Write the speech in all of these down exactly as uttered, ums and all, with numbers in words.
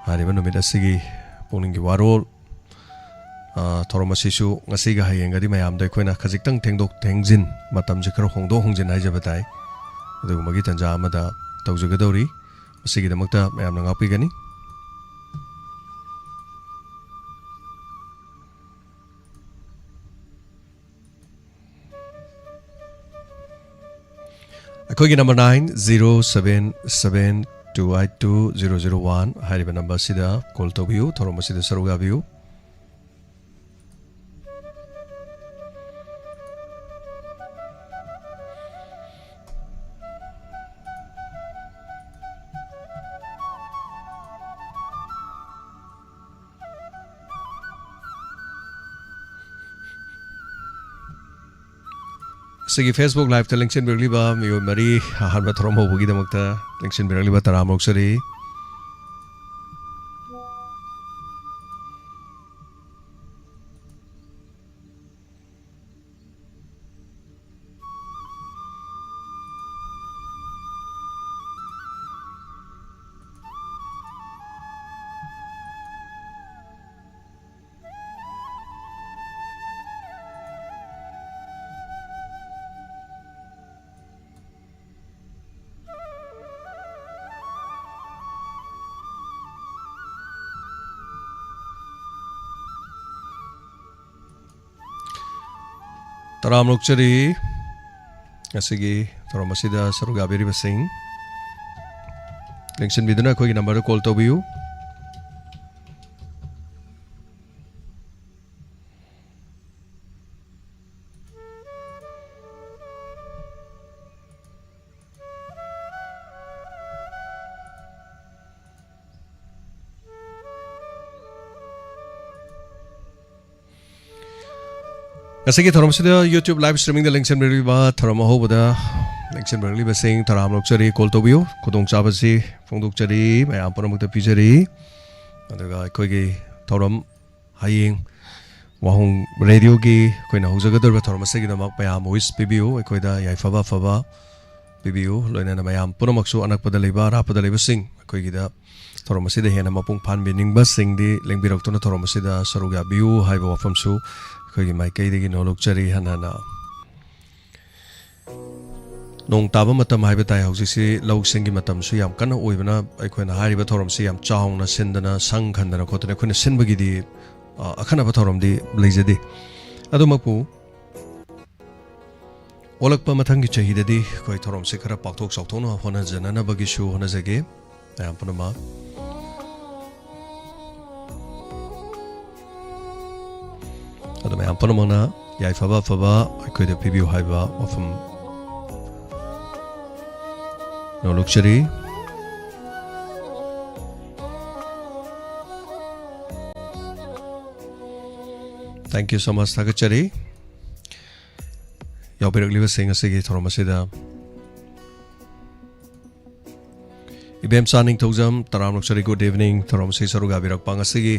ꯍꯥꯏꯔꯤꯕ ꯅꯨꯃꯤꯠ ꯑꯁꯤꯒꯤ ꯄꯨꯛꯅꯤꯡꯒꯤ ꯋꯥꯔꯣꯜ, ꯑ, ꯊꯧꯔꯝ ꯑꯁꯤꯁꯨ ꯉꯁꯤꯒ ꯍꯌꯦꯡꯒꯗꯤ ꯃꯌꯥꯝꯗ ꯑꯩꯈꯣꯏꯅ ꯈꯖꯤꯛꯇꯪ ꯊꯦꯡꯗꯣꯛ ꯊꯦꯡꯖꯤꯟ, ꯃꯇꯝꯁꯦ ꯈꯔ ꯍꯣꯡꯗꯣꯛ ꯍꯣꯡꯖꯤꯟ ꯍꯥꯏꯖꯕ ꯇꯥꯏ, ꯑꯗꯨꯒꯨꯝꯕꯒꯤ ꯇꯥꯟꯖꯥ ꯑꯃꯗ ꯇꯧꯖꯒꯗꯧꯔꯤ꯫ ꯃꯁꯤꯒꯤꯗꯃꯛꯇ ꯃꯌꯥꯝꯅ ꯉꯥꯛꯄꯤꯒꯅꯤ꯫ ꯑꯩꯈꯣꯏꯒꯤ number nine zero seven seven two eight two zero zero one ꯍꯥꯏꯔꯤꯕ number ꯑꯁꯤꯗ call ꯇꯧꯕꯤꯌꯨ, ꯊꯧꯔꯝ ꯑꯁꯤꯗ ꯁꯔꯨꯛ ꯌꯥꯕꯤꯌꯨ꯫ ꯑꯁꯤꯒꯤ Facebook Live-ꯇ ꯂꯦꯡꯁꯤꯟꯕꯤꯔꯛꯂꯤꯕ ꯃꯤꯑꯣꯏ ꯃꯔꯤ, ꯑꯍꯥꯟꯕ ꯊꯧꯔꯝ ꯍꯧꯕꯒꯤꯗꯃꯛꯇ ꯂꯦꯡꯁꯤꯟꯕꯤꯔꯛꯂꯤꯕ ꯇꯔꯥꯝꯅ ꯑꯣꯛꯆꯔꯤ꯫ ꯇꯔꯥꯝꯅ ꯑꯣꯛꯆꯔꯤ꯫ ꯉꯁꯤꯒꯤ ꯊꯧꯔꯝ ꯑꯁꯤꯗ ꯁꯔꯨꯛ ꯌꯥꯕꯤꯔꯤꯕꯁꯤꯡ, ꯂꯦꯡꯁꯤꯟꯕꯤꯗꯨꯅ ꯑꯩꯈꯣꯏꯒꯤ number-ꯗ call ꯇꯧꯕꯤꯌꯨ꯫ ꯉꯁꯤꯒꯤ ꯊꯧꯔꯝꯁꯤꯗ YouTube live streaming-ꯗ ꯂꯦꯡꯁꯤꯟꯕꯤꯔꯤꯕ, ꯊꯧꯔꯝ ꯑꯍꯧꯕꯗ ꯂꯦꯡꯁꯤꯟꯕꯤꯔꯛꯂꯤꯕꯁꯤꯡ ꯇꯔꯥꯝꯅ ꯑꯣꯛꯆꯔꯤ꯫ Call ꯇꯧꯕꯤꯌꯨ꯫ ꯈꯨꯗꯣꯡꯆꯥꯕꯁꯤ ꯐꯣꯡꯗꯣꯛꯆꯔꯤ, ꯃꯌꯥꯝ ꯄꯨꯝꯅꯃꯛꯇ ꯄꯤꯖꯔꯤ꯫ ꯑꯗꯨꯒ ꯑꯩꯈꯣꯏꯒꯤ ꯊꯧꯔꯝ ꯍꯌꯦꯡ ꯋꯥꯍꯣꯡ Radio-ꯒꯤ ꯑꯩꯈꯣꯏꯅ ꯍꯧꯖꯒꯗꯧꯔꯤꯕ ꯊꯧꯔꯝ ꯑꯁꯤꯒꯤꯗꯃꯛ ꯃꯌꯥꯝ wish ꯄꯤꯕꯤꯌꯨ꯫ ꯑꯩꯈꯣꯏꯗ ꯌꯥꯏꯐꯕ ꯑꯐꯕ ꯄꯤꯕꯤꯌꯨ꯫ ꯂꯣꯏꯅꯅ ꯃꯌꯥꯝ ꯄꯨꯝꯅꯃꯛꯁꯨ ꯑꯅꯛꯄꯗ ꯂꯩꯕ, ꯑꯔꯥꯞꯄꯗ ꯂꯩꯕꯁꯤꯡ, ꯑꯩꯈꯣꯏꯒꯤꯗ ꯊꯧꯔꯝ ꯑꯁꯤꯗ ꯍꯦꯟꯅ ꯃꯄꯨꯡ ꯐꯥꯍꯟꯕꯤꯅꯤꯡꯕꯁꯤꯡꯗꯤ ꯂꯦꯡꯕꯤꯔꯛꯇꯨꯅ ꯊꯧꯔꯝ ꯑꯁꯤꯗ ꯁꯔꯨꯛ ꯌꯥꯕꯤꯌꯨ ꯍꯥꯏꯕ ꯋꯥꯐꯝꯁꯨ ꯑꯩꯈꯣꯏꯒꯤ ꯃꯥꯏꯀꯩꯗꯒꯤ ꯅꯣꯂꯨꯛꯆꯔꯤ꯫ ꯍꯟꯅ ꯍꯟꯅ ꯅꯣꯡ ꯇꯥꯕ ꯃꯇꯝ ꯍꯥꯏꯕ ꯇꯥꯏ꯫ ꯍꯧꯖꯤꯛꯁꯤ ꯂꯧꯁꯤꯡꯒꯤ ꯃꯇꯝꯁꯨ ꯌꯥꯝ ꯀꯟꯅ ꯑꯣꯏꯕꯅ ꯑꯩꯈꯣꯏꯅ ꯍꯥꯏꯔꯤꯕ ꯊꯧꯔꯝꯁꯤ ꯌꯥꯝ ꯆꯥꯎꯅ ꯁꯤꯟꯗꯅ, ꯁꯪ ꯈꯟꯗꯅ ꯈꯣꯠꯇꯅ ꯑꯩꯈꯣꯏꯅ ꯁꯤꯟꯕꯒꯤꯗꯤ, ꯑ, ꯑꯈꯟꯅꯕ ꯊꯧꯔꯝꯗꯤ ꯂꯩꯖꯗꯦ꯫ ꯑꯗꯨꯃꯛꯄꯨ ꯑꯣꯜꯂꯛꯄ ꯃꯊꯪꯒꯤ ꯆꯍꯤꯗꯗꯤ ꯑꯩꯈꯣꯏ ꯊꯧꯔꯝꯁꯤ ꯈꯔ ꯄꯥꯛꯊꯣꯛ ꯆꯥꯎꯊꯣꯛꯅ ꯍꯣꯠꯅꯖꯅꯅꯕꯒꯤꯁꯨ ꯍꯣꯠꯅꯖꯒꯦ꯫ ꯃꯌꯥꯝ ꯄꯨꯝꯅꯃꯛ꯫ ꯑꯗꯣ ꯃꯌꯥꯝ ꯄꯨꯝꯅꯃꯛꯅ ꯌꯥꯏꯐꯕ ꯑꯐꯕ ꯑꯩꯈꯣꯏꯗ ꯄꯤꯕꯤꯌꯨ ꯍꯥꯏꯕ ꯋꯥꯐꯝ ꯅꯣꯂꯨꯛꯆꯔꯤ꯫ Thank you so much, ꯊꯥꯒꯠꯆꯔꯤ꯫ ꯌꯥꯎꯕꯤꯔꯛꯂꯤꯕꯁꯤꯡ ꯑꯁꯤꯒꯤ ꯊꯧꯔꯝ ꯑꯁꯤꯗ ꯏꯕꯦꯝꯆꯥ ꯅꯤꯡꯊꯧꯖꯝ, ꯇꯔꯥꯝꯅ ꯑꯣꯛꯆꯔꯤ, good evening꯫ ꯊꯧꯔꯝ ꯑꯁꯤ ꯁꯔꯨꯛ ꯌꯥꯕꯤꯔꯛꯄ, ꯉꯁꯤꯒꯤ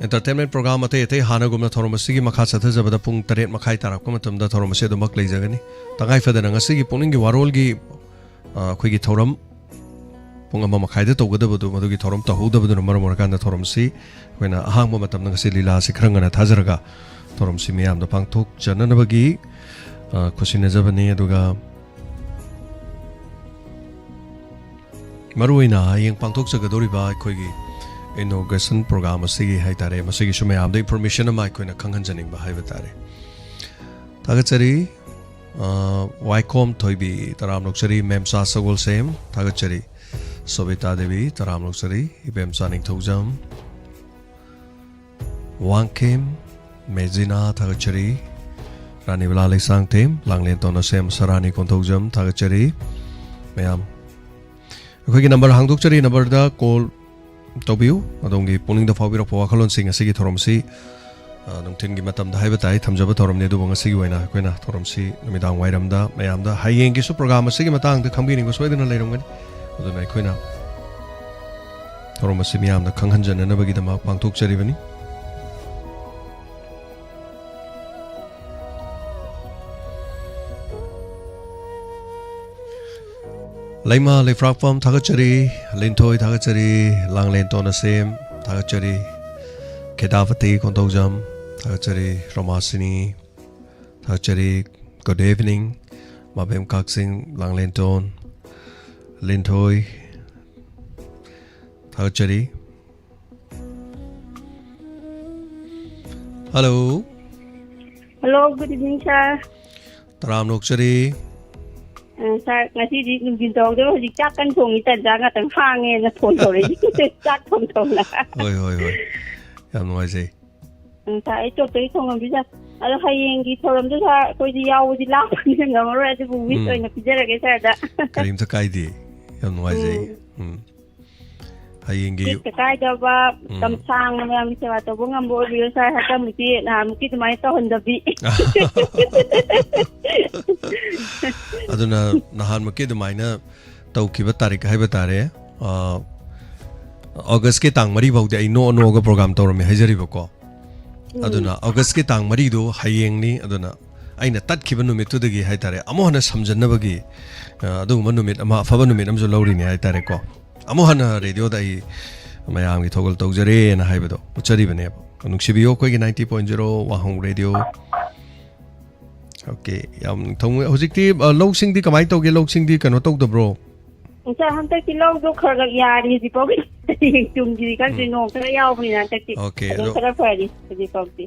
entertainment program ꯑꯇꯩ ꯑꯇꯩ ꯍꯥꯟꯅꯒꯨꯝꯅ ꯊꯧꯔꯝ ꯑꯁꯤꯒꯤ ꯃꯈꯥ ꯆꯠꯊꯖꯕꯗ ꯄꯨꯡ ꯇꯔꯦꯠ ꯃꯈꯥꯏ ꯇꯥꯔꯛꯄ ꯃꯇꯝꯗ ꯊꯧꯔꯝ ꯑꯁꯤ ꯑꯗꯨꯃꯛ ꯂꯩꯖꯒꯅꯤ꯫ ꯇꯉꯥꯏ ꯐꯗꯅ ꯉꯁꯤꯒꯤ ꯄꯨꯛꯅꯤꯡꯒꯤ ꯋꯥꯔꯣꯜꯒꯤ, ꯑ, ꯑꯩꯈꯣꯏꯒꯤ ꯊꯧꯔꯝ ꯄꯨꯡ ꯑꯃ ꯃꯈꯥꯏꯗ ꯇꯧꯒꯗꯕꯗꯨ, ꯃꯗꯨꯒꯤ ꯊꯧꯔꯝ ꯇꯧꯍꯧꯗꯕꯗꯨꯅ ꯃꯔꯝ ꯑꯣꯏꯔꯀꯥꯟꯗ ꯊꯧꯔꯝꯁꯤ ꯑꯩꯈꯣꯏꯅ ꯑꯍꯥꯡꯕ ꯃꯇꯝꯗ ꯉꯁꯤ ꯂꯤꯂꯥ ꯑꯁꯤ ꯈꯔ ꯉꯟꯅ ꯊꯥꯖꯔꯒ ꯊꯧꯔꯝꯁꯤ ꯃꯤꯌꯥꯝꯗ ꯄꯥꯡꯊꯣꯛꯆꯅꯅꯕꯒꯤ, ꯑ, ꯈꯨꯠꯁꯤꯟꯅꯖꯕꯅꯤ꯫ ꯑꯗꯨꯒ ꯃꯔꯨꯑꯣꯏꯅ ꯍꯌꯦꯡ ꯄꯥꯡꯊꯣꯛꯆꯒꯗꯧꯔꯤꯕ ꯑꯩꯈꯣꯏꯒꯤ inauguration program ꯑꯁꯤꯒꯤ ꯍꯥꯏ ꯇꯥꯔꯦ, ꯃꯁꯤꯒꯤꯁꯨ ꯃꯌꯥꯝꯗ information ꯑꯃ ꯑꯩꯈꯣꯏꯅ ꯈꯪꯍꯟꯖꯅꯤꯡꯕ ꯍꯥꯏꯕ ꯇꯥꯔꯦ꯫ ꯊꯥꯒꯠꯆꯔꯤ꯫ ꯑ, ꯋꯥꯏꯈꯣꯝ ꯊꯣꯏꯕꯤ, ꯇꯔꯥꯝꯅ ꯑꯣꯛꯆꯔꯤ꯫ ꯃꯦꯝꯆꯥ ꯁꯒꯣꯜꯁꯦꯝ, ꯊꯥꯒꯠꯆꯔꯤ꯫ ꯁꯣꯕꯤꯇꯥ ꯗꯦꯕꯤ, ꯇꯔꯥꯝꯅ ꯑꯣꯛꯆꯔꯤ꯫ ꯏꯕꯦꯝꯆꯥ ꯅꯤꯡꯊꯧꯖꯝ, ꯋꯥꯡꯈꯦꯝ ꯃꯦꯖꯤꯅꯥ, ꯊꯥꯒꯠꯆꯔꯤ꯫ ꯔꯥꯅꯤꯕꯂꯥ ꯂꯩꯁꯥꯡꯊꯦꯝ, ꯂꯥꯡꯂꯦꯟ ꯇꯣꯟꯅꯁꯦꯝ, ꯁꯔꯥꯅꯤ ꯀꯣꯟꯊꯧꯖꯝ, ꯊꯥꯒꯠꯆꯔꯤ꯫ ꯃꯌꯥꯝ ꯑꯩꯈꯣꯏꯒꯤ number ꯍꯥꯡꯗꯣꯛꯆꯔꯤ, number ꯗ call ꯇꯧꯕꯤꯌꯨ꯫ ꯑꯗꯣꯝꯒꯤ ꯄꯨꯛꯅꯤꯡꯗ ꯐꯥꯎꯕꯤꯔꯛꯄ ꯋꯥꯈꯜꯂꯣꯟꯁꯤꯡ ꯑꯁꯤꯒꯤ ꯊꯧꯔꯝꯁꯤ, ꯑ, ꯅꯨꯡꯊꯤꯜꯒꯤ ꯃꯇꯝꯗ ꯍꯥꯏꯕ ꯇꯥꯏ ꯊꯝꯖꯕ ꯊꯧꯔꯝꯅꯤ, ꯑꯗꯨꯕꯨ ꯉꯁꯤꯒꯤ ꯑꯣꯏꯅ ꯑꯩꯈꯣꯏꯅ ꯊꯧꯔꯝꯁꯤ ꯅꯨꯃꯤꯗꯥꯡ ꯋꯥꯏꯔꯝꯗ ꯃꯌꯥꯝꯗ ꯍꯌꯦꯡꯒꯤꯁꯨ program ꯑꯁꯤꯒꯤ ꯃꯇꯥꯡꯗ ꯈꯪꯕꯤꯅꯤꯡꯕ ꯁꯣꯏꯗꯅ ꯂꯩꯔꯝꯒꯅꯤ꯫ ꯑꯗꯨꯅ ꯑꯩꯈꯣꯏꯅ ꯊꯧꯔꯝ ꯑꯁꯤ ꯃꯤꯌꯥꯝꯗ ꯈꯪꯍꯟꯖꯅꯅꯕꯒꯤꯗꯃꯛ ꯄꯥꯡꯊꯣꯛꯆꯔꯤꯕꯅꯤ꯫ ꯂꯩꯃ ꯂꯩꯐ꯭ꯔꯥꯛꯄꯝ ꯊꯥꯒꯠꯆꯔꯤ, ꯂꯤꯟꯊꯣꯏ ꯊꯥꯒꯠꯆꯔꯤ, ꯂꯥꯡꯂꯦꯟꯇꯣꯟ ꯑꯁꯦꯝ ꯊꯥꯒꯠꯆꯔꯤ, ꯈꯦꯗꯥꯄꯇꯤ ꯀꯣꯟꯊꯧꯖꯝ ꯊꯥꯒꯠꯆꯔꯤ, ꯔꯣꯃꯥꯁꯤꯅꯤ ꯊꯥꯒꯠꯆꯔꯤ, good evening, ꯃꯥꯕꯦꯝ ꯀꯥꯛꯆꯤꯡ, ꯂꯥꯡꯂꯦꯟꯇꯣꯟ, ꯂꯤꯟꯊꯣꯏ ꯊꯥꯒꯠꯆꯔꯤ꯫ Hello. Hello, good evening, sir. ꯇꯔꯥꯝꯅ ꯑꯣꯛꯆꯔꯤ꯫ ꯑ, sir, ꯉꯁꯤꯗꯤ ꯅꯨꯡꯊꯤꯟ ꯇꯧꯍꯧꯗꯕ, ꯍꯧꯖꯤꯛ ꯆꯥꯛ ꯀꯟꯅ ꯊꯣꯡꯉꯤ, ꯇꯟꯖꯥ ꯉꯥꯛꯇꯪ ꯍꯥꯡꯉꯦꯅ phone ꯇꯧꯔꯛꯏ꯫ ꯆꯥꯛ ꯊꯣꯡ ꯊꯣꯡꯅ꯫ ꯍꯣꯏ, ꯍꯣꯏ, ꯍꯣꯏ꯫ ꯌꯥꯝ ꯅꯨꯡꯉꯥꯏꯖꯩ꯫ ꯎꯝ, sir, ꯑꯩ ꯇꯣꯞꯇꯒꯤ ꯊꯣꯡꯉꯝꯕꯤ, sir꯫ ꯑꯗꯣ ꯍꯌꯦꯡꯒꯤ ꯊꯧꯔꯝꯗꯨ, sir, ꯑꯩꯈꯣꯏꯗꯤ ꯌꯥꯎꯕꯗꯤ ꯂꯥꯞꯄꯅꯤꯅ ꯉꯝꯃꯔꯣꯏ, ꯑꯗꯨꯕꯨ wish ꯎꯝ꯫ ꯑꯣꯏꯅ ꯄꯤꯖꯔꯒꯦ sir ꯗ꯫ ꯀꯔꯤꯝꯇ ꯀꯥꯏꯗꯦ꯫ ꯌꯥꯝ ꯅꯨꯡꯉꯥꯏꯖꯩ꯫ ꯎꯝ꯫ ꯎꯝ꯫ ꯍꯌꯦꯡꯒꯤ ꯆꯤꯠꯇ ꯀꯥꯏꯗꯕ, ꯎꯝ꯫ ꯃꯇꯝ ꯁꯥꯡꯅ ꯃꯌꯥꯝꯒꯤ ꯁꯦꯕꯥ ꯇꯧꯕ ꯉꯝꯕ ꯑꯣꯏꯕꯤꯌꯨ, sir꯫ ꯍꯟꯗꯛꯃꯨꯛꯇꯤ ꯅꯍꯥꯟꯃꯨꯛꯀꯤ ꯑꯗꯨꯃꯥꯏꯅ ꯇꯧꯍꯟꯗꯕꯤ꯫ ꯑꯗꯨꯅ ꯅꯍꯥꯟꯃꯨꯛꯀꯤ ꯑꯗꯨꯃꯥꯏꯅ ꯇꯧꯈꯤꯕ ꯇꯥꯔꯤꯛ ꯍꯥꯏꯕ ꯇꯥꯔꯦ, ꯑ, August ꯀꯤ ꯇꯥꯡ ꯃꯔꯤ ꯐꯥꯎꯗꯤ ꯑꯩ ꯅꯣꯛꯑ ꯅꯣꯛꯑꯒ program ꯇꯧꯔꯝꯃꯦ ꯍꯥꯏꯖꯔꯤꯕꯀꯣ꯫ ꯎꯝ꯫ ꯑꯗꯨꯅ August ꯀꯤ ꯇꯥꯡ ꯃꯔꯤꯗꯨ ꯍꯌꯦꯡꯅꯤ꯫ ꯑꯗꯨꯅ ꯑꯩꯅ ꯇꯠꯈꯤꯕ ꯅꯨꯃꯤꯠꯇꯨꯗꯒꯤ ꯍꯥꯏ ꯇꯥꯔꯦ, ꯑꯃꯨꯛ ꯍꯟꯅ ꯁꯝꯖꯟꯅꯕꯒꯤ, ꯑ, ꯑꯗꯨꯒꯨꯝꯕ ꯅꯨꯃꯤꯠ ꯑꯃ, ꯑꯐꯕ ꯅꯨꯃꯤꯠ ꯑꯃꯁꯨ ꯂꯧꯔꯤꯅꯤ ꯍꯥꯏ ꯇꯥꯔꯦꯀꯣ꯫ ꯑꯃꯨꯛ ꯍꯟꯅ radio ꯗ ꯑꯩ ꯃꯌꯥꯝꯒꯤ ꯊꯧꯒꯜ ꯇꯧꯖꯔꯦꯅ ꯍꯥꯏꯕꯗꯣ ꯎꯠꯆꯔꯤꯕꯅꯦꯕ꯫ ꯅꯨꯡꯁꯤꯕꯤꯌꯨ ꯑꯩꯈꯣꯏꯒꯤ ninety point zero ꯋꯥꯍꯣꯡ Radio꯫ Okay, ꯌꯥꯝ ꯊꯃꯣꯏ-, ꯍꯧꯖꯤꯛꯇꯤ, ꯑ, ꯂꯧꯁꯤꯡꯗꯤ ꯀꯃꯥꯏꯅ ꯇꯧꯒꯦ? ꯂꯧꯁꯤꯡꯗꯤ ꯀꯩꯅꯣ ꯇꯧꯗꯕ꯭ꯔꯣ? Sir, ꯍꯟꯗꯛꯇꯤ ꯂꯧꯗꯣ ꯈꯔ ꯈꯔ ꯌꯥꯔꯤ ꯍꯧꯖꯤꯛ ꯐꯥꯎꯒꯤ꯫ ꯍꯌꯦꯡ ꯇꯨꯡꯒꯤ ꯈꯪꯗꯦ, ꯎꯝ꯫ ꯅꯣꯡ ꯈꯔ ꯌꯥꯎꯕꯅꯤꯅ ꯍꯟꯗꯛꯇꯤ꯫ Okay, ꯑꯗꯨꯝ ꯑꯗꯣ ꯈꯔ ꯐꯔꯤ ꯍꯧꯖꯤꯛ ꯐꯥꯎꯗꯤ꯫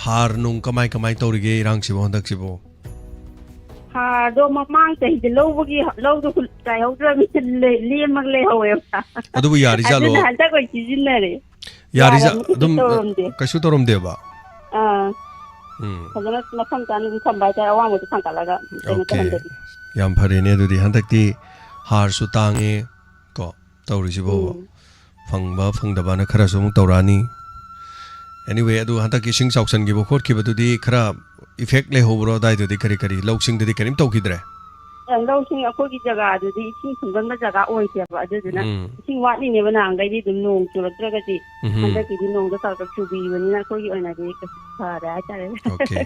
ꯍꯥꯔ ꯅꯨꯡ ꯀꯃꯥꯏ ꯀꯃꯥꯏ ꯇꯧꯔꯤꯒꯦ ꯏꯔꯥꯡꯁꯤꯕꯣ ꯍꯟꯗꯛꯁꯤꯕꯣ? ꯍꯥꯔꯗꯣ ꯃꯃꯥꯡ ꯆꯍꯤꯗ ꯂꯧꯕꯒꯤ ꯂꯧꯗꯣ ꯍꯨꯜ-, ꯆꯥꯏꯍꯧꯗ꯭ꯔꯕꯅꯤꯅ ꯂꯦ-, ꯂꯦꯝꯃꯒ ꯂꯩꯍꯧꯋꯦꯕ꯫ ꯑꯗꯨꯕꯨ ꯌꯥꯔꯤꯖꯥꯠꯂꯣ? ꯑꯗꯨꯅ ꯍꯟꯗꯛ ꯑꯣꯏꯅ ꯁꯤꯖꯤꯟꯅꯔꯦ꯫ ꯌꯥꯔꯤꯖꯥꯠ-, ꯌꯥꯔꯝꯃꯤ, ꯀꯩꯁꯨ ꯑꯗꯨꯝ, ꯇꯧꯔꯝꯗꯦ꯫ ꯀꯩꯁꯨ ꯇꯧꯔꯝꯗꯦꯕ? ꯑꯥ꯫ ꯎꯝ꯫ ꯐꯖꯅ ꯃꯐꯝ ꯆꯥꯅ ꯑꯗꯨꯝ ꯊꯝꯕ ꯍꯥꯏꯇꯥꯔꯦ, ꯑꯋꯥꯡꯕꯗ ꯊꯥꯡꯒꯠꯂꯒ ꯀꯩꯅꯣ Okay꯫ ꯇꯧꯍꯟꯗꯕꯤ꯫ ꯌꯥꯝ ꯐꯔꯦꯅꯦ ꯑꯗꯨꯗꯤ꯫ ꯍꯟꯗꯛꯇꯤ ꯍꯥꯔꯁꯨ ꯇꯥꯡꯉꯦ ꯀꯣ, ꯇꯧꯔꯤꯁꯤꯕꯣꯕ꯫ ꯎꯝ꯫ ꯐꯪꯕ ꯐꯪꯗꯕꯅ ꯈꯔꯁꯨ ꯑꯃꯨꯛ ꯇꯧꯔꯛꯑꯅꯤ꯫ Anyway, ꯑꯗꯨ ꯍꯟꯗꯛꯀꯤ ꯏꯁꯤꯡ ꯆꯥꯎꯁꯟꯈꯤꯕ ꯈꯣꯠꯈꯤꯕꯗꯨꯗꯤ ꯈꯔ effect ꯂꯩꯍꯧꯕ꯭ꯔꯣ? ꯑꯗꯥꯏꯗꯨꯗꯤ ꯀꯔꯤ ꯀꯔꯤ ꯂꯧꯁꯤꯡꯗꯗꯤ ꯀꯔꯤꯝ ꯇꯧꯈꯤꯗ꯭ꯔꯦ? ꯑ, ꯂꯧꯁꯤꯡ ꯑꯩꯈꯣꯏꯒꯤ ꯖꯒꯥꯗꯨꯗꯤ ꯏꯁꯤꯡ ꯊꯨꯝꯒꯟꯕ ꯖꯒꯥ ꯑꯣꯏꯗꯦꯕ, ꯑꯗꯨꯗꯨꯅ ꯎꯝ꯫ ꯏꯁꯤꯡ ꯋꯥꯠꯂꯤꯅꯦꯕ꯫ ꯅꯍꯥꯟꯈꯩꯗꯤ ꯑꯗꯨꯝ ꯅꯣꯡ ꯆꯨꯔꯛꯇ꯭ꯔꯒꯗꯤ ꯎꯝ꯫ ꯍꯟꯗꯛꯀꯤꯗꯤ ꯅꯣꯡꯗꯣ ꯈꯔ ꯈꯔ ꯆꯨꯕꯤꯕꯅꯤꯅ ꯑꯩꯈꯣꯏꯒꯤ ꯑꯣꯏꯅꯗꯤ ꯐꯔꯦ ꯍꯥꯏꯇꯥꯔꯦ꯫ Okay꯫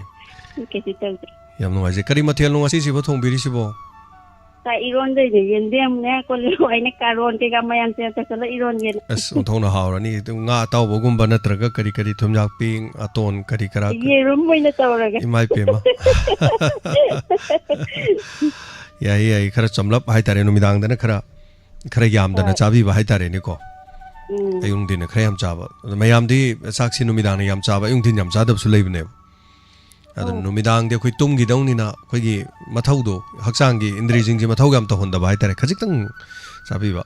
ꯀꯩꯁꯨ ꯇꯧꯗ꯭ꯔꯦ꯫ ꯌꯥꯝ ꯅꯨꯡꯉꯥꯏꯖꯩ꯫ ꯀꯔꯤ ꯃꯊꯦꯜꯅꯣ ꯉꯁꯤꯁꯤꯕꯨ ꯊꯣꯡꯕꯤꯔꯤꯁꯤꯕꯣ? ꯆꯥꯛ ꯏꯔꯣꯟꯗꯣꯏꯅꯦ, ꯌꯦꯟꯗꯦꯝꯅꯦ, ꯀꯣꯂꯤ ꯍꯋꯥꯏꯅꯦ, ꯀꯥꯔꯣꯟ ꯀꯩꯀꯥ ꯃꯌꯥꯝꯁꯦ ꯇꯧꯁꯜꯂ ꯏꯔꯣꯟꯒꯦꯅ꯫ ꯑꯁ, ꯑꯣꯟꯊꯣꯛꯅ ꯍꯥꯎꯔꯅꯤ꯫ ꯑꯗꯨ ꯉꯥ ꯑꯇꯥꯎꯕꯒꯨꯝꯕ ꯅꯠꯇ꯭ꯔꯒ ꯀꯔꯤ ꯀꯔꯤ, ꯊꯨꯝꯌꯥꯛꯄꯤ, ꯑꯇꯣꯟ, ꯀꯔꯤ ꯀꯔꯥ, ꯌꯦꯔꯨꯝ ꯑꯣꯏꯅ ꯇꯧꯔꯒꯦ꯫ ꯏꯃꯥ ꯏꯄꯦꯝꯃ꯫ ꯌꯥꯏꯌꯦ, ꯌꯥꯏꯌꯦ꯫ ꯈꯔ ꯆꯝꯂꯞ ꯍꯥꯏꯇꯥꯔꯦ, ꯅꯨꯃꯤꯗꯥꯡꯗꯅ ꯈꯔ, ꯈꯔ ꯌꯥꯝꯗꯅ ꯍꯣꯏ꯫ ꯆꯥꯕꯤꯕ ꯍꯥꯏꯇꯥꯔꯦꯅꯦꯀꯣ꯫ ꯎꯝ꯫ ꯑꯌꯨꯛ ꯅꯨꯡꯊꯤꯟꯅ ꯈꯔ ꯌꯥꯝ ꯆꯥꯕ꯫ ꯑꯗꯣ ꯃꯌꯥꯝꯗꯤ ꯆꯥꯛꯁꯤ ꯅꯨꯃꯤꯗꯥꯡꯅ ꯌꯥꯝ ꯆꯥꯕ, ꯑꯌꯨꯛ ꯅꯨꯡꯊꯤꯟ ꯌꯥꯝ ꯆꯥꯗꯕꯁꯨ ꯂꯩꯕꯅꯦꯕ꯫ ꯑꯗꯣ ꯎꯝ꯫ ꯅꯨꯃꯤꯗꯥꯡꯗꯤ ꯑꯩꯈꯣꯏ ꯇꯨꯝꯈꯤꯗꯧꯅꯤꯅ ꯑꯩꯈꯣꯏꯒꯤ ꯃꯊꯧꯗꯣ, ꯍꯛꯆꯥꯡꯒꯤ ꯏꯟꯗ꯭ꯔꯤꯁꯤꯡꯁꯦ ꯃꯊꯧ ꯌꯥꯝ ꯇꯧꯍꯟꯗꯕ ꯍꯥꯏꯇꯥꯔꯦ, ꯈꯖꯤꯛꯇꯪ ꯆꯥꯕꯤꯕ꯫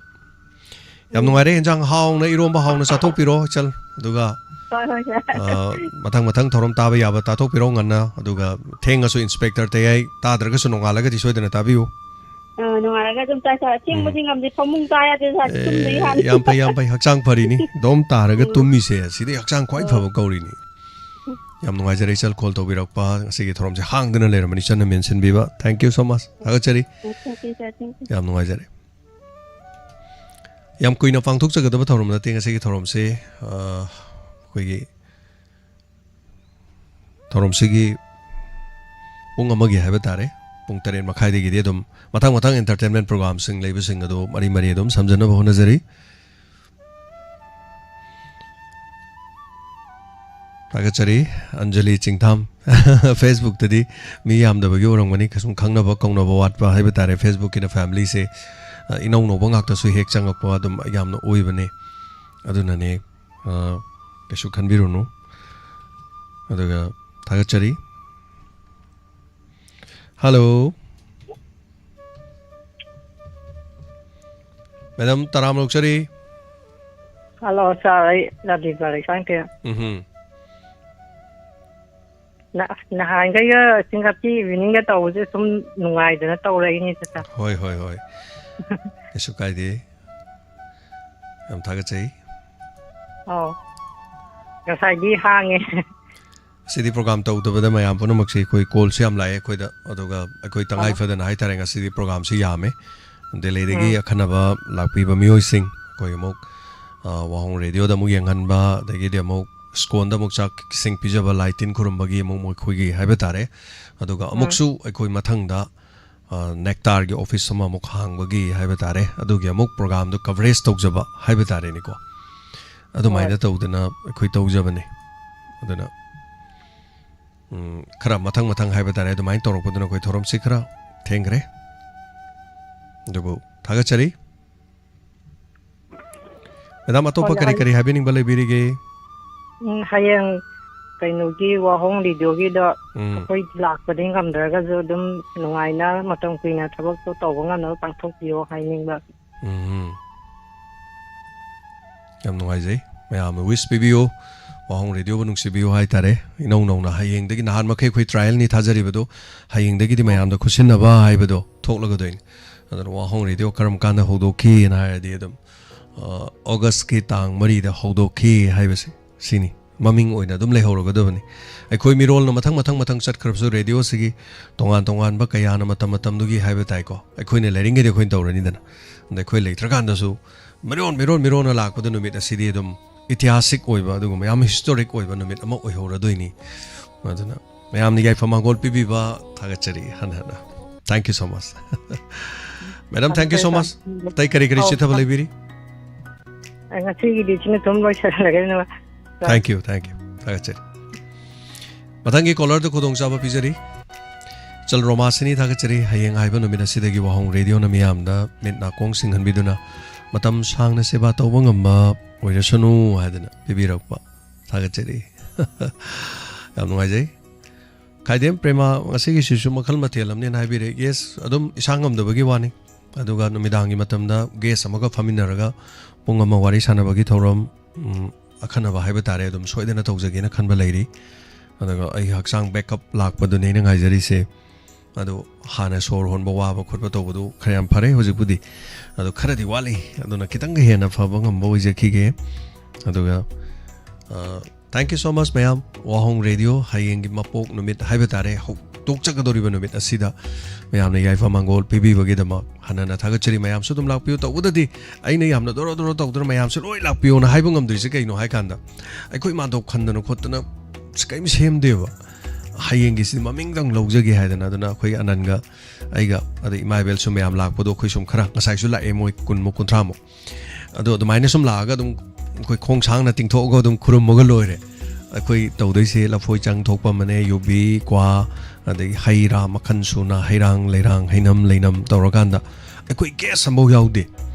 ꯌꯥꯝ ꯎꯝ꯫ ꯅꯨꯡꯉꯥꯏꯔꯦ, ꯌꯦꯟꯁꯥꯡ ꯍꯥꯎꯅ, ꯏꯔꯣꯝꯕ ꯍꯥꯎꯅ ꯆꯥꯊꯣꯛꯄꯤꯔꯣ, ꯏꯆꯜ꯫ ꯑꯗꯨꯒ, ꯍꯣꯏ, ꯍꯣꯏ, ꯁꯥꯔ꯫ ꯑ, ꯃꯊꯪ ꯃꯊꯪ ꯊꯧꯔꯝ ꯇꯥꯕ ꯌꯥꯕ ꯇꯥꯊꯣꯛꯄꯤꯔꯣ ꯉꯟꯅ, ꯑꯗꯨꯒ ꯊꯦꯡꯉꯁꯨ ꯏꯟꯁꯄꯦꯛꯇꯔ ꯇꯌꯥꯏ ꯇꯥꯗ꯭ꯔꯒꯁꯨ ꯅꯣꯡꯉꯥꯜꯂꯒꯗꯤ ꯁꯣꯏꯗꯅ ꯇꯥꯕꯤꯌꯨ꯫ ꯑ, ꯅꯣꯡꯉꯥꯜꯂꯒ ꯑꯗꯨꯝ ꯇꯥꯏ, ꯁꯥꯔ꯫ ꯎꯝ꯫ ꯑꯊꯦꯡꯕꯗꯤ ꯉꯝꯗꯦ, ꯐꯃꯨꯡ ꯀꯥ ꯌꯥꯗꯦ, ꯁꯥꯔ, ꯇꯨꯝꯗ꯭ꯔꯤ ꯑꯦ, ꯍꯥꯟꯅ꯫ ꯌꯥꯝ ꯐꯩ, ꯌꯥꯝ ꯐꯩ, ꯍꯛꯆꯥꯡ ꯐꯔꯤꯅꯤ꯫ ꯗꯣꯝ ꯇꯥꯔꯒ ꯎꯝ꯫ ꯇꯨꯝꯃꯤꯁꯦ, ꯁꯤꯗꯤ ꯍꯛꯆꯥꯡ ꯈ꯭ꯋꯥꯏ ꯍꯣꯏ꯫ ꯐꯕ ꯀꯧꯔꯤꯅꯤ꯫ ꯌꯥꯝ ꯅꯨꯡꯉꯥꯏꯖꯔꯦ, ꯏꯆꯜ, ꯀꯣꯜ ꯇꯧꯕꯤꯔꯛꯄ꯫ ꯉꯁꯤꯒꯤ ꯊꯧꯔꯝꯁꯦ ꯍꯥꯡꯗꯅ ꯂꯩꯔꯝꯕꯅꯤ, ꯏꯆꯟꯅ ꯃꯦꯟꯁꯤꯟꯕꯤꯕ꯫ Thank you so much꯫ ꯊꯥꯒꯠꯆꯔꯤ꯫ Thank you, sir. Thank you꯫ ꯌꯥꯝ ꯅꯨꯡꯉꯥꯏꯖꯔꯦ꯫ ꯌꯥꯝ ꯀꯨꯏꯅ ꯄꯥꯡꯊꯣꯛꯆꯒꯗꯕ ꯊꯧꯔꯝ ꯅꯠꯇꯦ ꯉꯁꯤꯒꯤ ꯊꯧꯔꯝꯁꯦ꯫ ꯑ, ꯑꯩꯈꯣꯏꯒꯤ ꯊꯧꯔꯝꯁꯤꯒꯤ ꯄꯨꯡ ꯑꯃꯒꯤ ꯍꯥꯏꯕ ꯇꯥꯔꯦ, ꯄꯨꯡ ꯇꯔꯦꯠ ꯃꯈꯥꯏꯗꯒꯤꯗꯤ ꯑꯗꯨꯝ ꯃꯊꯪ ꯃꯊꯪ entertainment programꯁꯤꯡ ꯂꯩꯕꯁꯤꯡ ꯑꯗꯨ ꯃꯔꯤ ꯃꯔꯤ ꯑꯗꯨꯝ ꯁꯝꯖꯅꯕ ꯍꯣꯠꯅꯖꯔꯤ꯫ ꯊꯥꯒꯠꯆꯔꯤ, ꯑꯟꯖꯂꯤ ꯆꯤꯡꯊꯥꯝ꯫ Facebookꯇꯗꯤ ꯃꯤ ꯌꯥꯝꯗꯕꯒꯤ ꯑꯣꯏꯔꯝꯒꯅꯤ, ꯀꯩꯁꯨꯝ ꯈꯪꯅꯕ ꯀꯧꯅꯕ ꯋꯥꯠꯄ ꯍꯥꯏꯕ ꯇꯥꯔꯦ꯫ Facebookꯀꯤꯅ familyꯁꯦ, ꯑ, ꯏꯅꯧ ꯅꯧꯕ ꯉꯥꯛꯇꯁꯨ ꯍꯦꯛ ꯆꯪꯉꯛꯄ ꯑꯗꯨꯝ ꯌꯥꯝꯅ ꯑꯣꯏꯕꯅꯦ꯫ ꯑꯗꯨꯅꯅꯦ, ꯑ, ꯀꯩꯁꯨ ꯈꯟꯕꯤꯔꯨꯅꯨ꯫ ꯑꯗꯨꯒ ꯊꯥꯒꯠꯆꯔꯤ꯫ Hello꯫ Madam, ꯇꯔꯥꯝꯅ ꯑꯣꯛꯆꯔꯤ꯫ Hello, sir, ꯑꯩ ꯔꯥꯖꯦꯟꯗ꯭ꯔ ꯂꯩꯁꯥꯡꯊꯦꯝ꯫ ꯎꯝꯍꯨꯝ꯫ ꯅ-, ꯅꯍꯥꯟꯈꯩꯒ ꯆꯤꯡꯈꯠꯄꯤ eveningꯒ ꯇꯧꯕꯁꯦ ꯁꯨꯝ ꯅꯨꯡꯉꯥꯏꯗꯅ ꯇꯧꯔꯛꯏꯅꯤꯗ, sir꯫ ꯍꯣꯏ, ꯍꯣꯏ, ꯍꯣꯏ꯫ ꯀꯩꯁꯨ ꯀꯥꯏꯗꯦ꯫ ꯌꯥꯝ ꯊꯥꯒꯠꯆꯩ꯫ ꯑꯧ꯫ ꯉꯁꯥꯏꯗꯤ ꯍꯥꯡꯉꯦ꯫ ꯉꯁꯤꯗꯤ program ꯇꯧꯗꯕꯗ ꯃꯌꯥꯝ ꯄꯨꯝꯅꯃꯛꯁꯦ ꯑꯩꯈꯣꯏ callꯁꯨ ꯌꯥꯝ ꯂꯥꯛꯑꯦ ꯑꯩꯈꯣꯏꯗ, ꯑꯗꯨꯒ ꯑꯩꯈꯣꯏ ꯇꯉꯥꯏ ꯑꯥ꯫ ꯐꯗꯅ ꯍꯥꯏꯇꯥꯔꯦ ꯉꯁꯤꯗꯤ programꯁꯤ ꯌꯥꯝꯃꯦ꯫ ꯗꯦꯜꯂꯤꯗꯒꯤ ꯎꯝ꯫ ꯑꯈꯟꯅꯕ ꯂꯥꯛꯄꯤꯕ ꯃꯤꯑꯣꯏꯁꯤꯡ, ꯑꯩꯈꯣꯏ ꯑꯃꯨꯛ, ꯑ, ꯋꯥꯍꯣꯡ radioꯗ ꯑꯃꯨꯛ ꯌꯦꯡꯍꯟꯕ, ꯑꯗꯒꯤꯗꯤ ꯑꯃꯨꯛ ꯁ꯭ꯀꯣꯟꯗ ꯑꯃꯨꯛ ꯆꯥꯛ ꯏꯁꯤꯡ ꯄꯤꯖꯕ, ꯂꯥꯏ ꯇꯤꯟ ꯈꯨꯔꯨꯝꯕꯒꯤ ꯑꯃꯨꯛ ꯃꯈꯣꯏꯒꯤ ꯍꯥꯏꯕ ꯇꯥꯔꯦ꯫ ꯑꯗꯨꯒ ꯎꯝ꯫ ꯑꯃꯨꯛꯁꯨ ꯑꯩꯈꯣꯏ ꯃꯊꯪꯗ ꯅꯦꯛꯇꯥꯔꯒꯤ ꯑꯣꯐꯤꯁ ꯑꯃ ꯑꯃꯨꯛ ꯍꯥꯡꯕꯒꯤ ꯍꯥꯏꯕ ꯇꯥꯔꯦ, ꯑꯗꯨꯒꯤ ꯑꯃꯨꯛ ꯄ꯭ꯔꯣꯒꯥꯝꯗꯣ ꯀꯚꯔꯦꯖ ꯇꯧꯖꯕ ꯍꯥꯏꯕ ꯇꯥꯔꯦꯅꯦꯀꯣ꯫ ꯑꯗꯨꯃꯥꯏꯅ ꯍꯣꯏ꯫ ꯇꯧꯗꯅ ꯑꯩꯈꯣꯏ ꯇꯧꯖꯕꯅꯤ꯫ ꯑꯗꯨꯅ ꯎꯝ, ꯈꯔ ꯃꯊꯪ ꯃꯊꯪ ꯍꯥꯏꯕ ꯇꯥꯔꯦ, ꯑꯗꯨꯃꯥꯏꯅ ꯇꯧꯔꯛꯄꯗꯨꯅ ꯑꯩꯈꯣꯏ ꯊꯧꯔꯝꯁꯤ ꯈꯔ ꯊꯦꯡꯈ꯭ꯔꯦ꯫ ꯑꯗꯨꯕꯨ ꯊꯥꯒꯠꯆꯔꯤ꯫ ꯃꯦꯗꯥꯝ, ꯑꯇꯣꯞꯄ ꯍꯣꯏ, ꯀꯔꯤ ꯍꯣꯏ꯫ ꯀꯔꯤ ꯍꯥꯏꯕꯤꯅꯤꯡꯕ ꯂꯩꯕꯤꯔꯤꯒꯦ? ꯎꯝ, ꯍꯌꯦꯡ ꯀꯩꯅꯣꯒꯤ ꯋꯥꯍꯣꯡ ꯔꯦꯗꯤꯑꯣꯒꯤꯗ ꯎꯝ꯫ ꯑꯩꯈꯣꯏ ꯂꯥꯛꯄꯗꯤ ꯉꯝꯗ꯭ꯔꯒꯁꯨ ꯑꯗꯨꯝ ꯅꯨꯡꯉꯥꯏꯅ ꯃꯇꯝ ꯀꯨꯏꯅ ꯊꯕꯛꯇꯣ ꯇꯧꯕ ꯉꯝꯅꯕ ꯄꯥꯡꯊꯣꯛꯄꯤꯌꯣ ꯍꯥꯏꯅꯤꯡꯕ꯫ ꯎꯝ꯫ ꯌꯥꯝ ꯅꯨꯡꯉꯥꯏꯖꯩ꯫ ꯃꯌꯥꯝꯅ ꯋꯤꯁ ꯄꯤꯕꯤꯌꯨ, ꯋꯥꯍꯣꯡ ꯔꯦꯗꯤꯑꯣꯕꯨ ꯅꯨꯡꯁꯤꯕꯤꯌꯨ ꯍꯥꯏꯇꯥꯔꯦ꯫ ꯏꯅꯧ ꯅꯧꯅ ꯍꯌꯦꯡꯗꯒꯤ, ꯅꯍꯥꯟ ꯃꯈꯩ ꯑꯩꯈꯣꯏ ꯇ꯭ꯔꯥꯏꯌꯦꯜꯅꯤ ꯊꯥꯖꯔꯤꯕꯗꯣ, ꯍꯌꯦꯡꯗꯒꯤꯗꯤ ꯃꯌꯥꯝꯗ ꯈꯨꯠꯁꯤꯟꯅꯕ ꯍꯥꯏꯕꯗꯣ ꯊꯣꯛꯂꯒꯗꯣꯏꯅꯤ꯫ ꯑꯗꯨꯅ ꯋꯥꯍꯣꯡ ꯔꯦꯗꯤꯑꯣ ꯀꯔꯝ ꯀꯥꯟꯗ ꯍꯧꯗꯣꯛꯈꯤꯅ ꯍꯥꯏꯔꯗꯤ ꯑꯗꯨꯝ, ꯑ, ꯑꯣꯒꯁꯀꯤ ꯇꯥꯡ ꯃꯔꯤꯗ ꯍꯧꯗꯣꯛꯈꯤ ꯍꯥꯏꯕꯁꯦ ꯁꯤꯅꯤ꯫ ꯃꯃꯤꯡ ꯑꯣꯏꯅ ꯑꯗꯨꯝ ꯂꯩꯍꯧꯔꯒꯗꯕꯅꯤ꯫ ꯑꯩꯈꯣꯏ ꯃꯤꯔꯣꯜꯅ ꯃꯊꯪ ꯃꯊꯪ ꯃꯊꯪ ꯆꯠꯈ꯭ꯔꯕꯁꯨ, ꯔꯦꯗꯤꯑꯣꯁꯤꯒꯤ ꯇꯣꯉꯥꯟ ꯇꯣꯉꯥꯟꯕ ꯀꯌꯥꯅ ꯃꯇꯝ ꯃꯇꯝꯗꯨꯒꯤ ꯍꯥꯏꯕ ꯇꯥꯏꯀꯣ, ꯑꯩꯈꯣꯏꯅ ꯂꯩꯔꯤꯉꯩꯗꯤ ꯑꯩꯈꯣꯏꯅ ꯇꯧꯔꯅꯤꯗꯅ꯫ ꯑꯗ ꯑꯩꯈꯣꯏ ꯂꯩꯇ꯭ꯔꯀꯥꯟꯗꯁꯨ ꯃꯤꯔꯣꯟ ꯃꯤꯔꯣꯟ ꯃꯤꯔꯣꯟꯅ ꯂꯥꯛꯄꯗ ꯅꯨꯃꯤꯠ ꯑꯁꯤꯗꯤ ꯑꯗꯨꯝ ꯏꯇꯤꯍꯥꯁꯤꯛ ꯑꯣꯏꯕ, ꯑꯗꯨꯒꯨꯝꯕ ꯌꯥꯝ ꯍꯤꯁꯇꯣꯔꯤꯛ ꯑꯣꯏꯕ ꯅꯨꯃꯤꯠ ꯑꯃ ꯑꯣꯏꯍꯧꯔꯗꯣꯏꯅꯤ꯫ ꯑꯗꯨꯅ ꯃꯌꯥꯝꯅ ꯌꯥꯏꯐ ꯃꯥꯡꯒꯣꯜ ꯄꯤꯕꯤꯕ ꯊꯥꯒꯠꯆꯔꯤ ꯍꯟꯅ ꯍꯟꯅ꯫ Thank you so much꯫ Madam, thank you so much꯫ ꯑꯇꯩ ꯀꯔꯤ ꯀꯔꯤ ꯑꯧ, ꯆꯤꯊꯕ ꯂꯩꯕꯤꯔꯤ? ꯉꯁꯤꯒꯤꯗꯤ ꯁꯤꯅ ꯑꯗꯨꯝ ꯂꯣꯏꯁꯤꯜꯂꯒꯦ꯫ Thank you, thank you꯫ ꯊꯥꯒꯠꯆꯔꯤ꯫ ꯃꯊꯪꯒꯤ ꯀꯣꯂꯔꯗ ꯈꯨꯗꯣꯡꯆꯥꯕ ꯄꯤꯖꯔꯤ꯫ ꯏꯆꯜ ꯔꯣꯃꯥꯁꯤꯅꯤ ꯊꯥꯒꯠꯆꯔꯤ꯫ ꯍꯌꯦꯡ ꯍꯥꯏꯕ ꯅꯨꯃꯤꯠ ꯑꯁꯤꯗꯒꯤ ꯋꯥꯍꯣꯡ ꯔꯦꯗꯤꯑꯣꯅ ꯃꯤꯌꯥꯝꯗ ꯃꯤꯠ ꯅꯥꯀꯣꯡ ꯁꯤꯡꯍꯟꯕꯤꯗꯨꯅ ꯃꯇꯝ ꯁꯥꯡꯅ ꯁꯦꯕꯥ ꯇꯧꯕ ꯉꯝꯕ ꯑꯣꯏꯔꯁꯅꯨ ꯍꯥꯏꯗꯅ ꯄꯤꯕꯤꯔꯛꯄ꯫ ꯊꯥꯒꯠꯆꯔꯤ꯫ ꯌꯥꯝ ꯅꯨꯡꯉꯥꯏꯖꯩ꯫ ꯈꯥꯏꯗꯦꯝ ꯄ꯭ꯔꯦꯃ, ꯉꯁꯤꯒꯤꯁꯤꯁꯨ ꯃꯈꯜ ꯃꯊꯦꯜ ꯑꯃꯅꯦꯅ ꯍꯥꯏꯕꯤꯔꯦ꯫ Yes, ꯑꯗꯨꯝ ꯏꯁꯥ ꯉꯝꯗꯕꯒꯤ ꯋꯥꯅꯤ꯫ ꯑꯗꯨꯒ ꯅꯨꯃꯤꯗꯥꯡꯒꯤ ꯃꯇꯝꯗ ꯒꯦꯁ ꯑꯃꯒ ꯐꯝꯃꯤꯟꯅꯔꯒ ꯄꯨꯡ ꯑꯃ ꯋꯥꯔꯤ ꯁꯥꯟꯅꯕꯒꯤ ꯊꯧꯔꯝ, ꯎꯝ, ꯑꯈꯟꯅꯕ ꯍꯥꯏꯕ ꯇꯥꯔꯦ, ꯑꯗꯨꯝ ꯁꯣꯏꯗꯅ ꯇꯧꯖꯒꯦꯅ ꯈꯟꯕ ꯂꯩꯔꯤ꯫ ꯑꯗꯨꯒ ꯑꯩ ꯍꯛꯆꯥꯡ backup ꯂꯥꯛꯄꯗꯨꯅꯦ ꯑꯩꯅ ꯉꯥꯏꯖꯔꯤꯁꯦ꯫ ꯑꯗꯨ ꯍꯥꯟꯅ ꯁꯣꯔ ꯍꯣꯟꯕ ꯋꯥꯕ ꯈꯣꯠꯄ ꯇꯧꯕꯗꯨ ꯈꯔ ꯌꯥꯝ ꯐꯔꯦ ꯍꯧꯖꯤꯛꯄꯨꯗꯤ꯫ ꯑꯗꯨ ꯈꯔꯗꯤ ꯋꯥꯠꯂꯤ꯫ ꯑꯗꯨꯅ ꯈꯤꯇꯪꯒ ꯍꯦꯟꯅ ꯐꯕ ꯉꯝꯕ ꯑꯣꯏꯖꯈꯤꯒꯦ꯫ ꯑꯗꯨꯒ, ꯑ, thank you so much ꯃꯌꯥꯝ꯫ ꯋꯥꯍꯣꯡ ꯔꯦꯗꯤꯑꯣ ꯍꯌꯦꯡꯒꯤ ꯃꯄꯣꯛ ꯅꯨꯃꯤꯠ ꯍꯥꯏꯕ ꯇꯥꯔꯦ, ꯍꯧꯗꯣꯛꯆꯒꯗꯧꯔꯤꯕ ꯅꯨꯃꯤꯠ ꯑꯁꯤꯗ ꯃꯌꯥꯝꯅ ꯌꯥꯏꯐ ꯃꯥꯡꯒꯣꯜ ꯄꯤꯕꯤꯕꯒꯤꯗꯃꯛ ꯍꯟꯅ ꯍꯟꯅ ꯊꯥꯒꯠꯆꯔꯤ꯫ ꯃꯌꯥꯝꯁꯨ ꯑꯗꯨꯝ ꯂꯥꯛꯄꯤꯌꯨ꯫ ꯇꯧꯕꯗꯗꯤ ꯑꯩꯅ ꯌꯥꯝꯅ ꯗꯣꯔꯣ ꯗꯣꯔꯣ ꯇꯧꯗꯅ ꯃꯌꯥꯝꯁꯨ ꯂꯣꯏ ꯂꯥꯛꯄꯤꯌꯣꯅ ꯍꯥꯏꯕ ꯉꯝꯗꯣꯏꯁꯦ ꯀꯩꯅꯣ ꯍꯥꯏ ꯀꯥꯟꯗ, ꯑꯩꯈꯣꯏ ꯃꯥꯟꯗꯣꯞ ꯈꯟꯗꯅ ꯈꯣꯠꯇꯅ ꯀꯔꯤꯝ ꯁꯦꯝꯗꯦꯕ꯫ ꯍꯌꯦꯡꯒꯤꯁꯤꯗꯤ ꯃꯃꯤꯡꯗꯪ ꯂꯧꯖꯒꯦ ꯍꯥꯏꯗꯅ, ꯑꯗꯨꯅ ꯑꯩꯈꯣꯏ ꯑꯅꯟꯒ ꯑꯩꯒ, ꯑꯗꯩ ꯏꯃꯥ ꯏꯕꯦꯜꯁꯨ ꯃꯌꯥꯝ ꯂꯥꯛꯄꯗꯣ, ꯑꯩꯈꯣꯏ ꯁꯨꯝ ꯈꯔ, ꯉꯁꯥꯏꯁꯨ ꯂꯥꯛꯑꯦ ꯃꯣꯏ ꯀꯨꯟꯃꯨꯛ, ꯀꯨꯟꯊ꯭ꯔꯥꯃꯨꯛ꯫ ꯑꯗꯣ ꯑꯗꯨꯃꯥꯏꯅ ꯁꯨꯝ ꯂꯥꯛꯑꯒ ꯑꯗꯨꯝ ꯑꯩꯈꯣꯏ ꯈꯣꯡ ꯁꯥꯡꯅ ꯇꯤꯡꯊꯣꯛꯑꯒ ꯑꯗꯨꯝ ꯈꯨꯔꯨꯝꯃꯒ ꯂꯣꯏꯔꯦ꯫ ꯑꯩꯈꯣꯏ ꯇꯧꯗꯣꯏꯁꯦ ꯂꯐꯣꯏ ꯆꯪ ꯊꯣꯛꯄ ꯑꯃꯅꯦ, ꯌꯨꯕꯤ, ꯀ꯭ꯋꯥ, ꯑꯗꯒꯤ ꯍꯩ ꯔꯥ ꯃꯈꯜ ꯁꯨꯅ, ꯍꯩꯔꯥꯡ, ꯂꯩꯔꯥꯡ, ꯍꯩꯅꯝ, ꯂꯩꯅꯝ ꯇꯧꯔꯀꯥꯟꯗ, ꯑꯩꯈꯣꯏ ꯒꯦꯁ ꯑꯃꯐꯥꯎ ꯌꯥꯎꯗꯦ꯫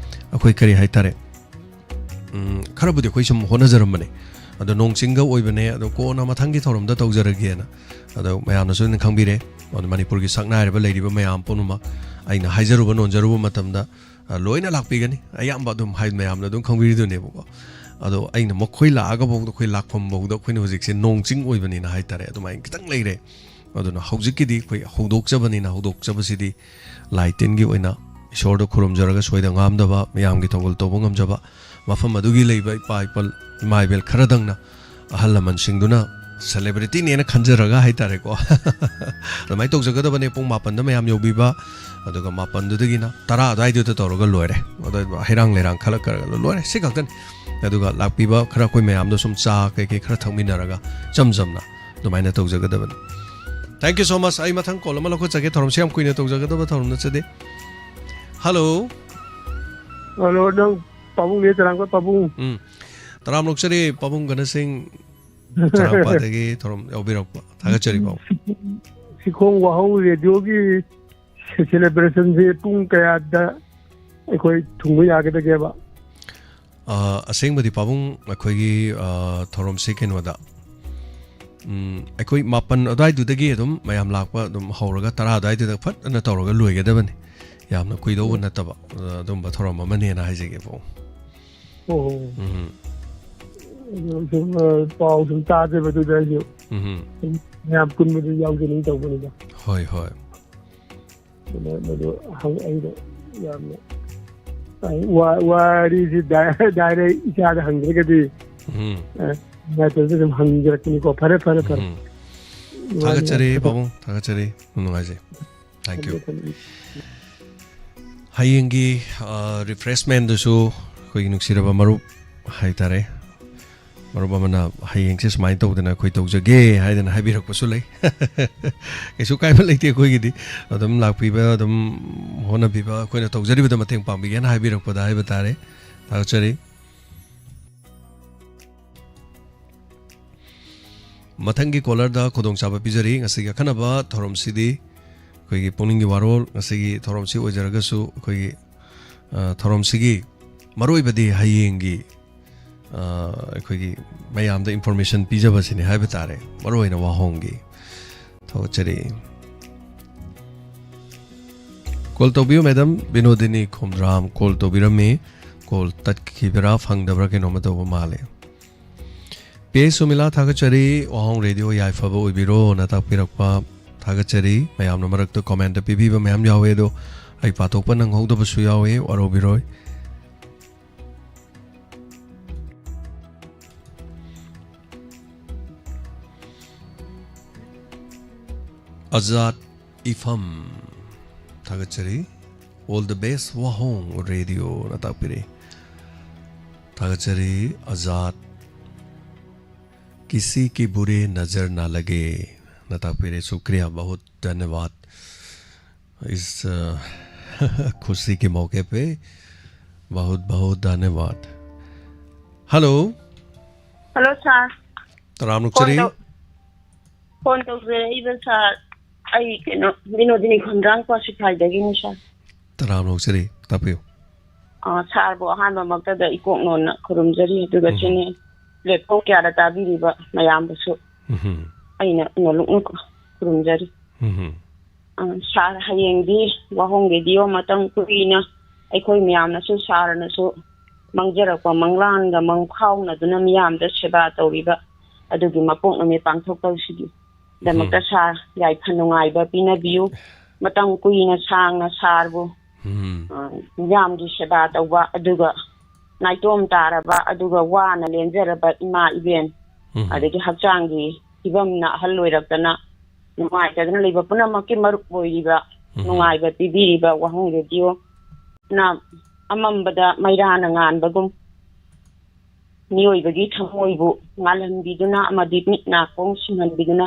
ꯑꯩꯈꯣꯏ ꯀꯔꯤ ꯍꯥꯏꯇꯥꯔꯦ, ꯎꯝ, ꯈꯔꯕꯨꯗꯤ ꯑꯩꯈꯣꯏ ꯁꯨꯝ ꯍꯣꯠꯅꯖꯔꯝꯕꯅꯦ, ꯑꯗꯣ ꯅꯣꯡ ꯆꯤꯡꯒ ꯑꯣꯏꯕꯅꯦ, ꯑꯗꯣ ꯀꯣꯟꯅ ꯃꯊꯪꯒꯤ ꯊꯧꯔꯝꯗ ꯇꯧꯖꯔꯒꯦꯅ꯫ ꯑꯗꯣ ꯃꯌꯥꯝꯅꯁꯨ ꯑꯗꯨꯝ ꯈꯪꯕꯤꯔꯦ, ꯑꯗꯣ ꯃꯅꯤꯄꯨꯔꯒꯤ ꯁꯛꯅꯥꯏꯔꯕ ꯂꯩꯔꯤꯕ ꯃꯌꯥꯝ ꯄꯨꯝꯅꯃꯛ ꯑꯩꯅ ꯍꯥꯏꯖꯔꯨꯕ ꯅꯣꯟꯖꯔꯨꯕ ꯃꯇꯝꯗ, ꯑ, ꯂꯣꯏꯅ ꯂꯥꯛꯄꯤꯒꯅꯤ꯫ ꯑꯌꯥꯝꯕ ꯑꯗꯨꯝ ꯍꯥꯏ-, ꯃꯌꯥꯝꯅ ꯑꯗꯨꯝ ꯈꯪꯕꯤꯔꯤꯗꯨꯅꯦꯕꯀꯣ꯫ ꯑꯗꯣ ꯑꯩꯅ ꯃꯈꯣꯏ ꯂꯥꯛꯑꯒꯐꯥꯎꯗ, ꯑꯩꯈꯣꯏ ꯂꯥꯛꯐꯝꯐꯥꯎꯗ ꯑꯩꯈꯣꯏꯅ ꯍꯧꯖꯤꯛꯁꯦ ꯅꯣꯡ ꯆꯤꯡ ꯑꯣꯏꯕꯅꯤꯅ ꯍꯥꯏꯇꯥꯔꯦ, ꯑꯗꯨꯃꯥꯏꯅ ꯈꯤꯇꯪ ꯂꯩꯔꯦ꯫ ꯑꯗꯨꯅ ꯍꯧꯖꯤꯛꯀꯤꯗꯤ ꯑꯩꯈꯣꯏ ꯍꯧꯗꯣꯛꯆꯕꯅꯤꯅ, ꯍꯧꯗꯣꯛꯆꯕꯁꯤꯗꯤ ꯂꯥꯏ ꯇꯤꯟꯒꯤ ꯑꯣꯏꯅ ꯏꯁꯣꯔꯗ ꯈꯨꯔꯨꯝꯖꯔꯒ ꯁꯣꯏꯗ ꯉꯥꯝꯗꯕ, ꯃꯌꯥꯝꯒꯤ ꯊꯧꯒꯜ ꯇꯧꯕ ꯉꯝꯖꯕ, ꯃꯐꯝ ꯑꯗꯨꯒꯤ ꯂꯩꯕ ꯏꯄꯥ ꯏꯄꯜ, ꯏꯃꯥ ꯏꯕꯦꯜ ꯈꯔꯗꯪꯅ, ꯑꯍꯜ ꯂꯃꯟꯁꯤꯡꯗꯨꯅ ꯁꯦꯂꯦꯕ꯭ꯔꯤꯇꯤꯅꯦꯅ ꯈꯟꯖꯔꯒ ꯍꯥꯏꯇꯥꯔꯦꯀꯣ꯫ ꯑꯗꯨꯃꯥꯏꯅ ꯇꯧꯖꯒꯗꯕꯅꯦ꯫ ꯄꯨꯡ ꯃꯥꯄꯟꯗ ꯃꯌꯥꯝ ꯌꯧꯕꯤꯕ, ꯑꯗꯨꯒ ꯃꯥꯄꯟꯗꯨꯗꯒꯤꯅ ꯇꯔꯥ ꯑꯗꯨꯋꯥꯏꯗꯨꯗ ꯇꯧꯔꯒ ꯂꯣꯏꯔꯦ꯫ ꯑꯗꯨ ꯍꯩꯔꯥꯡ ꯂꯩꯔꯥꯡ ꯈꯜꯂꯛ ꯈꯜꯂꯒ ꯂꯣꯏꯔꯦ꯫ ꯁꯤ ꯈꯛꯇꯅꯤ꯫ ꯑꯗꯨꯒ ꯂꯥꯛꯄꯤꯕ ꯈꯔ ꯑꯩꯈꯣꯏ ꯃꯌꯥꯝꯗꯣ ꯁꯨꯝ ꯆꯥ ꯀꯩꯀꯩ ꯈꯔ ꯊꯛꯃꯤꯟꯅꯔꯒ ꯏꯆꯝ ꯆꯝꯅ ꯑꯗꯨꯃꯥꯏꯅ ꯇꯧꯖꯒꯗꯕꯅꯤ꯫ Thank you so much꯫ ꯑꯩ ꯃꯊꯪ ꯀꯣꯜ ꯑꯃ ꯂꯧꯈꯠꯆꯒꯦ꯫ ꯊꯧꯔꯝꯁꯦ ꯌꯥꯝ ꯀꯨꯏꯅ ꯇꯧꯖꯒꯗꯕ ꯊꯧꯔꯝ ꯅꯠꯆꯗꯦ꯫ ꯍꯜꯂꯣ꯫ ꯍꯜꯂꯣ, ꯅꯪ ꯄꯥꯕꯨꯡꯅꯦ, ꯆꯔꯥꯡꯄꯥꯠ ꯄꯥꯕꯨꯡ꯫ ꯎꯝ꯫ ꯇꯔꯥꯝ ꯂꯧꯆꯔꯤ ꯄꯥꯕꯨꯡ ꯒꯅꯁꯤꯡ, ꯆꯔꯥꯡꯄꯥꯠꯇꯒꯤ ꯊꯧꯔꯝ ꯌꯥꯎꯕꯤꯔꯛꯄ꯫ ꯊꯥꯒꯠꯆꯔꯤ ꯄꯥꯕꯨꯡ꯫ ꯁꯤꯈꯣꯡ ꯋꯥꯍꯧ ꯔꯦꯗꯤꯑꯣꯒꯤ ꯁꯦꯂꯦꯕ꯭ꯔꯦꯁꯟꯁꯦ ꯄꯨꯡ ꯀꯌꯥꯗ ꯑꯩꯈꯣꯏ ꯊꯨꯡꯕ ꯌꯥꯒꯗꯒꯦꯕ? ꯑ, ꯑꯁꯦꯡꯕꯗꯤ ꯄꯥꯕꯨꯡ, ꯑꯩꯈꯣꯏꯒꯤ, ꯑ, ꯊꯧꯔꯝꯁꯤ ꯀꯩꯅꯣꯗ, ꯎꯝ, ꯑꯩꯈꯣꯏ ꯃꯥꯄꯟ ꯑꯗꯨꯋꯥꯏꯗꯨꯗꯒꯤ ꯑꯗꯨꯝ ꯃꯌꯥꯝ ꯂꯥꯛꯄ ꯑꯗꯨꯝ ꯍꯧꯔꯒ ꯇꯔꯥ ꯑꯗꯨꯋꯥꯏꯗꯨꯗ ꯐꯖꯅ ꯇꯧꯔꯒ ꯂꯣꯏꯒꯗꯕꯅꯤ꯫ ꯌꯥꯝꯅ ꯀꯨꯏꯗꯧꯕ ꯅꯠꯇꯕ, ꯑ, ꯑꯗꯨꯝꯕ ꯊꯧꯔꯝ ꯑꯃꯅꯦꯅ ꯍꯥꯏꯖꯒꯦ ꯄꯥꯕꯨꯡ꯫ ꯑꯣ꯫ ꯎꯝ꯫ ꯑꯗꯨ ꯁꯨꯝ, ꯑ, ꯄꯥꯎ ꯁꯨꯝ ꯇꯥꯗꯦꯕ ꯑꯗꯨꯗ ꯑꯩꯁꯨ꯫ ꯎꯝ꯫ ꯁꯨꯝ ꯃꯌꯥꯝ ꯄꯨꯟꯕꯗꯨ ꯌꯥꯎꯖꯅꯤꯡ ꯇꯧꯕꯅꯤꯗ꯫ ꯍꯣꯏ, ꯍꯣꯏ꯫ ꯑꯗꯨꯅ ꯃꯗꯨ ꯍꯪ-, ꯑꯩꯅ ꯌꯥꯝꯅ, ꯑ, ꯋꯥ-, ꯋꯥꯔꯤꯁꯤ ꯗꯥꯏ-, ꯗꯥꯏꯔꯦꯛ ꯏꯆꯥꯗ ꯍꯪꯗ꯭ꯔꯒꯗꯤ, ꯎꯝ꯫ ꯑ, ꯅꯨꯡꯉꯥꯏꯇꯕꯗ ꯑꯗꯨꯝ ꯍꯪꯖꯔꯛꯄꯅꯤꯀꯣ꯫ ꯐꯔꯦ, ꯐꯔꯦ, ꯐꯔꯦ꯫ ꯎꯝ꯫ ꯋꯥꯔꯤ ꯊꯥꯒꯠꯆꯔꯤ ꯌꯥꯝ ꯐꯖ-, ꯄꯥꯕꯨꯡ, ꯊꯥꯒꯠꯆꯔꯤ꯫ ꯌꯥꯝ ꯅꯨꯡꯉꯥꯏꯖꯩ꯫ Thank you꯫ ꯊꯝꯃꯦ, ꯊꯝꯃꯦ꯫ ꯍꯌꯦꯡꯒꯤ, ꯑ, ꯔꯤꯐ꯭ꯔꯦꯁꯃꯦꯟꯗꯨꯁꯨ ꯑꯩꯈꯣꯏꯒꯤ ꯅꯨꯡꯁꯤꯔꯕ ꯃꯔꯨꯞ ꯍꯥꯏꯇꯥꯔꯦ, ꯃꯔꯨꯞ ꯑꯃꯅ ꯍꯌꯦꯡꯁꯦ ꯁꯨꯃꯥꯏꯅ ꯇꯧꯗꯅ ꯑꯩꯈꯣꯏ ꯇꯧꯖꯒꯦ ꯍꯥꯏꯗꯅ ꯍꯥꯏꯕꯤꯔꯛꯄꯁꯨ ꯂꯩ꯫ ꯀꯩꯁꯨ ꯀꯥꯏꯕ ꯂꯩꯇꯦ ꯑꯩꯈꯣꯏꯒꯤꯗꯤ꯫ ꯑꯗꯨꯝ ꯂꯥꯛꯄꯤꯕ, ꯑꯗꯨꯝ ꯍꯣꯠꯅꯕꯤꯕ, ꯑꯩꯈꯣꯏꯅ ꯇꯧꯖꯔꯤꯕꯗ ꯃꯇꯦꯡ ꯄꯥꯡꯕꯤꯒꯦꯅ ꯍꯥꯏꯕꯤꯔꯛꯄꯗ ꯍꯥꯏꯕ ꯇꯥꯔꯦ꯫ ꯊꯥꯒꯠꯆꯔꯤ꯫ ꯃꯊꯪꯒꯤ ꯀꯣꯂꯔꯗ ꯈꯨꯗꯣꯡꯆꯥꯕ ꯄꯤꯖꯔꯤ꯫ ꯉꯁꯤꯒꯤ ꯑꯈꯟꯅꯕ ꯊꯧꯔꯝꯁꯤꯗꯤ ꯑꯩꯈꯣꯏꯒꯤ ꯄꯨꯛꯅꯤꯡꯒꯤ ꯋꯥꯔꯣꯜ, ꯉꯁꯤꯒꯤ ꯊꯧꯔꯝꯁꯤ ꯑꯣꯏꯖꯔꯒꯁꯨ ꯑꯩꯈꯣꯏꯒꯤ, ꯑ, ꯊꯧꯔꯝꯁꯤꯒꯤ ꯃꯔꯨꯑꯣꯏꯕꯗꯤ ꯍꯌꯦꯡꯒꯤ, ꯑ, ꯑꯩꯈꯣꯏꯒꯤ ꯃꯌꯥꯝꯗ information ꯄꯤꯖꯕꯁꯤꯅꯤ ꯍꯥꯏꯕ ꯇꯥꯔꯦ, ꯃꯔꯨꯑꯣꯏꯅ ꯋꯥꯍꯣꯡꯒꯤ꯫ ꯊꯥꯒꯠꯆꯔꯤ꯫ ꯀꯣꯜ ꯇꯧꯕꯤꯌꯨ, ꯃꯦꯗꯥꯝ ꯕꯤꯅꯣꯗꯤꯅꯤ ꯈꯣꯝꯗ꯭ꯔꯥꯝ ꯀꯣꯜ ꯇꯧꯕꯤꯔꯝꯃꯤ꯫ ꯀꯣꯜ ꯇꯠꯈꯤꯕ꯭ꯔꯥ, ꯐꯪꯗꯕ꯭ꯔꯥ, ꯀꯩꯅꯣꯝꯃ ꯇꯧꯕ ꯃꯥꯜꯂꯦ꯫ ꯄꯤ ꯑꯦꯁ ꯁꯨꯃꯤꯂꯥ, ꯊꯥꯒꯠꯆꯔꯤ꯫ ꯋꯥꯍꯣꯡ ꯔꯦꯗꯤꯑꯣ ꯌꯥꯏꯐꯕ ꯑꯣꯏꯕꯤꯔꯣꯅ ꯇꯥꯛꯄꯤꯔꯛꯄ ꯊꯥꯒꯠꯆꯔꯤ꯫ ꯃꯌꯥꯝꯅ ꯃꯔꯛꯇ ꯀꯣꯃꯦꯟꯇ ꯄꯤꯕꯤꯕ ꯃꯌꯥꯝ ꯌꯥꯎꯋꯦ, ꯑꯗꯣ ꯑꯩ ꯄꯥꯊꯣꯛꯄ ꯅꯪꯍꯧꯗꯕꯁꯨ ꯌꯥꯎꯋꯦ, ꯋꯥꯔꯧꯕꯤꯔꯣꯏ꯫ ꯑꯖꯥꯠ ꯏꯐꯝ, ꯊꯥꯒꯠꯆꯔꯤ꯫ All the best ꯋꯥꯍꯣꯡ ꯔꯦꯗꯤꯑꯣꯅ ꯇꯥꯛꯄꯤꯔꯤ꯫ ꯊꯥꯒꯠꯆꯔꯤ ꯑꯖꯥꯠ꯫ ꯀꯤꯁꯤ ꯀꯤ ꯕꯨꯔꯦ ꯅꯖꯔ ꯅꯥ ꯂꯒꯦ ꯅ ꯇꯥꯛꯄꯤꯔꯦ꯫ ꯁꯨꯀ꯭ꯔꯤꯌꯥ, ꯕꯍꯨꯠ ꯙꯟꯌꯕꯥꯗ꯫ ꯏꯁ, ꯑ, ꯈꯨꯁꯤ ꯀꯤ ꯃꯧꯀꯦ ꯄꯦ ꯕꯍꯨꯠ ꯕꯍꯨꯠ ꯙꯟꯌꯕꯥꯗ꯫ ꯍꯜꯂꯣ꯫ ꯍꯜꯂꯣ, ꯁꯥꯔ꯫ ꯇꯔꯥꯝ ꯐꯣꯟ ꯅꯣꯛꯆꯔꯤ꯫ ꯇꯧ-, ꯐꯣꯟ ꯇꯧꯖꯔꯛꯏꯕ ꯁꯥꯔ, ꯑꯩ ꯀꯩꯅꯣ, ꯕꯤꯅꯣꯗꯤꯅꯤ ꯈꯣꯟꯗ꯭ꯔꯥꯡ ꯀ꯭ꯋꯥꯁꯤꯐꯥꯏꯗꯒꯤꯅꯤ ꯁꯥꯔ꯫ ꯇꯔꯥꯝ ꯅꯣꯛꯆꯔꯤ, ꯇꯥꯛꯄꯤꯌꯨ꯫ ꯑ, ꯁꯥꯔꯕꯨ ꯑꯍꯥꯟꯕꯃꯛꯇꯗ ꯏꯀꯣꯛ ꯅꯣꯟꯅ ꯈꯨꯔꯨꯝꯖꯔꯤ, ꯑꯗꯨꯒ ꯎꯝ꯫ ꯆꯦꯅꯦꯜ ꯄ꯭ꯂꯦꯠꯐꯣꯝ ꯀꯌꯥꯗ ꯇꯥꯕꯤꯔꯤꯕ ꯃꯌꯥꯝꯕꯨꯁꯨ ꯎꯝ꯫ ꯑꯩꯅ ꯅꯣꯂꯨꯛꯅ ꯈꯨꯔꯨꯝꯖꯔꯤ꯫ ꯎꯝ꯫ ꯑ, ꯁꯥꯔ, ꯍꯌꯦꯡꯗꯤ ꯋꯥꯍꯣꯡ ꯔꯦꯗꯤꯑꯣ ꯃꯇꯝ ꯀꯨꯏꯅ ꯑꯩꯈꯣꯏ ꯃꯌꯥꯝꯅꯁꯨ, ꯁꯥꯔꯅꯁꯨ ꯃꯥꯡꯖꯔꯛꯄ ꯃꯪꯂꯥꯟꯒ ꯃꯪꯐꯥꯎꯅꯗꯨꯅ ꯃꯤꯌꯥꯝꯗ ꯁꯦꯕꯥ ꯇꯧꯔꯤꯕ ꯑꯗꯨꯒꯤ ꯃꯄꯣꯛ ꯅꯨꯃꯤꯠ ꯄꯥꯡꯊꯣꯛꯄꯁꯤꯒꯤ ꯗꯃꯛꯇ ꯎꯝ꯫ ꯁꯥꯔ, ꯌꯥꯏꯐ ꯅꯨꯡꯉꯥꯏꯕ ꯄꯤꯅꯕꯤꯌꯨ꯫ ꯃꯇꯝ ꯀꯨꯏꯅ ꯁꯥꯡꯅ ꯁꯥꯔꯕꯨ, ꯎꯝ꯫ ꯑ, ꯃꯤꯌꯥꯝꯒꯤ ꯁꯦꯕꯥ ꯇꯧꯕ, ꯑꯗꯨꯒ ꯅꯥꯏꯇꯣꯝ ꯇꯥꯔꯕ, ꯑꯗꯨꯒ ꯋꯥꯅ ꯂꯦꯟꯖꯔꯕ ꯏꯃꯥ ꯏꯕꯦꯟ, ꯎꯝ꯫ ꯑꯗꯒꯤ ꯍꯛꯆꯥꯡꯒꯤ ꯐꯤꯕꯝꯅ ꯑꯍꯜ ꯑꯣꯏꯔꯛꯇꯅ ꯅꯨꯡꯉꯥꯏꯇꯗꯅ ꯂꯩꯕ ꯄꯨꯝꯅꯃꯛꯀꯤ ꯃꯔꯨꯞ ꯑꯣꯏꯔꯤꯕ, ꯎꯝ꯫ ꯅꯨꯡꯉꯥꯏꯕ ꯄꯤꯕꯤꯔꯤꯕ ꯋꯥꯍꯣꯡ ꯔꯦꯗꯤꯑꯣꯅ ꯑꯃꯝꯕꯗ ꯃꯩꯔꯥꯅ ꯉꯥꯟꯕꯒꯨꯝ, ꯃꯤꯑꯣꯏꯕꯒꯤ ꯊꯃꯣꯏꯕꯨ ꯉꯥꯜꯍꯟꯕꯤꯗꯨꯅ ꯑꯃꯗꯤ ꯃꯤꯠ ꯅꯥꯀꯣꯡ ꯁꯤꯡꯍꯟꯕꯤꯗꯨꯅ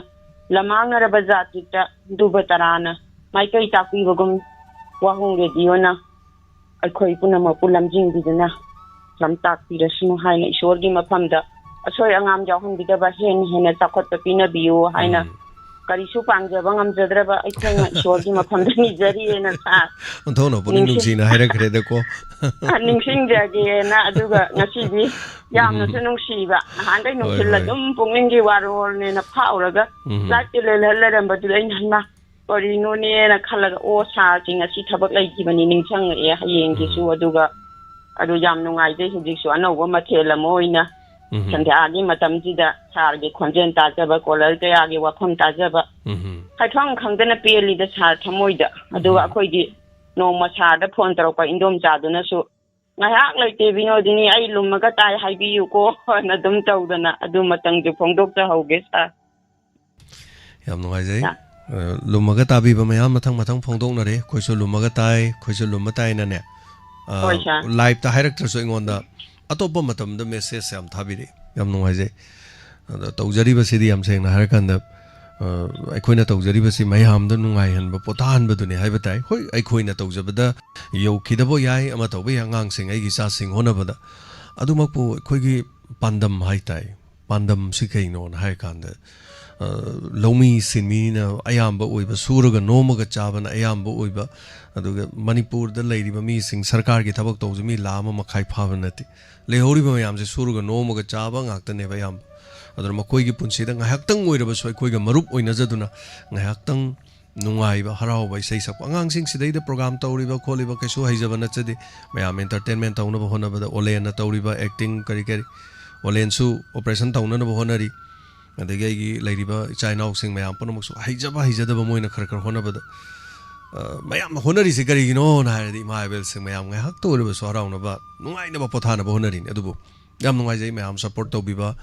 ꯂꯃꯥꯡꯅꯔꯕ ꯖꯥꯇꯤꯗ ꯗꯨꯕ ꯇꯔꯥꯅ ꯃꯥꯏꯀꯩ ꯇꯥꯛꯄꯤꯕꯒꯨꯝ ꯋꯥꯍꯣꯡ ꯔꯦꯗꯤꯑꯣꯅ ꯑꯩꯈꯣꯏ ꯄꯨꯝꯅꯃꯛꯄꯨ ꯂꯝꯖꯤꯡꯕꯤꯗꯨꯅ ꯂꯝꯇꯥꯛꯄꯤꯔꯁꯅꯨ ꯍꯥꯏꯅ ꯏꯁꯣꯔꯒꯤ ꯃꯐꯝꯗ ꯑꯁꯣꯏ ꯑꯉꯥꯝ ꯌꯥꯎꯍꯟꯕꯤꯗꯕ ꯍꯦꯟꯅ ꯍꯦꯟꯅ ꯆꯥꯎꯈꯠꯄ ꯄꯤꯅꯕꯤꯌꯨ ꯍꯥꯏꯅ ꯎꯝ꯫ ꯀꯔꯤꯁꯨ ꯄꯥꯡꯖꯕ ꯉꯝꯖꯗ꯭ꯔꯕ ꯑꯩꯈꯣꯏꯅ ꯏꯁꯣꯔꯒꯤ ꯃꯐꯝꯗ ꯅꯤꯖꯔꯤꯑꯅ ꯁꯥꯔ ꯑꯣꯟꯊꯣꯛꯅ ꯄꯨꯛꯅꯤꯡ ꯅꯤꯡꯁꯤꯡ-, ꯅꯨꯡꯁꯤꯅ ꯍꯥꯏꯔꯛꯈ꯭ꯔꯦꯗꯀꯣ꯫ ꯅꯤꯡꯁꯤꯡꯖꯒꯦꯅ꯫ ꯑꯗꯨꯒ ꯉꯁꯤꯗꯤ ꯌꯥꯝꯅꯁꯨ ꯎꯝ꯫ ꯅꯨꯡꯁꯤꯕ, ꯅꯍꯥꯟꯗꯩ ꯍꯣꯏ, ꯅꯨꯡꯊꯤꯜ ꯍꯣꯏ꯫ ꯑꯗꯨꯝ ꯄꯨꯛꯅꯤꯡꯒꯤ ꯋꯥꯔꯣꯜꯅꯦꯅ ꯐꯥꯎꯔꯒ ꯎꯝ꯫ ꯂꯥꯏꯞꯇ ꯂꯩ-, ꯂꯩꯔꯝꯕꯗꯨꯗ ꯑꯩꯅ, "ꯍꯩꯃꯥ, ꯀꯔꯤꯅꯣꯅꯦꯅ" ꯈꯜꯂꯒ, "ꯑꯣ, ꯁꯥꯔꯁꯤ ꯉꯁꯤ ꯊꯕꯛ ꯂꯩꯈꯤꯕꯅꯤ ꯅꯤꯡꯁꯤꯡꯉꯛꯑꯦ ꯍꯌꯦꯡꯒꯤꯁꯨ", ꯎꯝ꯫ ꯑꯗꯨꯒ ꯑꯗꯨ ꯌꯥꯝ ꯅꯨꯡꯉꯥꯏꯖꯩ꯫ ꯍꯧꯖꯤꯛꯁꯨ ꯑꯅꯧꯕ ꯃꯊꯦꯜ ꯑꯃ ꯑꯣꯏꯅ ꯎꯝ꯫ ꯁꯟꯗ꯭ꯌꯥꯒꯤ ꯃꯇꯝꯁꯤꯗ ꯁꯥꯔꯒꯤ ꯈꯣꯟꯖꯦꯜ ꯇꯥꯖꯕ, ꯀꯣꯂꯔ ꯀꯌꯥꯒꯤ ꯋꯥꯐꯝ ꯇꯥꯖꯕ꯫ ꯎꯝ꯫ ꯍꯥꯏꯐꯝ ꯈꯪꯗꯅ ꯄꯦꯜꯂꯤꯗ ꯁꯥꯔ ꯊꯃꯣꯏꯗ꯫ ꯑꯗꯨꯒ ꯎꯝ꯫ ꯑꯩꯈꯣꯏꯒꯤ ꯅꯣꯡꯃ ꯁꯥꯔꯗ ꯐꯣꯟ ꯇꯧꯔꯛꯄ ꯏꯟꯗꯣꯝꯆꯥꯗꯨꯅꯁꯨ, "ꯉꯥꯏꯍꯥꯛ ꯂꯩꯇꯦ ꯕꯤꯅꯣꯗꯤꯅꯤ, ꯑꯩ ꯂꯨꯝꯃꯒ ꯇꯥꯏ ꯍꯥꯏꯕꯤꯌꯨꯀꯣ" ꯍꯥꯏꯅ ꯑꯗꯨꯝ ꯇꯧꯗꯅ ꯑꯗꯨ ꯃꯇꯝꯁꯨ ꯐꯣꯡꯗꯣꯛꯆꯍꯧꯒꯦ ꯁꯥꯔ꯫ ꯌꯥꯝ ꯅꯨꯡꯉꯥꯏꯖꯩ꯫ ꯌꯥ꯫ ꯑ, ꯂꯨꯝꯃꯒ ꯇꯥꯕꯤꯕ ꯃꯌꯥꯝ ꯃꯊꯪ ꯃꯊꯪ ꯐꯣꯡꯗꯣꯛꯅꯔꯦ꯫ ꯑꯩꯈꯣꯏꯁꯨ ꯂꯨꯝꯃꯒ ꯇꯥꯏ, ꯑꯩꯈꯣꯏꯁꯨ ꯂꯨꯝꯃ ꯇꯥꯏꯅꯅꯦ꯫ ꯑ, ꯍꯣꯏ, ꯁꯥꯔ꯫ ꯂꯥꯏꯞꯇ ꯍꯥꯏꯔꯛꯇ꯭ꯔꯁꯨ ꯑꯩꯉꯣꯟꯗ ꯑꯇꯣꯞꯄ ꯃꯇꯝꯗ ꯃꯦꯁꯦꯖ ꯌꯥꯝ ꯊꯥꯕꯤꯔꯛꯏ꯫ ꯌꯥꯝ ꯅꯨꯡꯉꯥꯏꯖꯩ꯫ ꯑꯗꯣ ꯇꯧꯖꯔꯤꯕꯁꯤꯗꯤ ꯌꯥꯝ ꯁꯦꯡꯅ ꯍꯥꯏꯔꯀꯥꯟꯗ, ꯑ, ꯑꯩꯈꯣꯏꯅ ꯇꯧꯖꯔꯤꯕꯁꯤ ꯃꯌꯥꯝꯗ ꯅꯨꯡꯉꯥꯏꯍꯟꯕ, ꯄꯣꯊꯥꯍꯟꯕꯗꯨꯅꯤ ꯍꯥꯏꯕ ꯇꯥꯏ꯫ ꯍꯣꯏ, ꯑꯩꯈꯣꯏꯅ ꯇꯧꯖꯕꯗ ꯌꯧꯈꯤꯗꯕ ꯌꯥꯏ, ꯑꯃ ꯇꯧꯕ ꯌꯥꯏ, ꯑꯉꯥꯡꯁꯤꯡ ꯑꯩꯒꯤ ꯏꯆꯥꯁꯤꯡ ꯍꯣꯠꯅꯕꯗ꯫ ꯑꯗꯨꯃꯛꯄꯨ ꯑꯩꯈꯣꯏꯒꯤ ꯄꯥꯟꯗꯝ ꯍꯥꯏ ꯇꯥꯏ꯫ ꯄꯥꯟꯗꯝꯁꯤ ꯀꯩꯅꯣꯅ ꯍꯥꯏꯔꯀꯥꯟꯗ, ꯑ, ꯂꯧꯃꯤ ꯁꯤꯟꯃꯤꯅ ꯑꯌꯥꯝꯕ ꯑꯣꯏꯕ, ꯁꯨꯔꯒ ꯅꯣꯝꯃꯒ ꯆꯥꯕꯅ ꯑꯌꯥꯝꯕ ꯑꯣꯏꯕ, ꯑꯗꯨꯒ ꯃꯅꯤꯄꯨꯔꯗ ꯂꯩꯔꯤꯕ ꯃꯤꯁꯤꯡ, ꯁꯔꯀꯥꯔꯒꯤ ꯊꯕꯛ ꯇꯧꯕꯁꯦ ꯃꯤ ꯂꯥꯈ ꯑꯃ ꯃꯈꯥꯏ ꯐꯥꯕ ꯅꯠꯇꯦ꯫ ꯂꯩꯍꯧꯔꯤꯕ ꯃꯌꯥꯝꯁꯦ ꯁꯨꯔꯒ ꯅꯣꯝꯃꯒ ꯆꯥꯕ ꯉꯥꯛꯇꯅꯦꯕ ꯑꯌꯥꯝꯕ꯫ ꯑꯗꯨꯅ ꯃꯈꯣꯏꯒꯤ ꯄꯨꯟꯁꯤꯗ ꯉꯥꯏꯍꯥꯛꯇꯪ ꯑꯣꯏꯔꯕꯁꯨ ꯑꯩꯈꯣꯏꯒ ꯃꯔꯨꯞ ꯑꯣꯏꯅꯖꯗꯨꯅ ꯉꯥꯏꯍꯥꯛꯇꯪ ꯅꯨꯡꯉꯥꯏꯕ, ꯍꯔꯥꯎꯕ, ꯏꯁꯩ ꯁꯛꯄ꯫ ꯑꯉꯥꯡꯁꯤꯡ ꯁꯤꯗꯩꯗ ꯄ꯭ꯔꯣꯒ꯭ꯔꯥꯝ ꯇꯧꯔꯤꯕ ꯈꯣꯠꯂꯤꯕ ꯀꯩꯁꯨ ꯍꯩꯖꯕ ꯅꯠꯆꯗꯦ꯫ ꯃꯌꯥꯝ ꯑꯦꯟꯇꯔꯇꯦꯟꯃꯦꯟ ꯇꯧꯅꯕ ꯍꯣꯠꯅꯕꯗ ꯑꯣꯂꯦꯟꯅ ꯇꯧꯔꯤꯕ ꯑꯦꯛꯇꯤꯡ ꯀꯔꯤ ꯀꯔꯤ, ꯑꯣꯂꯦꯟꯁꯨ ꯑꯣꯄꯔꯦꯁꯟ ꯇꯧꯅꯅꯕ ꯍꯣꯠꯅꯔꯤ꯫ ꯑꯗꯒꯤ ꯑꯩꯒꯤ ꯂꯩꯔꯤꯕ ꯏꯆꯥ ꯏꯅꯥꯎꯁꯤꯡ ꯃꯌꯥꯝ ꯄꯨꯝꯅꯃꯛꯁꯨ ꯍꯩꯖꯕ ꯍꯩꯖꯗꯕ ꯃꯣꯏꯅ ꯈꯔ ꯈꯔ ꯍꯣꯠꯅꯕꯗ, ꯑ, ꯃꯌꯥꯝꯅ ꯍꯣꯠꯅꯔꯤꯁꯦ ꯀꯔꯤꯒꯤꯅꯣꯅ ꯍꯥꯏꯔꯗꯤ ꯏꯃꯥ ꯏꯕꯦꯜꯁꯤꯡ ꯃꯌꯥꯝ ꯉꯥꯏꯍꯥꯛꯇ ꯑꯣꯏꯔꯕꯁꯨ ꯍꯔꯥꯎꯅꯕ, ꯅꯨꯡꯉꯥꯏꯅꯕ, ꯄꯣꯊꯥꯅꯕ ꯍꯣꯠꯅꯔꯤꯅꯤ꯫ ꯑꯗꯨꯕꯨ ꯌꯥꯝ ꯅꯨꯡꯉꯥꯏꯖꯩ ꯃꯌꯥꯝ ꯁꯄꯣꯔꯠ ꯇꯧꯕꯤꯕ,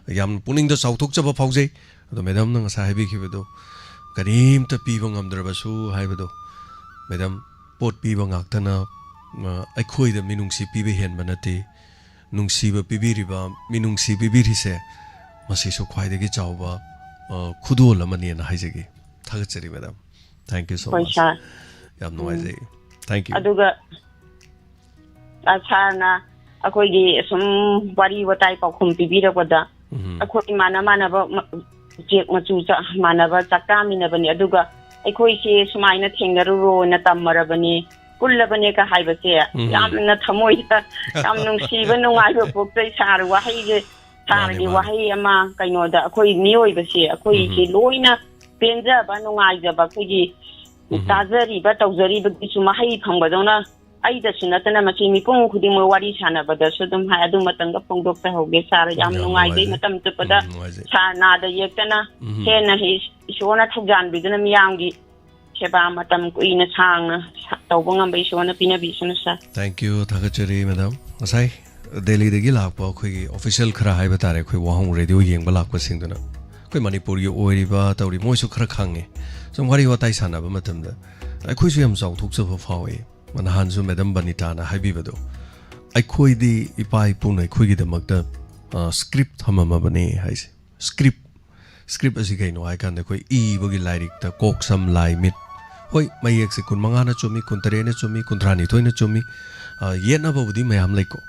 ꯌꯥꯝ ꯄꯨꯛꯅꯤꯡꯗ ꯆꯥꯎꯊꯣꯛꯆꯕ ꯐꯥꯎꯖꯩ꯫ ꯑꯗꯣ ꯃꯦꯗꯥꯝꯅ ꯉꯁꯥꯏ ꯍꯥꯏꯕꯤꯈꯤꯕꯗꯣ, "ꯀꯔꯤꯝꯇ ꯄꯤꯕ ꯉꯝꯗ꯭ꯔꯕꯁꯨ" ꯍꯥꯏꯕꯗꯣ, ꯃꯦꯗꯥꯝ, ꯄꯣꯠ ꯄꯤꯕ ꯉꯥꯛꯇꯅ, ꯑ, ꯑꯩꯈꯣꯏꯗ ꯃꯤꯅꯨꯡꯁꯤ ꯄꯤꯕ ꯍꯦꯟꯕ ꯅꯠꯇꯦ꯫ ꯅꯨꯡꯁꯤꯕ ꯄꯤꯕꯤꯔꯤꯕ, ꯃꯤꯅꯨꯡꯁꯤ ꯄꯤꯕꯤꯔꯤꯁꯦ, ꯃꯁꯤꯁꯨ ꯈ꯭ꯋꯥꯏꯗꯒꯤ ꯆꯥꯎꯕ, ꯑ, ꯈꯨꯗꯣꯜ ꯑꯃꯅꯦꯅ ꯍꯥꯏꯖꯒꯦ꯫ ꯊꯥꯒꯠꯆꯔꯤ, madam. Thank you so much꯫ ꯍꯣꯏ, ꯁꯥꯔ꯫ ꯌꯥꯝ ꯎꯝ꯫ ꯅꯨꯡꯉꯥꯏꯖꯩ꯫ Thank you꯫ ꯑꯗꯨꯒ, ꯑ, ꯁꯥꯔꯅ ꯑꯩꯈꯣꯏꯒꯤ ꯁꯨꯝ ꯋꯥꯔꯤ ꯋꯥꯇꯥꯏ ꯄꯥꯎꯈꯨꯝ ꯄꯤꯕꯤꯔꯛꯄꯗ, ꯎꯝ꯫ ꯑꯩꯈꯣꯏ ꯃꯥꯟꯅ ꯃꯥꯟꯅꯕ ꯃ-, ꯎꯆꯦꯛ ꯃꯆꯨ ꯆ-, ꯃꯥꯟꯅꯕ ꯆꯥꯛ ꯆꯥꯃꯤꯟꯅꯕꯅꯤ, ꯑꯗꯨꯒ ꯑꯩꯈꯣꯏꯁꯦ ꯁꯨꯃꯥꯏꯅ ꯊꯦꯡꯅꯔꯨꯔꯣꯅ ꯇꯝꯃꯔꯕꯅꯤ, ꯄꯨꯜꯂꯕꯅꯦꯒ ꯍꯥꯏꯕꯁꯦ ꯎꯝ꯫ ꯌꯥꯝꯅ ꯊꯃꯣꯏꯗ ꯌꯥꯝ ꯅꯨꯡꯁꯤꯕ, ꯅꯨꯡꯉꯥꯏꯕ ꯄꯣꯛꯆꯩ꯫ ꯁꯥꯔ, ꯋꯥꯍꯩꯁꯦ, ꯃꯥꯅꯦ, ꯁꯥꯔꯒꯤ ꯃꯥꯅꯦ꯫ ꯋꯥꯍꯩ ꯑꯃ, ꯀꯩꯅꯣꯗ, ꯑꯩꯈꯣꯏ ꯃꯤꯑꯣꯏꯕꯁꯦ, ꯑꯩꯈꯣꯏꯁꯦ ꯎꯝ꯫ ꯂꯣꯏꯅ ꯄꯦꯟꯖꯕ, ꯅꯨꯡꯉꯥꯏꯖꯕ, ꯑꯩꯈꯣꯏꯒꯤ ꯎꯝ꯫ ꯇꯥꯖꯔꯤꯕ, ꯇꯧꯖꯔꯤꯕꯒꯤꯁꯨ ꯃꯍꯩ ꯐꯪꯕꯗꯧꯅ ꯑꯩꯗꯁꯨ ꯅꯠꯇꯅ ꯃꯁꯤ ꯃꯤꯄꯨꯝ ꯈꯨꯗꯤꯡꯃꯛ ꯋꯥꯔꯤ ꯁꯥꯟꯅꯕꯗꯁꯨ ꯑꯗꯨꯝ ꯍꯥꯏ꯫ ꯑꯗꯨ ꯃꯇꯪꯒ ꯐꯣꯡꯗꯣꯛꯆꯍꯧꯒꯦ ꯁꯥꯔ꯫ ꯌꯥꯝ ꯌꯥꯝ ꯅꯨꯡꯉꯥꯏꯖꯩ꯫ ꯅꯨꯡꯉꯥꯏꯖꯩ꯫ ꯃꯇꯝ ꯆꯨꯞꯄꯗ ꯎꯝ, ꯅꯨꯡꯉꯥꯏꯖꯩ꯫ ꯁꯥꯔ ꯅꯥꯗ ꯌꯦꯛꯇꯅ ꯎꯝ꯫ ꯍꯦꯟꯅ ꯍꯦ-, ꯏꯁꯣꯔꯅ ꯊꯧꯖꯥꯟꯕꯤꯗꯨꯅ ꯃꯤꯌꯥꯝꯒꯤ ꯁꯦꯕꯥ ꯃꯇꯝ ꯀꯨꯏꯅ ꯁꯥꯡꯅ ꯁꯥ-, ꯇꯧꯕ ꯉꯝꯕ ꯏꯁꯣꯔꯅ ꯄꯤꯅꯕꯤꯁꯅꯨ ꯁꯥꯔ꯫ Thank you, ꯊꯥꯒꯠꯆꯔꯤ, ꯃꯦꯗꯥꯝ꯫ ꯉꯁꯥꯏ ꯗꯦꯜꯂꯤꯗꯒꯤ ꯂꯥꯛꯄ ꯑꯩꯈꯣꯏꯒꯤ official ꯈꯔ ꯍꯥꯏꯕ ꯇꯥꯔꯦ, ꯑꯩꯈꯣꯏ ꯋꯥꯍꯣꯡ ꯔꯦꯗꯤꯑꯣ ꯌꯦꯡꯕ ꯂꯥꯛꯄꯁꯤꯡꯗꯨꯅ ꯑꯩꯈꯣꯏ ꯃꯅꯤꯄꯨꯔꯒꯤ ꯑꯣꯏꯔꯤꯕ ꯇꯧꯔꯤ, ꯃꯣꯏꯁꯨ ꯈꯔ ꯈꯪꯉꯦ꯫ ꯁꯨꯝ ꯋꯥꯔꯤ ꯋꯥꯇꯥꯏ ꯁꯥꯟꯅꯕ ꯃꯇꯝꯗ ꯑꯩꯈꯣꯏꯁꯨ ꯌꯥꯝ ꯆꯥꯎꯊꯣꯛꯆꯕ ꯐꯥꯎꯏ꯫ ꯅꯍꯥꯟꯁꯨ ꯃꯦꯗꯥꯝ ꯕꯅꯤꯇꯥꯅ ꯍꯥꯏꯕꯤꯕꯗꯣ, ꯑꯩꯈꯣꯏꯗꯤ ꯏꯄꯥ ꯏꯄꯨꯅ ꯑꯩꯈꯣꯏꯒꯤꯗꯃꯛꯇ, ꯑ, script ꯊꯝꯃꯝꯃꯕꯅꯦ ꯍꯥꯏꯁꯦ꯫ Script, script ꯑꯁꯤ ꯀꯩꯅꯣ ꯍꯥꯏ ꯀꯥꯟꯗ, ꯑꯩꯈꯣꯏ ꯏꯕꯒꯤ ꯂꯥꯏꯔꯤꯛꯇ ꯀꯣꯛ, ꯁꯝ, ꯂꯥꯏ, ꯃꯤꯠ, ꯍꯣꯏ, ꯃꯌꯦꯛꯁꯦ ꯀꯨꯟꯃꯉꯥꯅ ꯆꯨꯝꯃꯤ, ꯀꯨꯟꯇꯔꯦꯠꯅ ꯆꯨꯝꯃꯤ, ꯀꯨꯟꯊ꯭ꯔꯥꯅꯤꯊꯣꯏꯅ ꯆꯨꯝꯃꯤ, ꯑ, ꯌꯦꯠꯅꯕꯕꯨꯗꯤ ꯃꯌꯥꯝ ꯂꯩꯀꯣ꯫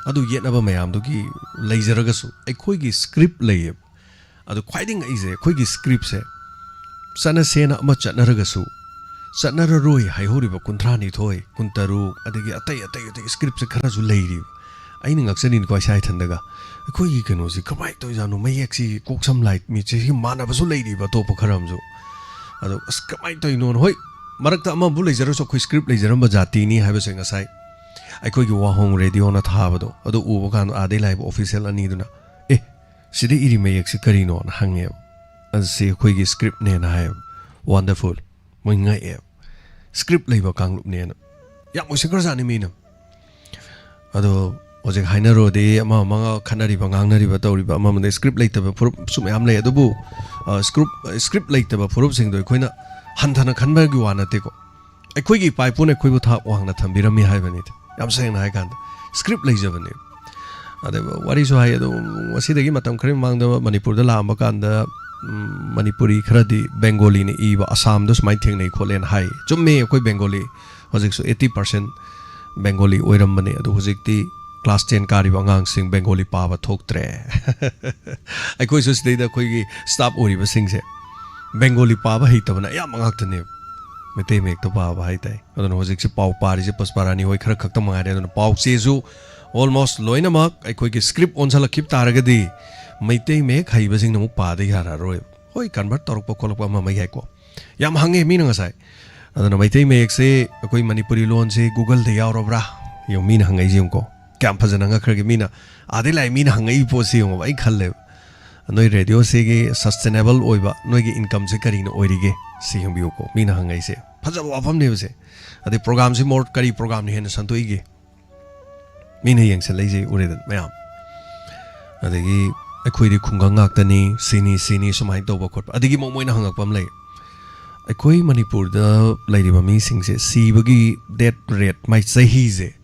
ꯑꯗꯨ ꯌꯦꯠꯅꯕ ꯃꯌꯥꯝꯗꯨꯒꯤ ꯂꯩꯖꯔꯒꯁꯨ ꯑꯩꯈꯣꯏꯒꯤ script ꯂꯩꯌꯦꯕ꯫ ꯑꯗꯣ ꯈ꯭ꯋꯥꯏꯗꯒꯤ ꯉꯛꯏꯁꯦ, ꯑꯩꯈꯣꯏꯒꯤ scriptꯁꯦ ꯆꯠꯅꯁꯦꯅ ꯑꯃ ꯆꯠꯅꯔꯒꯁꯨ, ꯆꯠꯅꯔꯔꯣꯏ ꯍꯥꯏꯍꯧꯔꯤꯕ ꯀꯨꯟꯊ꯭ꯔꯥꯅꯤꯊꯣꯏ, ꯀꯨꯟꯇꯔꯨꯛ, ꯑꯗꯒꯤ ꯑꯇꯩ, ꯑꯇꯩ, ꯑꯇꯩ scriptꯁꯦ ꯈꯔꯁꯨ ꯂꯩꯔꯤꯕ꯫ ꯑꯩꯅ ꯉꯛꯆꯔꯤꯅꯤꯀꯣ ꯏꯁꯥ ꯏꯊꯟꯗꯒ, "ꯑꯩꯈꯣꯏꯒꯤ ꯀꯩꯅꯣꯁꯤ ꯀꯃꯥꯏꯅ ꯇꯧꯔꯤꯖꯥꯠꯅꯣ? ꯃꯌꯦꯛꯁꯤ, ꯀꯣꯛ ꯁꯝ ꯂꯥꯏ ꯃꯤꯠꯁꯦ ꯁꯤ ꯃꯥꯟꯅꯕꯁꯨ ꯂꯩꯔꯤꯕ ꯑꯇꯣꯞꯄ ꯈꯔ ꯑꯃꯁꯨ꯫ ꯑꯗꯣ ꯑꯁ, ꯀꯃꯥꯏꯅ ꯇꯧꯔꯤꯅꯣꯅ?" ꯍꯣꯏ, ꯃꯔꯛꯇ ꯑꯃꯕꯨ ꯂꯩꯖꯔꯁꯨ, ꯑꯩꯈꯣꯏ script ꯂꯩꯖꯔꯝꯕ ꯖꯥꯇꯤꯅꯤ ꯍꯥꯏꯕꯁꯦ ꯉꯁꯥꯏ ꯑꯩꯈꯣꯏꯒꯤ ꯋꯥꯍꯣꯡ ꯔꯦꯗꯤꯑꯣꯅ ꯊꯥꯕꯗꯣ ꯑꯗꯨ ꯎꯕ ꯀꯥꯟꯗ, ꯑꯥꯗꯩ ꯂꯥꯛꯏꯕ official ꯑꯅꯤꯗꯨꯅ, "ꯑꯦ, ꯁꯤꯗ ꯏꯔꯤ ꯃꯌꯦꯛꯁꯤ ꯀꯔꯤꯅꯣꯅ?" ꯍꯪꯉꯦꯕ꯫ "ꯑꯗꯨ ꯁꯤ ꯑꯩꯈꯣꯏꯒꯤ scriptꯅꯦꯅ" ꯍꯥꯏꯌꯦꯕ꯫ Wonderful꯫ ꯃꯣꯏ ꯉꯛꯑꯦꯕ꯫ Script ꯂꯩꯕ ꯀꯥꯡꯂꯨꯞꯅꯦꯅ꯫ ꯌꯥꯝ ꯎꯁꯤꯠꯈ꯭ꯔꯖꯥꯠꯅꯤ ꯃꯤꯅ꯫ ꯑꯗꯣ ꯍꯧꯖꯤꯛ ꯍꯥꯏꯅꯔꯨꯔꯗꯤ ꯑꯃ ꯑꯃꯒ ꯈꯠꯅꯔꯤꯕ, ꯉꯥꯡꯅꯔꯤꯕ, ꯇꯧꯔꯤꯕ ꯑꯃ ꯑꯃꯗ script ꯂꯩꯇꯕ ꯐꯨꯔꯨꯞꯁꯨ ꯃꯌꯥꯝ ꯂꯩ꯫ ꯑꯗꯨꯕꯨ, ꯑ, script, script ꯂꯩꯇꯕ ꯐꯨꯔꯨꯞꯁꯤꯡꯗꯣ ꯑꯩꯈꯣꯏꯅ ꯍꯟꯊꯅ ꯈꯟꯕꯒꯤ ꯋꯥ ꯅꯠꯇꯦꯀꯣ꯫ ꯑꯩꯈꯣꯏꯒꯤ ꯏꯄꯥ ꯏꯄꯨꯅ ꯑꯩꯈꯣꯏꯕꯨ ꯊꯥꯛ ꯋꯥꯡꯅ ꯊꯝꯕꯤꯔꯝꯃꯤ ꯍꯥꯏꯕꯅꯤꯗ꯫ ꯌꯥꯝ ꯁꯦꯡꯅ ꯍꯥꯏ ꯀꯥꯟꯗ, script ꯂꯩꯖꯕꯅꯦ꯫ ꯑꯗ ꯋꯥꯔꯤꯁꯨ ꯍꯥꯏ꯫ ꯑꯗꯣ ꯉꯁꯤꯗꯒꯤ ꯃꯇꯝ ꯈꯔ ꯃꯃꯥꯡꯗ ꯃꯅꯤꯄꯨꯔꯗ ꯂꯥꯛꯑꯝꯕ ꯀꯥꯟꯗ, ꯎꯝ, ꯃꯅꯤꯄꯨꯔꯤ ꯈꯔꯗꯤ ꯕꯦꯡꯒꯣꯂꯤꯅ ꯏꯕ ꯑꯁꯥꯝꯗ ꯁꯨꯃꯥꯏꯅ ꯊꯦꯡꯅꯩ ꯈꯣꯠꯂꯦꯅ ꯍꯥꯏ꯫ ꯆꯨꯝꯃꯦ, ꯑꯩꯈꯣꯏ ꯕꯦꯡꯒꯣꯂꯤ ꯍꯧꯖꯤꯛꯁꯨ eighty percent ꯕꯦꯡꯒꯣꯂꯤ ꯑꯣꯏꯔꯝꯕꯅꯦ꯫ ꯑꯗꯣ ꯍꯧꯖꯤꯛꯇꯤ class ten ꯀꯥꯔꯤꯕ ꯑꯉꯥꯡꯁꯤꯡ ꯕꯦꯡꯒꯣꯂꯤ ꯄꯥꯕ ꯊꯣꯛꯇ꯭ꯔꯦ꯫ ꯑꯩꯈꯣꯏꯁꯨ ꯁꯤꯗꯩꯗ ꯑꯩꯈꯣꯏꯒꯤ staff ꯑꯣꯏꯔꯤꯕꯁꯤꯡꯁꯦ ꯕꯦꯡꯒꯣꯂꯤ ꯄꯥꯕ ꯍꯩꯇꯕꯅ ꯑꯌꯥꯝꯕ ꯉꯥꯛꯇꯅꯦꯕ, ꯃꯩꯇꯩ ꯃꯌꯦꯛꯇ ꯄꯥꯕ ꯍꯥꯏ ꯇꯥꯏ꯫ ꯑꯗꯨꯅ ꯍꯧꯖꯤꯛꯁꯦ ꯄꯥꯎ ꯄꯥꯔꯤꯁꯦ ꯄꯨꯁꯄꯥꯔꯥꯅꯤ ꯍꯣꯏ ꯈꯔ ꯈꯛꯇ ꯃꯉꯥꯏꯔꯦ꯫ ꯑꯗꯨꯅ ꯄꯥꯎ ꯆꯦꯁꯨ almost ꯂꯣꯏꯅꯃꯛ ꯑꯩꯈꯣꯏꯒꯤ script ꯑꯣꯟꯁꯤꯜꯂꯛꯈꯤꯕ ꯇꯥꯔꯒꯗꯤ ꯃꯩꯇꯩ ꯃꯌꯦꯛ ꯍꯩꯕꯁꯤꯡꯅ ꯑꯃꯨꯛ ꯄꯥꯗ ꯌꯥꯔꯔꯣꯏ꯫ ꯍꯣꯏ, convert ꯇꯧꯔꯛꯄ ꯈꯣꯠꯂꯛꯄ ꯑꯃ ꯑꯃ ꯌꯥꯏꯀꯣ꯫ ꯌꯥꯝ ꯍꯪꯉꯦ ꯃꯤꯅ ꯉꯁꯥꯏ꯫ ꯑꯗꯨꯅ ꯃꯩꯇꯩ ꯃꯌꯦꯛꯁꯦ ꯑꯩꯈꯣꯏ ꯃꯅꯤꯄꯨꯔꯤ ꯂꯣꯟꯁꯦ Google-ꯗ ꯌꯥꯎꯔꯕ꯭ꯔꯥ? ꯌꯦꯡꯉꯨ, ꯃꯤꯅ ꯍꯪꯉꯛꯏꯁꯦ ꯌꯦꯡꯉꯨꯀꯣ꯫ ꯀꯌꯥꯝ ꯐꯖꯅ ꯉꯛꯈ꯭ꯔꯒꯦ ꯃꯤꯅ꯫ ꯑꯥꯗꯩ ꯂꯥꯛꯑꯦ ꯃꯤꯅ ꯍꯪꯉꯛꯏ ꯄꯣꯠꯁꯤ ꯌꯦꯡꯉꯣꯕ꯫ ꯑꯩ ꯈꯜꯂꯦꯕ, ꯅꯣꯏ ꯔꯦꯗꯤꯑꯣꯁꯤꯒꯤ sustainable ꯑꯣꯏꯕ ꯅꯣꯏꯒꯤ income-ꯁꯦ ꯀꯔꯤꯅ ꯑꯣꯏꯔꯤꯒꯦ? ꯁꯤ ꯌꯦꯡꯕꯤꯌꯨꯀꯣ, ꯃꯤꯅ ꯍꯪꯉꯛꯏꯁꯦ꯫ ꯐꯖꯕ ꯋꯥꯐꯝꯅꯦꯕꯁꯦ꯫ ꯑꯗꯩ program-ꯁꯤ more ꯀꯔꯤ program-ꯅ ꯍꯦꯟꯅ ꯁꯟꯗꯣꯛꯏꯒꯦ? ꯃꯤꯅ ꯌꯦꯡꯁꯤꯜꯂꯛꯏꯁꯦ ꯎꯔꯦꯗꯅ ꯃꯌꯥꯝ꯫ ꯑꯗꯒꯤ ꯑꯩꯈꯣꯏꯗꯤ ꯈꯨꯡꯒꯪ ꯉꯥꯛꯇꯅꯤ, ꯁꯤꯅꯤ, ꯁꯤꯅꯤ, ꯁꯨꯃꯥꯏꯅ ꯇꯧꯕ ꯈꯣꯠꯄ꯫ ꯑꯗꯒꯤ ꯑꯃꯨꯛ ꯃꯣꯏꯅ ꯍꯪꯉꯛꯄ ꯑꯃ ꯂꯩ, ꯑꯩꯈꯣꯏ ꯃꯅꯤꯄꯨꯔꯗ ꯂꯩꯔꯤꯕ ꯃꯤꯁꯤꯡꯁꯦ ꯁꯤꯕꯒꯤ death rate, ꯃꯥꯏ ꯆꯍꯤꯁꯦ,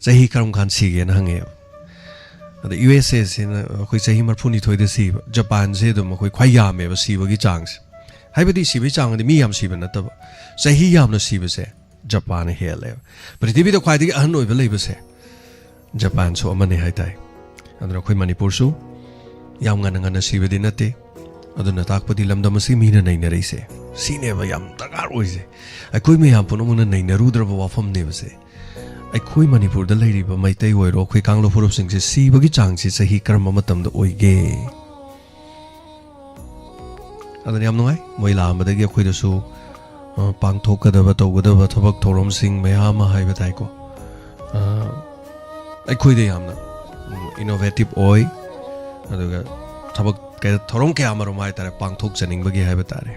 ꯆꯍꯤ ꯀꯔꯝ ꯀꯥꯟ ꯁꯤꯒꯦꯅ ꯍꯪꯉꯛꯑꯦꯕ꯫ ꯑꯗ ꯌꯨ ꯑꯦꯁ ꯑꯦꯁꯤꯅ ꯑꯩꯈꯣꯏ ꯆꯍꯤ ꯃꯔꯤꯐꯨꯅꯤꯊꯣꯏꯗ ꯁꯤꯕ, ꯖꯄꯥꯟꯁꯦ ꯑꯗꯨꯝ ꯑꯩꯈꯣꯏ ꯈ꯭ꯋꯥꯏ ꯌꯥꯝꯃꯦꯕ ꯁꯤꯕꯒꯤ ꯆꯥꯡꯁꯦ꯫ ꯍꯥꯏꯕꯗꯤ ꯁꯤꯕꯒꯤ ꯆꯥꯡꯗꯤ ꯃꯤ ꯌꯥꯝ ꯁꯤꯕ ꯅꯠꯇꯕ, ꯆꯍꯤ ꯌꯥꯝꯅ ꯁꯤꯕꯁꯦ ꯖꯄꯥꯟꯅ ꯍꯦꯜꯂꯦꯕ꯫ ꯄ꯭ꯔꯤꯊꯤꯕꯤꯗ ꯈ꯭ꯋꯥꯏꯗꯒꯤ ꯑꯍꯟ ꯑꯣꯏꯕ ꯂꯩꯕꯁꯦ ꯖꯄꯥꯟꯁꯨ ꯑꯃꯅꯤ ꯍꯥꯏ ꯇꯥꯏ꯫ ꯑꯗꯨꯅ ꯑꯩꯈꯣꯏ ꯃꯅꯤꯄꯨꯔꯁꯨ ꯌꯥꯝ ꯉꯟꯅ ꯉꯟꯅ ꯁꯤꯕꯗꯤ ꯅꯠꯇꯦ꯫ ꯑꯗꯨꯅ ꯇꯥꯛꯄꯗꯤ ꯂꯝꯗꯝ ꯑꯁꯤ ꯃꯤꯅ ꯅꯩꯅꯔꯛꯏꯁꯦ ꯁꯤꯅꯦꯕ ꯌꯥꯝ ꯗꯔꯀꯥꯔ ꯑꯣꯏꯁꯦ꯫ ꯑꯩꯈꯣꯏ ꯃꯌꯥꯝ ꯄꯨꯝꯅꯃꯛꯅ ꯅꯩꯅꯔꯨꯗ꯭ꯔꯕ ꯋꯥꯐꯝꯅꯦꯕꯁꯦ꯫ ꯑꯩꯈꯣꯏ ꯃꯅꯤꯄꯨꯔꯗ ꯂꯩꯔꯤꯕ ꯃꯩꯇꯩ ꯑꯣꯏꯔꯣ, ꯑꯩꯈꯣꯏ ꯀꯥꯡꯂꯨꯞ ꯐꯨꯔꯨꯞꯁꯤꯡꯁꯦ ꯁꯤꯕꯒꯤ ꯆꯥꯡꯁꯤ ꯆꯍꯤ ꯀꯔꯝꯕ ꯃꯇꯝꯗ ꯑꯣꯏꯒꯦ? ꯑꯗꯨꯅ ꯌꯥꯝ ꯅꯨꯡꯉꯥꯏ, ꯃꯣꯏ ꯂꯥꯛꯑꯝꯕꯗꯒꯤ ꯑꯩꯈꯣꯏꯗꯁꯨ, ꯑ, ꯄꯥꯡꯊꯣꯛꯀꯗꯕ, ꯇꯧꯒꯗꯕ ꯊꯕꯛ ꯊꯧꯔꯝꯁꯤꯡ ꯃꯌꯥꯝ ꯑꯃ ꯍꯥꯏꯕ ꯇꯥꯏꯀꯣ꯫ ꯑ, ꯑꯩꯈꯣꯏꯗ ꯌꯥꯝꯅ, ꯎꯝ, innovative ꯑꯣꯏ, ꯑꯗꯨꯒ ꯊꯕꯛ ꯀꯌꯥ, ꯊꯧꯔꯝ ꯀꯌꯥ ꯑꯃꯔꯣꯝ ꯍꯥꯏ ꯇꯥꯔꯦ, ꯄꯥꯡꯊꯣꯛꯆꯅꯤꯡꯕꯒꯤ ꯍꯥꯏꯕ ꯇꯥꯔꯦ꯫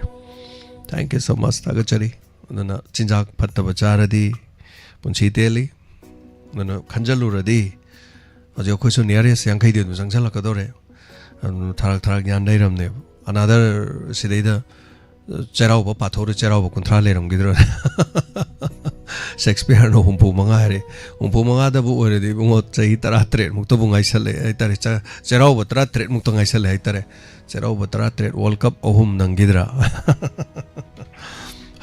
Thank you so much, ꯊꯥꯒꯠꯆꯔꯤ꯫ ꯑꯗꯨꯅ ꯆꯤꯟꯖꯥꯛ ꯐꯠꯇꯕ ꯆꯥꯔꯗꯤ ꯄꯨꯟꯁꯤ ꯇꯦꯜꯂꯤ꯫ ꯑꯗꯨꯅ ꯈꯟꯖꯜꯂꯨꯔꯗꯤ ꯍꯧꯖꯤꯛ ꯑꯩꯈꯣꯏꯁꯨ nearest ꯌꯥꯡꯈꯩꯗꯤ ꯑꯗꯨꯝ ꯆꯪꯁꯜꯂꯛꯀꯗꯧꯔꯦ꯫ ꯑꯗꯨꯝ ꯊꯥꯔꯛ ꯊꯥꯔꯛ ꯌꯥꯟ ꯂꯩꯔꯝꯅꯦꯕ꯫ Another ꯁꯤꯗꯩꯗ ꯆꯩꯔꯥꯎꯕ ꯄꯥꯊꯣꯛꯎꯔ ꯆꯩꯔꯥꯎꯕ ꯀꯨꯟꯊ꯭ꯔꯥ ꯂꯩꯔꯝꯈꯤꯗ꯭ꯔꯣ? ꯁꯦꯛꯁꯄꯤꯌꯔꯅ ꯍꯨꯝꯐꯨ ꯃꯉꯥ ꯍꯥꯏꯔꯦ꯫ ꯍꯨꯝꯐꯨ ꯃꯉꯥꯗꯕꯨ ꯑꯣꯏꯔꯗꯤ ꯏꯕꯨꯡꯉꯣ, ꯆꯍꯤ ꯇꯔꯥꯇꯔꯦꯠ ꯃꯨꯛꯇꯕꯨ ꯉꯥꯏꯁꯜꯂꯛꯑꯦ ꯍꯥꯏꯇꯥꯔꯦ꯫ ꯆ-, ꯆꯩꯔꯥꯎꯕ ꯇꯔꯥꯇꯔꯦꯠ ꯃꯨꯛꯇ ꯉꯥꯏꯁꯜꯂꯛꯑꯦ ꯍꯥꯏꯇꯥꯔꯦ꯫ ꯆꯩꯔꯥꯎꯕ ꯇꯔꯥꯇꯔꯦꯠ, World Cup ꯑꯍꯨꯝ ꯅꯪꯈꯤꯗ꯭ꯔꯥ?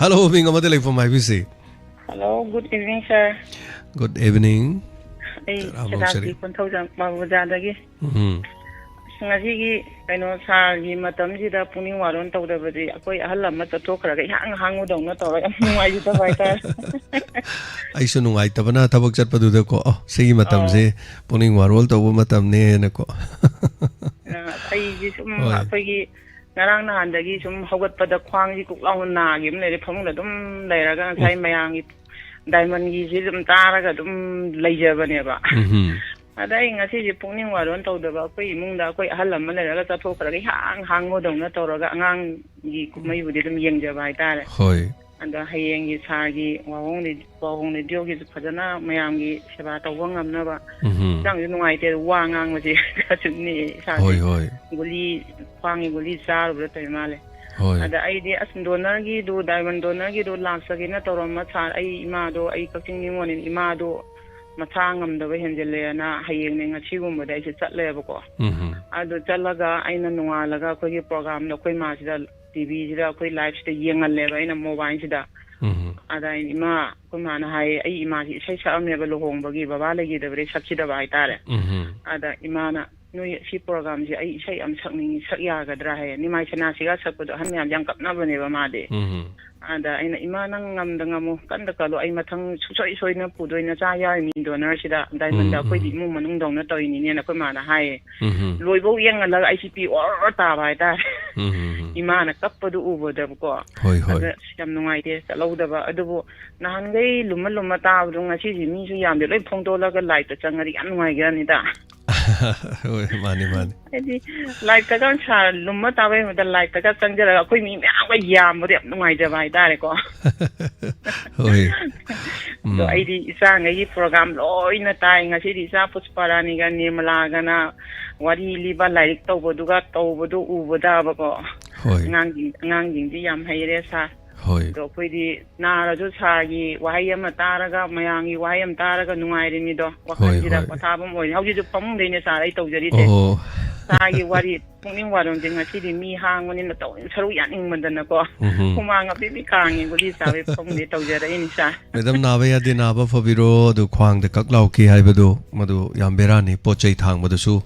ꯍꯜꯂꯣ, ꯃꯤꯡ ꯑꯃꯗ ꯂꯩꯐꯝ ꯍꯥꯏꯕꯤꯁꯤ꯫ Hello, good evening, sir. Good evening꯫ ꯑꯩ ꯇꯔꯥꯃꯧ ꯁꯦꯅꯥꯄꯇꯤ ꯁꯔꯤ꯫ ꯀꯣꯟꯊꯧꯖꯝ ꯃꯥꯕꯨꯖꯥꯗꯒꯤ꯫ ꯎꯝ꯫ ꯑꯁ, ꯉꯁꯤꯒꯤ ꯀꯩꯅꯣ, ꯁꯥꯔꯒꯤ ꯃꯇꯝꯁꯤꯗ ꯄꯨꯛꯅꯤꯡ ꯋꯥꯔꯣꯟ ꯇꯧꯗꯕꯗꯤ ꯑꯩꯈꯣꯏ ꯑꯍꯜ ꯑꯃ ꯆꯠꯊꯣꯛꯈ꯭ꯔꯒ ꯏꯍꯥꯡ ꯍꯥꯡꯕꯗꯧꯅ ꯇꯧꯔꯒ ꯌꯥꯝ ꯅꯨꯡꯉꯥꯏꯖꯗꯕ ꯍꯥꯏꯇꯥꯔꯦ꯫ ꯑꯩꯁꯨ ꯅꯨꯡꯉꯥꯏꯇꯕꯅ ꯊꯕꯛ ꯆꯠꯄꯗꯨꯗꯀꯣ, "ꯑꯣ, ꯁꯤꯒꯤ ꯃꯇꯝꯁꯦ ꯑꯧ꯫ ꯄꯨꯛꯅꯤꯡ ꯋꯥꯔꯣꯜ ꯇꯧꯕ ꯃꯇꯝꯅꯦꯅꯀꯣ"꯫ ꯑ, ꯑꯩꯁꯦ ꯁꯨꯝ ꯍꯣꯏ꯫ ꯑꯩꯈꯣꯏꯒꯤ ꯉꯔꯥꯡ ꯅꯍꯥꯟꯗꯒꯤ ꯁꯨꯝ ꯍꯧꯒꯠꯄꯗ ꯈ꯭ꯋꯥꯡꯁꯤ ꯀꯨꯛ ꯂꯥꯎꯅ ꯅꯥꯈꯤꯕ ꯑꯃ ꯂꯩꯔꯦ꯫ ꯐꯃꯨꯡꯗ ꯑꯗꯨꯝ ꯂꯩꯔꯒ ꯉꯁꯥꯏ ꯎꯝ꯫ ꯃꯌꯥꯝꯒꯤ ꯗꯥꯏꯃꯟꯒꯤꯁꯤ ꯑꯗꯨꯝ ꯇꯥꯔꯒ ꯑꯗꯨꯝ ꯂꯩꯖꯕꯅꯦꯕ꯫ ꯎꯝꯍꯨꯝ꯫ ꯑꯗ ꯑꯩ ꯉꯁꯤꯁꯦ ꯄꯨꯛꯅꯤꯡ ꯋꯥꯔꯣꯟ ꯇꯧꯗꯕ, ꯑꯩꯈꯣꯏ ꯏꯃꯨꯡꯗ ꯑꯩꯈꯣꯏ ꯑꯍꯜ ꯑꯃ ꯂꯩꯔꯒ ꯆꯠꯊꯣꯛꯈ꯭ꯔꯒ ꯏꯍꯥꯡ ꯍꯥꯡꯕꯗꯧꯅ ꯇꯧꯔꯒ ꯑꯉꯥꯡꯒꯤ ꯀꯨꯝꯍꯩꯕꯨꯗꯤ ꯑꯗꯨꯝ ꯌꯦꯡꯖꯕ ꯍꯥꯏꯇꯥꯔꯦ꯫ ꯍꯣꯏ꯫ ꯑꯗ ꯍꯌꯦꯡꯒꯤ ꯁꯥꯔꯒꯤ ꯋꯥꯍꯣꯡ ꯔꯦ-, ꯋꯥꯍꯣꯡ ꯔꯦꯗꯤꯑꯣꯒꯤꯁꯨ ꯐꯖꯅ ꯃꯌꯥꯝꯒꯤ ꯁꯦꯕꯥ ꯇꯧꯕ ꯉꯝꯅꯕ꯫ ꯎꯝꯍꯨꯝ꯫ ꯍꯛꯆꯥꯡꯁꯨ ꯅꯨꯡꯉꯥꯏꯇꯦ, ꯋꯥ ꯉꯥꯡꯕꯁꯦ ꯈꯔꯁꯨ ꯅꯦꯛꯑꯦ ꯏꯁꯥꯁꯦ꯫ ꯍꯣꯏ, ꯍꯣꯏ꯫ ꯒꯨꯂꯤ, ꯈ꯭ꯋꯥꯡꯒꯤ ꯒꯨꯂꯤ ꯆꯥꯔꯨꯕꯗ ꯇꯧꯔꯤ ꯃꯥꯜꯂꯦ꯫ ꯍꯣꯏ꯫ ꯑꯗ ꯑꯩꯗꯤ ꯑꯁ ꯗꯣꯅꯔꯒꯤꯗꯨ, ꯗꯥꯏꯃꯟ ꯗꯣꯅꯔꯒꯤꯗꯨ ꯂꯥꯛꯆꯒꯦꯅ ꯇꯧꯔꯝꯕ ꯁꯥꯔ, ꯑꯩ ꯏꯃꯥꯗꯣ, ꯑꯩ ꯀꯛꯆꯤꯡ ꯅꯤꯉꯣꯜꯅꯤꯅ, ꯏꯃꯥꯗꯣ ꯃꯁꯥ ꯉꯝꯗꯕ ꯍꯦꯟꯖꯜꯂꯦꯅ ꯍꯌꯦꯡꯅꯦ ꯉꯁꯤꯒꯨꯝꯕꯗ ꯑꯩꯁꯦ ꯆꯠꯂꯦꯕꯀꯣ꯫ ꯎꯝꯍꯨꯝ꯫ ꯑꯗꯨ ꯆꯠꯂꯒ ꯑꯩꯅ ꯅꯣꯡꯉꯥꯜꯂꯒ ꯑꯩꯈꯣꯏꯒꯤ ꯄ꯭ꯔꯣꯒꯥꯝꯗꯣ ꯑꯩꯈꯣꯏ ꯃꯥꯁꯤꯗ ꯇꯤꯚꯤꯁꯤꯗ ꯑꯩꯈꯣꯏ ꯂꯥꯏꯞꯁꯤꯗ ꯌꯦꯡꯍꯜꯂꯦꯕ ꯑꯩꯅ ꯃꯣꯕꯥꯏꯜꯁꯤꯗ꯫ ꯎꯝꯍꯨꯝ꯫ ꯑꯗ ꯑꯩꯅ, "ꯏꯃꯥ," ꯑꯩꯈꯣꯏ ꯃꯥꯅ ꯍꯥꯏꯌꯦ, ꯑꯩ ꯏꯃꯥꯁꯤ ꯏꯁꯩ ꯁꯛꯑꯝꯃꯦꯕ ꯂꯨꯍꯣꯡꯕꯒꯤ, ꯕꯕꯥ ꯂꯩꯈꯤꯗꯕꯗꯩ ꯁꯛꯈꯤꯗꯕ ꯍꯥꯏꯇꯥꯔꯦ꯫ ꯎꯝꯍꯨꯝ꯫ ꯑꯗ ꯏꯃꯥꯅ, "ꯅꯣꯏ ꯁꯤ ꯄ꯭ꯔꯣꯒꯥꯝꯁꯦ ꯑꯩ ꯏꯁꯩ ꯑꯃ ꯁꯛꯅꯤꯡꯉꯤ, ꯁꯛ ꯌꯥꯒꯗ꯭ꯔꯥ?" ꯍꯥꯏꯌꯦ꯫ ꯅꯤꯃꯥꯏ ꯁꯅꯥꯁꯤꯒ ꯁꯛꯄꯗꯣ ꯑꯍꯟ ꯃꯌꯥꯝꯁꯦ ꯌꯥꯝ ꯀꯞꯅꯕꯅꯦꯕ ꯃꯥꯗꯤ꯫ ꯎꯝꯍꯨꯝ꯫ ꯑꯗ ꯑꯩꯅ, "ꯏꯃꯥ, ꯅꯪ ꯉꯝꯗ ꯉꯝꯃꯨ, ꯀꯟꯗ ꯀꯜꯂꯨ, ꯑꯩ ꯃꯊꯪ ꯁꯨꯡꯁꯣꯏ ꯁꯣꯏꯗꯅ ꯄꯨꯗꯣꯏ, ꯅꯆꯥ ꯌꯥꯎꯔꯤꯃꯤ ꯗꯣꯅꯔꯁꯤꯗ, ꯗꯥꯏꯃꯟꯗ ꯎꯝ, ꯑꯩꯈꯣꯏꯗꯤ ꯎꯝ꯫ ꯏꯃꯨꯡ ꯃꯅꯨꯡꯗꯧꯅ ꯇꯧꯔꯤꯅꯤꯅꯦꯅ" ꯑꯩꯈꯣꯏ ꯃꯥꯅ ꯍꯥꯏꯌꯦ꯫ ꯎꯝꯍꯨꯝ꯫ ꯂꯣꯏꯕꯧ ꯌꯦꯡꯍꯜꯂꯒ ꯑꯩꯁꯤ ꯄꯤ ꯑꯣꯔ ꯇꯥꯕ ꯍꯥꯏꯇꯥꯔꯦ꯫ ꯎꯝꯍꯨꯝ, ꯎꯝ꯫ ꯏꯃꯥꯅ ꯀꯞꯄꯗꯨ ꯎꯕꯗꯕꯀꯣ꯫ ꯍꯣꯏ, ꯍꯣꯏ꯫ ꯑꯗ ꯑꯁ ꯌꯥꯝ ꯅꯨꯡꯉꯥꯏꯇꯦ ꯆꯠꯍꯧꯗꯕ꯫ ꯑꯗꯨꯕꯨ ꯅꯍꯥꯟꯈꯩ ꯂꯨꯝꯃ ꯂꯨꯝꯃ ꯇꯥꯕꯗꯣ ꯉꯁꯤꯗꯤ ꯃꯤꯁꯨ ꯌꯥꯝꯗꯦ, ꯂꯣꯏ ꯐꯣꯡꯗꯣꯛꯂꯒ ꯂꯥꯏꯞꯇ ꯆꯪꯉꯗꯤ ꯌꯥꯝ ꯅꯨꯡꯉꯥꯏꯒ꯭ꯔꯅꯤꯗ꯫ ꯍꯣꯏ, ꯃꯥꯅꯤ, ꯃꯥꯅꯤ꯫ ꯍꯥꯏꯗꯤ ꯂꯥꯏꯞꯇꯒ ꯁꯥꯔ ꯂꯨꯝꯃ ꯇꯥꯕꯩ ꯃꯍꯨꯠꯇ ꯂꯥꯏꯞꯇꯒ ꯆꯪꯖꯔꯒ ꯑꯩꯈꯣꯏ ꯃꯤ ꯃꯌꯥꯝꯒ ꯌꯥꯝꯕꯗꯣ ꯌꯥꯝ ꯅꯨꯡꯉꯥꯏꯖꯕ ꯍꯥꯏꯇꯥꯔꯦꯀꯣ꯫ ꯍꯣꯏ꯫ ꯑꯗꯣ ꯎꯝ꯫ ꯑꯩꯗꯤ ꯏꯆꯥꯉꯩꯒꯤ ꯄ꯭ꯔꯣꯒꯥꯝ ꯂꯣꯏꯅ ꯇꯥꯏ꯫ ꯉꯁꯤꯗꯤ ꯏꯆꯥ ꯄꯨꯁꯄꯥꯔꯥꯅꯤꯒ ꯅꯤꯔꯃꯂꯥꯒꯅ ꯋꯥꯔꯤ ꯂꯤꯕ, ꯂꯥꯏꯔꯤꯛ ꯇꯧꯕꯗꯨꯒ ꯇꯧꯕꯗꯨ ꯎꯕꯗꯕꯀꯣ꯫ ꯍꯣꯏ꯫ ꯑꯉꯥꯡꯁꯤꯡ-, ꯑꯉꯥꯡꯁꯤꯡꯗꯤ ꯌꯥꯝ ꯍꯩꯔꯦ ꯁꯥꯔ꯫ ꯍꯣꯏ꯫ ꯑꯗꯣ ꯑꯩꯈꯣꯏꯗꯤ ꯅꯥꯔꯁꯨ ꯁꯥꯔꯒꯤ ꯋꯥꯍꯩ ꯑꯃ ꯇꯥꯔꯒ, ꯃꯌꯥꯝꯒꯤ ꯋꯥꯍꯩ ꯑꯃ ꯇꯥꯔꯒ ꯅꯨꯡꯉꯥꯏꯔꯤꯅꯤꯗꯣ꯫ ꯋꯥꯈꯜꯁꯤꯗ ꯍꯣꯏ꯫ ꯄꯣꯊꯥꯐꯝ ꯑꯣꯏꯅꯤ꯫ ꯍꯧꯖꯤꯛꯁꯨ ꯐꯃꯨꯡꯗꯩꯅꯦ ꯁꯥꯔ ꯑꯩ ꯇꯧꯖꯔꯤꯁꯦ꯫ ꯑꯣ꯫ ꯁꯥꯔꯒꯤ ꯋꯥꯔꯤ, ꯄꯨꯛꯅꯤꯡ ꯋꯥꯔꯣꯟꯁꯦ ꯉꯁꯤꯗꯤ ꯃꯤ ꯍꯥꯡꯕꯅꯤꯅ ꯇꯧ-, ꯁꯔꯨꯛ ꯌꯥꯅꯤꯡꯃꯟꯗꯅꯀꯣ꯫ ꯎꯝꯍꯨꯝ꯫ ꯍꯨꯃꯥꯡ ꯑꯄꯤꯕꯤ ꯀꯥꯡꯉꯦ ꯒꯨꯂꯤ ꯆꯥꯕꯩ ꯐꯃꯨꯡꯗꯩ ꯇꯧꯖꯔꯛꯏꯅꯤ ꯁꯥꯔ꯫ ꯃꯦꯗꯥꯝ, ꯅꯥꯕ ꯌꯥꯗꯦ, ꯅꯥꯕ ꯐꯕꯤꯔꯣ꯫ ꯑꯗꯨ ꯈ꯭ꯋꯥꯡꯗ ꯀꯛ ꯂꯥꯎꯈꯤ ꯍꯥꯏꯕꯗꯨ, ꯃꯗꯨ ꯌꯥꯝ ꯕꯦꯔꯥꯅꯤ꯫ ꯄꯣꯠ ꯆꯩ ꯊꯥꯡꯕꯗꯁꯨ,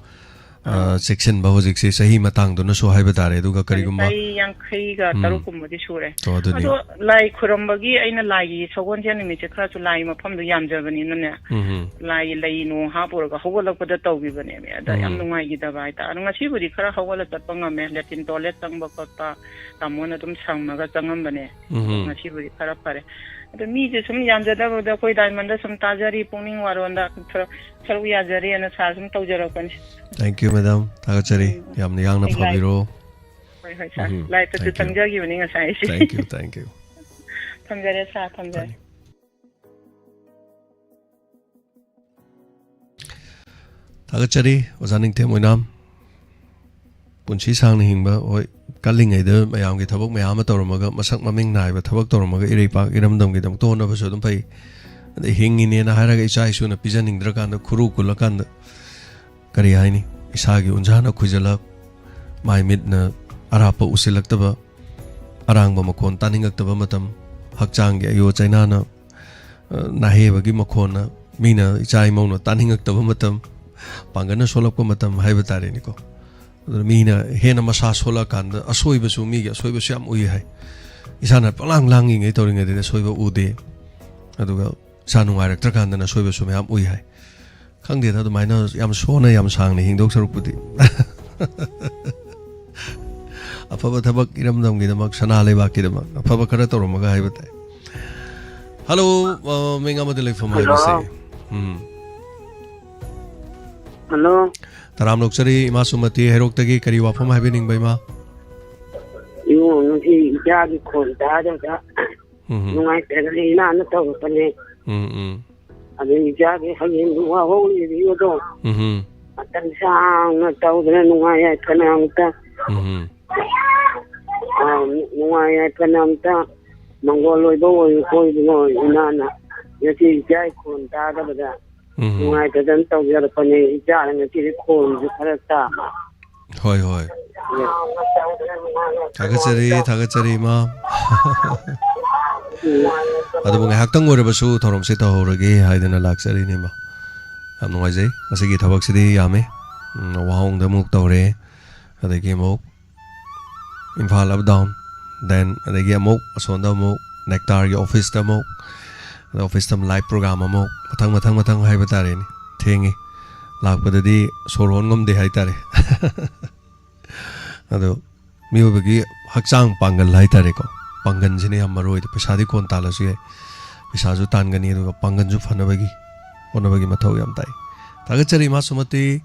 ꯑ, ꯆꯦꯛꯁꯤꯟꯕ ꯍꯧꯖꯤꯛꯁꯦ ꯆꯍꯤ ꯃꯇꯥꯡꯗꯨꯅꯁꯨ ꯍꯥꯏꯕ ꯇꯥꯔꯦ꯫ ꯑꯗꯨꯒ ꯀꯔꯤꯒꯨꯝꯕ ꯆꯍꯤ ꯌꯥꯡꯈꯩꯒ ꯎꯝ꯫ ꯇꯔꯨꯛ ꯀꯨꯝꯕꯗꯤ ꯁꯨꯔꯦ꯫ ꯑꯣ, ꯑꯗꯨꯅꯤ꯫ ꯑꯗꯣ ꯂꯥꯏ ꯈꯨꯔꯝꯕꯒꯤ ꯑꯩꯅ ꯂꯥꯏꯒꯤ ꯁꯒꯣꯜꯁꯦꯟ ꯅꯨꯃꯤꯠꯁꯦ ꯈꯔꯁꯨ ꯂꯥꯏ ꯃꯐꯝꯗꯣ ꯌꯥꯝꯖꯕꯅꯤꯅꯅꯦ꯫ ꯎꯝꯍꯨꯝ꯫ ꯎꯝ꯫ ꯅꯨꯡꯉꯥꯏꯈꯤꯗꯕ ꯍꯥꯏꯇꯥꯔꯦ꯫ ꯑꯗꯣ ꯉꯁꯤꯕꯨꯗꯤ ꯈꯔ ꯍꯧꯒꯠꯂ ꯆꯠꯄ ꯉꯝꯃꯦ꯫ ꯂꯦꯇ꯭ꯔꯤꯟ ꯇꯣꯏꯂꯦꯠ ꯆꯪꯕ ꯈꯣꯠꯄ ꯇꯥꯃꯣꯅ ꯑꯗꯨꯝ ꯁꯪꯉꯒ ꯆꯪꯉꯝꯕꯅꯦ꯫ ꯑꯗꯣ ꯎꯝꯍꯨꯝ꯫ ꯉꯁꯤꯕꯨꯗꯤ ꯈꯔ ꯐꯔꯦ꯫ ꯑꯗꯣ ꯃꯤꯁꯦ ꯁꯨꯝ ꯌꯥꯝꯖꯗꯕꯗ ꯑꯩꯈꯣꯏ ꯗꯥꯏꯃꯟꯗ ꯁꯨꯝ ꯇꯥꯖꯔꯤ, ꯄꯨꯛꯅꯤꯡ ꯋꯥꯔꯣꯟꯗ ꯈꯔ ꯁꯔꯨꯛ ꯌꯥꯖꯔꯤꯅ ꯁꯥꯔ ꯁꯨꯝ ꯇꯧꯖꯔꯛꯄꯅꯤ꯫ Thank you, madam. ꯊꯥꯒꯠꯆꯔꯤ꯫ ꯎꯝ꯫ ꯌꯥꯝꯅ ꯌꯥꯡꯅ ꯑꯩ ꯂꯥꯏ-, ꯐꯕꯤꯔꯣ꯫ ꯍꯣꯏ, ꯍꯣꯏ, ꯁꯥꯔ꯫ ꯎꯝ, ꯂꯥꯏꯐꯇꯁꯨ thank you. ꯆꯪꯖꯈꯤꯕꯅꯤ ꯉꯁꯥꯏ ꯑꯩꯁꯦ꯫ Thank you, thank you. ꯊꯝꯖꯔꯦ ꯁꯥꯔ, ꯊꯝꯖꯔꯦ꯫ ꯐꯅꯤ꯫ ꯊꯥꯒꯠꯆꯔꯤ, ꯑꯣꯖꯥ ꯅꯤꯡꯊꯦꯝ ꯑꯣꯏꯅꯥꯝ꯫ ꯄꯨꯟꯁꯤ ꯁꯥꯡꯅ ꯍꯤꯡꯕ, ꯍꯣꯏ, ꯀꯜꯂꯤꯉꯩꯗ ꯃꯌꯥꯝꯒꯤ ꯊꯕꯛ ꯃꯌꯥꯝ ꯑꯃ ꯇꯧꯔꯝꯃꯒ, ꯃꯁꯛ ꯃꯃꯤꯡ ꯅꯥꯏꯕ ꯊꯕꯛ ꯇꯧꯔꯝꯃꯒ, ꯏꯔꯩꯄꯥꯛ ꯏꯔꯝꯗꯝꯒꯤꯗꯃꯛꯇ ꯍꯣꯠꯅꯕꯁꯨ ꯑꯗꯨꯝ ꯐꯩ꯫ ꯑꯗꯩ ꯍꯤꯡꯉꯤꯅꯦꯅ ꯍꯥꯏꯔꯒ ꯏꯆꯥ ꯏꯁꯨꯅ ꯄꯤꯖꯅꯤꯡꯗ꯭ꯔꯀꯥꯟꯗ, ꯈꯨꯔꯨ ꯀꯨꯜꯂꯀꯥꯟꯗ, ꯀꯔꯤ ꯍꯥꯏꯅꯤ, ꯏꯁꯥꯒꯤ ꯎꯟꯖꯥꯅ ꯈꯨꯏꯖꯜꯂꯛ, ꯃꯥꯏ ꯃꯤꯠꯅ ꯑꯔꯥꯞꯄ ꯎꯁꯤꯜꯂꯛꯇꯕ, ꯑꯔꯥꯡꯕ ꯃꯈꯣꯟ ꯇꯥꯅꯤꯡꯉꯛꯇꯕ ꯃꯇꯝ, ꯍꯛꯆꯥꯡꯒꯤ ꯑꯌꯣ ꯆꯩꯅꯥꯅ, ꯑ, ꯅꯥꯍꯦꯕꯒꯤ ꯃꯈꯣꯟꯅ ꯃꯤꯅ, ꯏꯆꯥ ꯏꯃꯧꯅ ꯇꯥꯅꯤꯡꯉꯛꯇꯕ ꯃꯇꯝ, ꯄꯥꯡꯒꯜꯅ ꯁꯣꯜꯂꯛꯄ ꯃꯇꯝ ꯍꯥꯏꯕ ꯇꯥꯔꯦꯅꯦꯀꯣ꯫ ꯑꯗꯨꯅ ꯃꯤꯅ ꯍꯦꯟꯅ ꯃꯁꯥ ꯁꯣꯜꯂꯛꯑꯀꯥꯟꯗ ꯑꯁꯣꯏꯕꯁꯨ, ꯃꯤꯒꯤ ꯑꯁꯣꯏꯕꯁꯨ ꯌꯥꯝ ꯎꯏ ꯍꯥꯏ꯫ ꯏꯁꯥꯅ ꯄꯪꯂꯥꯡ ꯂꯥꯡꯉꯤꯉꯩ ꯇꯧꯔꯤꯉꯩꯗꯗꯤ ꯑꯁꯣꯏꯕ ꯎꯗꯦ, ꯑꯗꯨꯒ ꯏꯁꯥ ꯅꯨꯡꯉꯥꯏꯔꯛꯇ꯭ꯔꯀꯥꯟꯗꯅ ꯑꯁꯣꯏꯕꯁꯨ ꯃꯌꯥꯝ ꯎꯏ ꯍꯥꯏ꯫ ꯈꯪꯗꯦꯗ, ꯑꯗꯨꯃꯥꯏꯅ ꯌꯥꯝ ꯁꯣꯟꯅ ꯌꯥꯝ ꯁꯥꯡꯅ ꯍꯤꯡꯗꯧ ꯁꯔꯨꯛꯄꯨꯗꯤ꯫ ꯑꯐꯕ ꯊꯕꯛ, ꯏꯔꯝꯗꯝꯒꯤꯗꯃꯛ, ꯁꯅꯥ ꯂꯩꯕꯥꯛꯀꯤꯗꯃꯛ ꯑꯐꯕ ꯈꯔ ꯇꯧꯔꯝꯃꯒ ꯍꯥꯏꯕ ꯇꯥꯏ꯫ ꯍꯜꯂꯣ, ꯑ, ꯃꯤꯡ ꯑꯃꯗꯤ ꯂꯩꯐꯝ ꯍꯜꯂꯣ꯫ ꯍꯥꯏꯕꯁꯦ꯫ ꯎꯝ꯫ ꯍꯜꯂꯣ꯫ ꯇꯔꯥꯝ ꯂꯧꯆꯔꯤ, ꯏꯃꯥ ꯁꯨꯃꯇꯤ ꯍꯩꯔꯣꯛꯇꯒꯤ ꯀꯔꯤ ꯋꯥꯐꯝ ꯍꯥꯏꯕꯤꯅꯤꯡꯕ, ꯏꯃꯥ? ꯏꯃꯨꯡ ꯉꯁꯤ ꯏꯆꯥꯒꯤ ꯈꯣꯟ ꯇꯥꯗꯕꯗ ꯎꯝ, ꯎꯝ꯫ ꯅꯨꯡꯉꯥꯏꯇꯗꯅ ꯏꯅꯥꯅ ꯇꯧꯔꯛꯄꯅꯦ꯫ ꯎꯝ, ꯎꯝ꯫ ꯑꯗꯨ ꯏꯆꯥꯒꯤ ꯍꯌꯦꯡ ꯋꯥꯍꯧꯔꯤꯕꯗꯣ ꯎꯝ, ꯎꯝ꯫ ꯃꯇꯝ ꯁꯥꯡꯅ ꯇꯧꯗꯅ ꯅꯨꯡꯉꯥꯏ ꯌꯥꯏꯐꯅ ꯑꯝꯇ, ꯎꯝ, ꯎꯝ꯫ ꯑ, ꯅꯨꯡꯉꯥꯏ ꯌꯥꯏꯐꯅ ꯑꯝꯇ ꯃꯪꯒꯣꯜ ꯑꯣꯏꯕ ꯑꯣꯏ-, ꯑꯣꯏꯕꯅ ꯑꯣꯏ ꯏꯃꯥꯅ ꯉꯁꯤ ꯏꯆꯥꯒꯤ ꯈꯣꯟ ꯇꯥꯗꯕꯗ ꯎꯝ꯫ ꯅꯨꯡꯉꯥꯏꯇꯗꯅ ꯇꯧꯖꯔꯛꯄꯅꯦ꯫ ꯏꯆꯥꯅ ꯉꯁꯤꯗꯤ ꯈꯣꯟꯁꯨ ꯈꯔ ꯇꯥꯕ꯫ ꯍꯣꯏ, ꯍꯣꯏ꯫ ꯊꯥꯒꯠꯆꯔꯤ, ꯊꯥꯒꯠꯆꯔꯤ, ꯏꯃꯥ꯫ ꯎꯝ꯫ ꯑꯗꯨꯕꯨ ꯉꯥꯏꯍꯥꯛꯇꯪ ꯑꯣꯏꯔꯕꯁꯨ ꯊꯧꯔꯝꯁꯦ ꯇꯧꯍꯧꯔꯒꯦ ꯍꯥꯏꯗꯅ ꯂꯥꯛꯆꯔꯤꯅꯦ, ꯏꯃꯥ꯫ ꯌꯥꯝ ꯅꯨꯡꯉꯥꯏꯖꯩ꯫ ꯉꯁꯤꯒꯤ ꯊꯕꯛꯁꯤꯗꯤ ꯌꯥꯝꯃꯤ꯫ ꯎꯝ, ꯋꯥꯍꯣꯡꯗ ꯑꯃꯨꯛ ꯇꯧꯔꯦ꯫ ꯑꯗꯒꯤ ꯑꯃꯨꯛ ꯏꯝꯐꯥꯜ up down, then ꯑꯗꯒꯤ ꯑꯃꯨꯛ ꯑꯁꯣꯝꯗ ꯑꯃꯨꯛ ꯅꯦꯛꯇꯥꯔꯒꯤ ꯑꯣꯐꯤꯁꯇ ꯑꯃꯨꯛ, ꯑꯗ ꯑꯣꯐꯤꯁꯇ ꯑꯃꯨꯛ live program ꯑꯃꯨꯛ, ꯃꯊꯪ, ꯃꯊꯪ, ꯃꯊꯪ ꯍꯥꯏꯕ ꯇꯥꯔꯦꯅꯦ꯫ ꯊꯦꯡꯉꯤ꯫ ꯂꯥꯛꯄꯗꯗꯤ ꯁꯣꯔ ꯍꯣꯟ ꯉꯝꯗꯦ ꯍꯥꯏ ꯇꯥꯔꯦ꯫ ꯑꯗꯣ ꯃꯤꯑꯣꯏꯕꯒꯤ ꯍꯛꯆꯥꯡ ꯄꯥꯡꯒꯜ ꯍꯥꯏ ꯇꯥꯔꯦꯀꯣ, ꯄꯥꯡꯒꯜꯁꯤꯅ ꯌꯥꯝ ꯃꯔꯨ ꯑꯣꯏꯗ꯫ ꯄꯩꯁꯥꯗꯤ ꯀꯣꯟ ꯇꯥꯜꯂꯁꯨ ꯌꯥꯏ, ꯄꯩꯁꯥꯁꯨ ꯇꯥꯟꯒꯅꯤ, ꯑꯗꯨꯒ ꯄꯥꯡꯒꯜꯁꯨ ꯐꯅꯕꯒꯤ ꯍꯣꯠꯅꯕꯒꯤ ꯃꯊꯧ ꯌꯥꯝ ꯇꯥꯏ꯫ ꯊꯥꯒꯠꯆꯔꯤ, ꯏꯃꯥ ꯁꯨꯃꯇꯤ꯫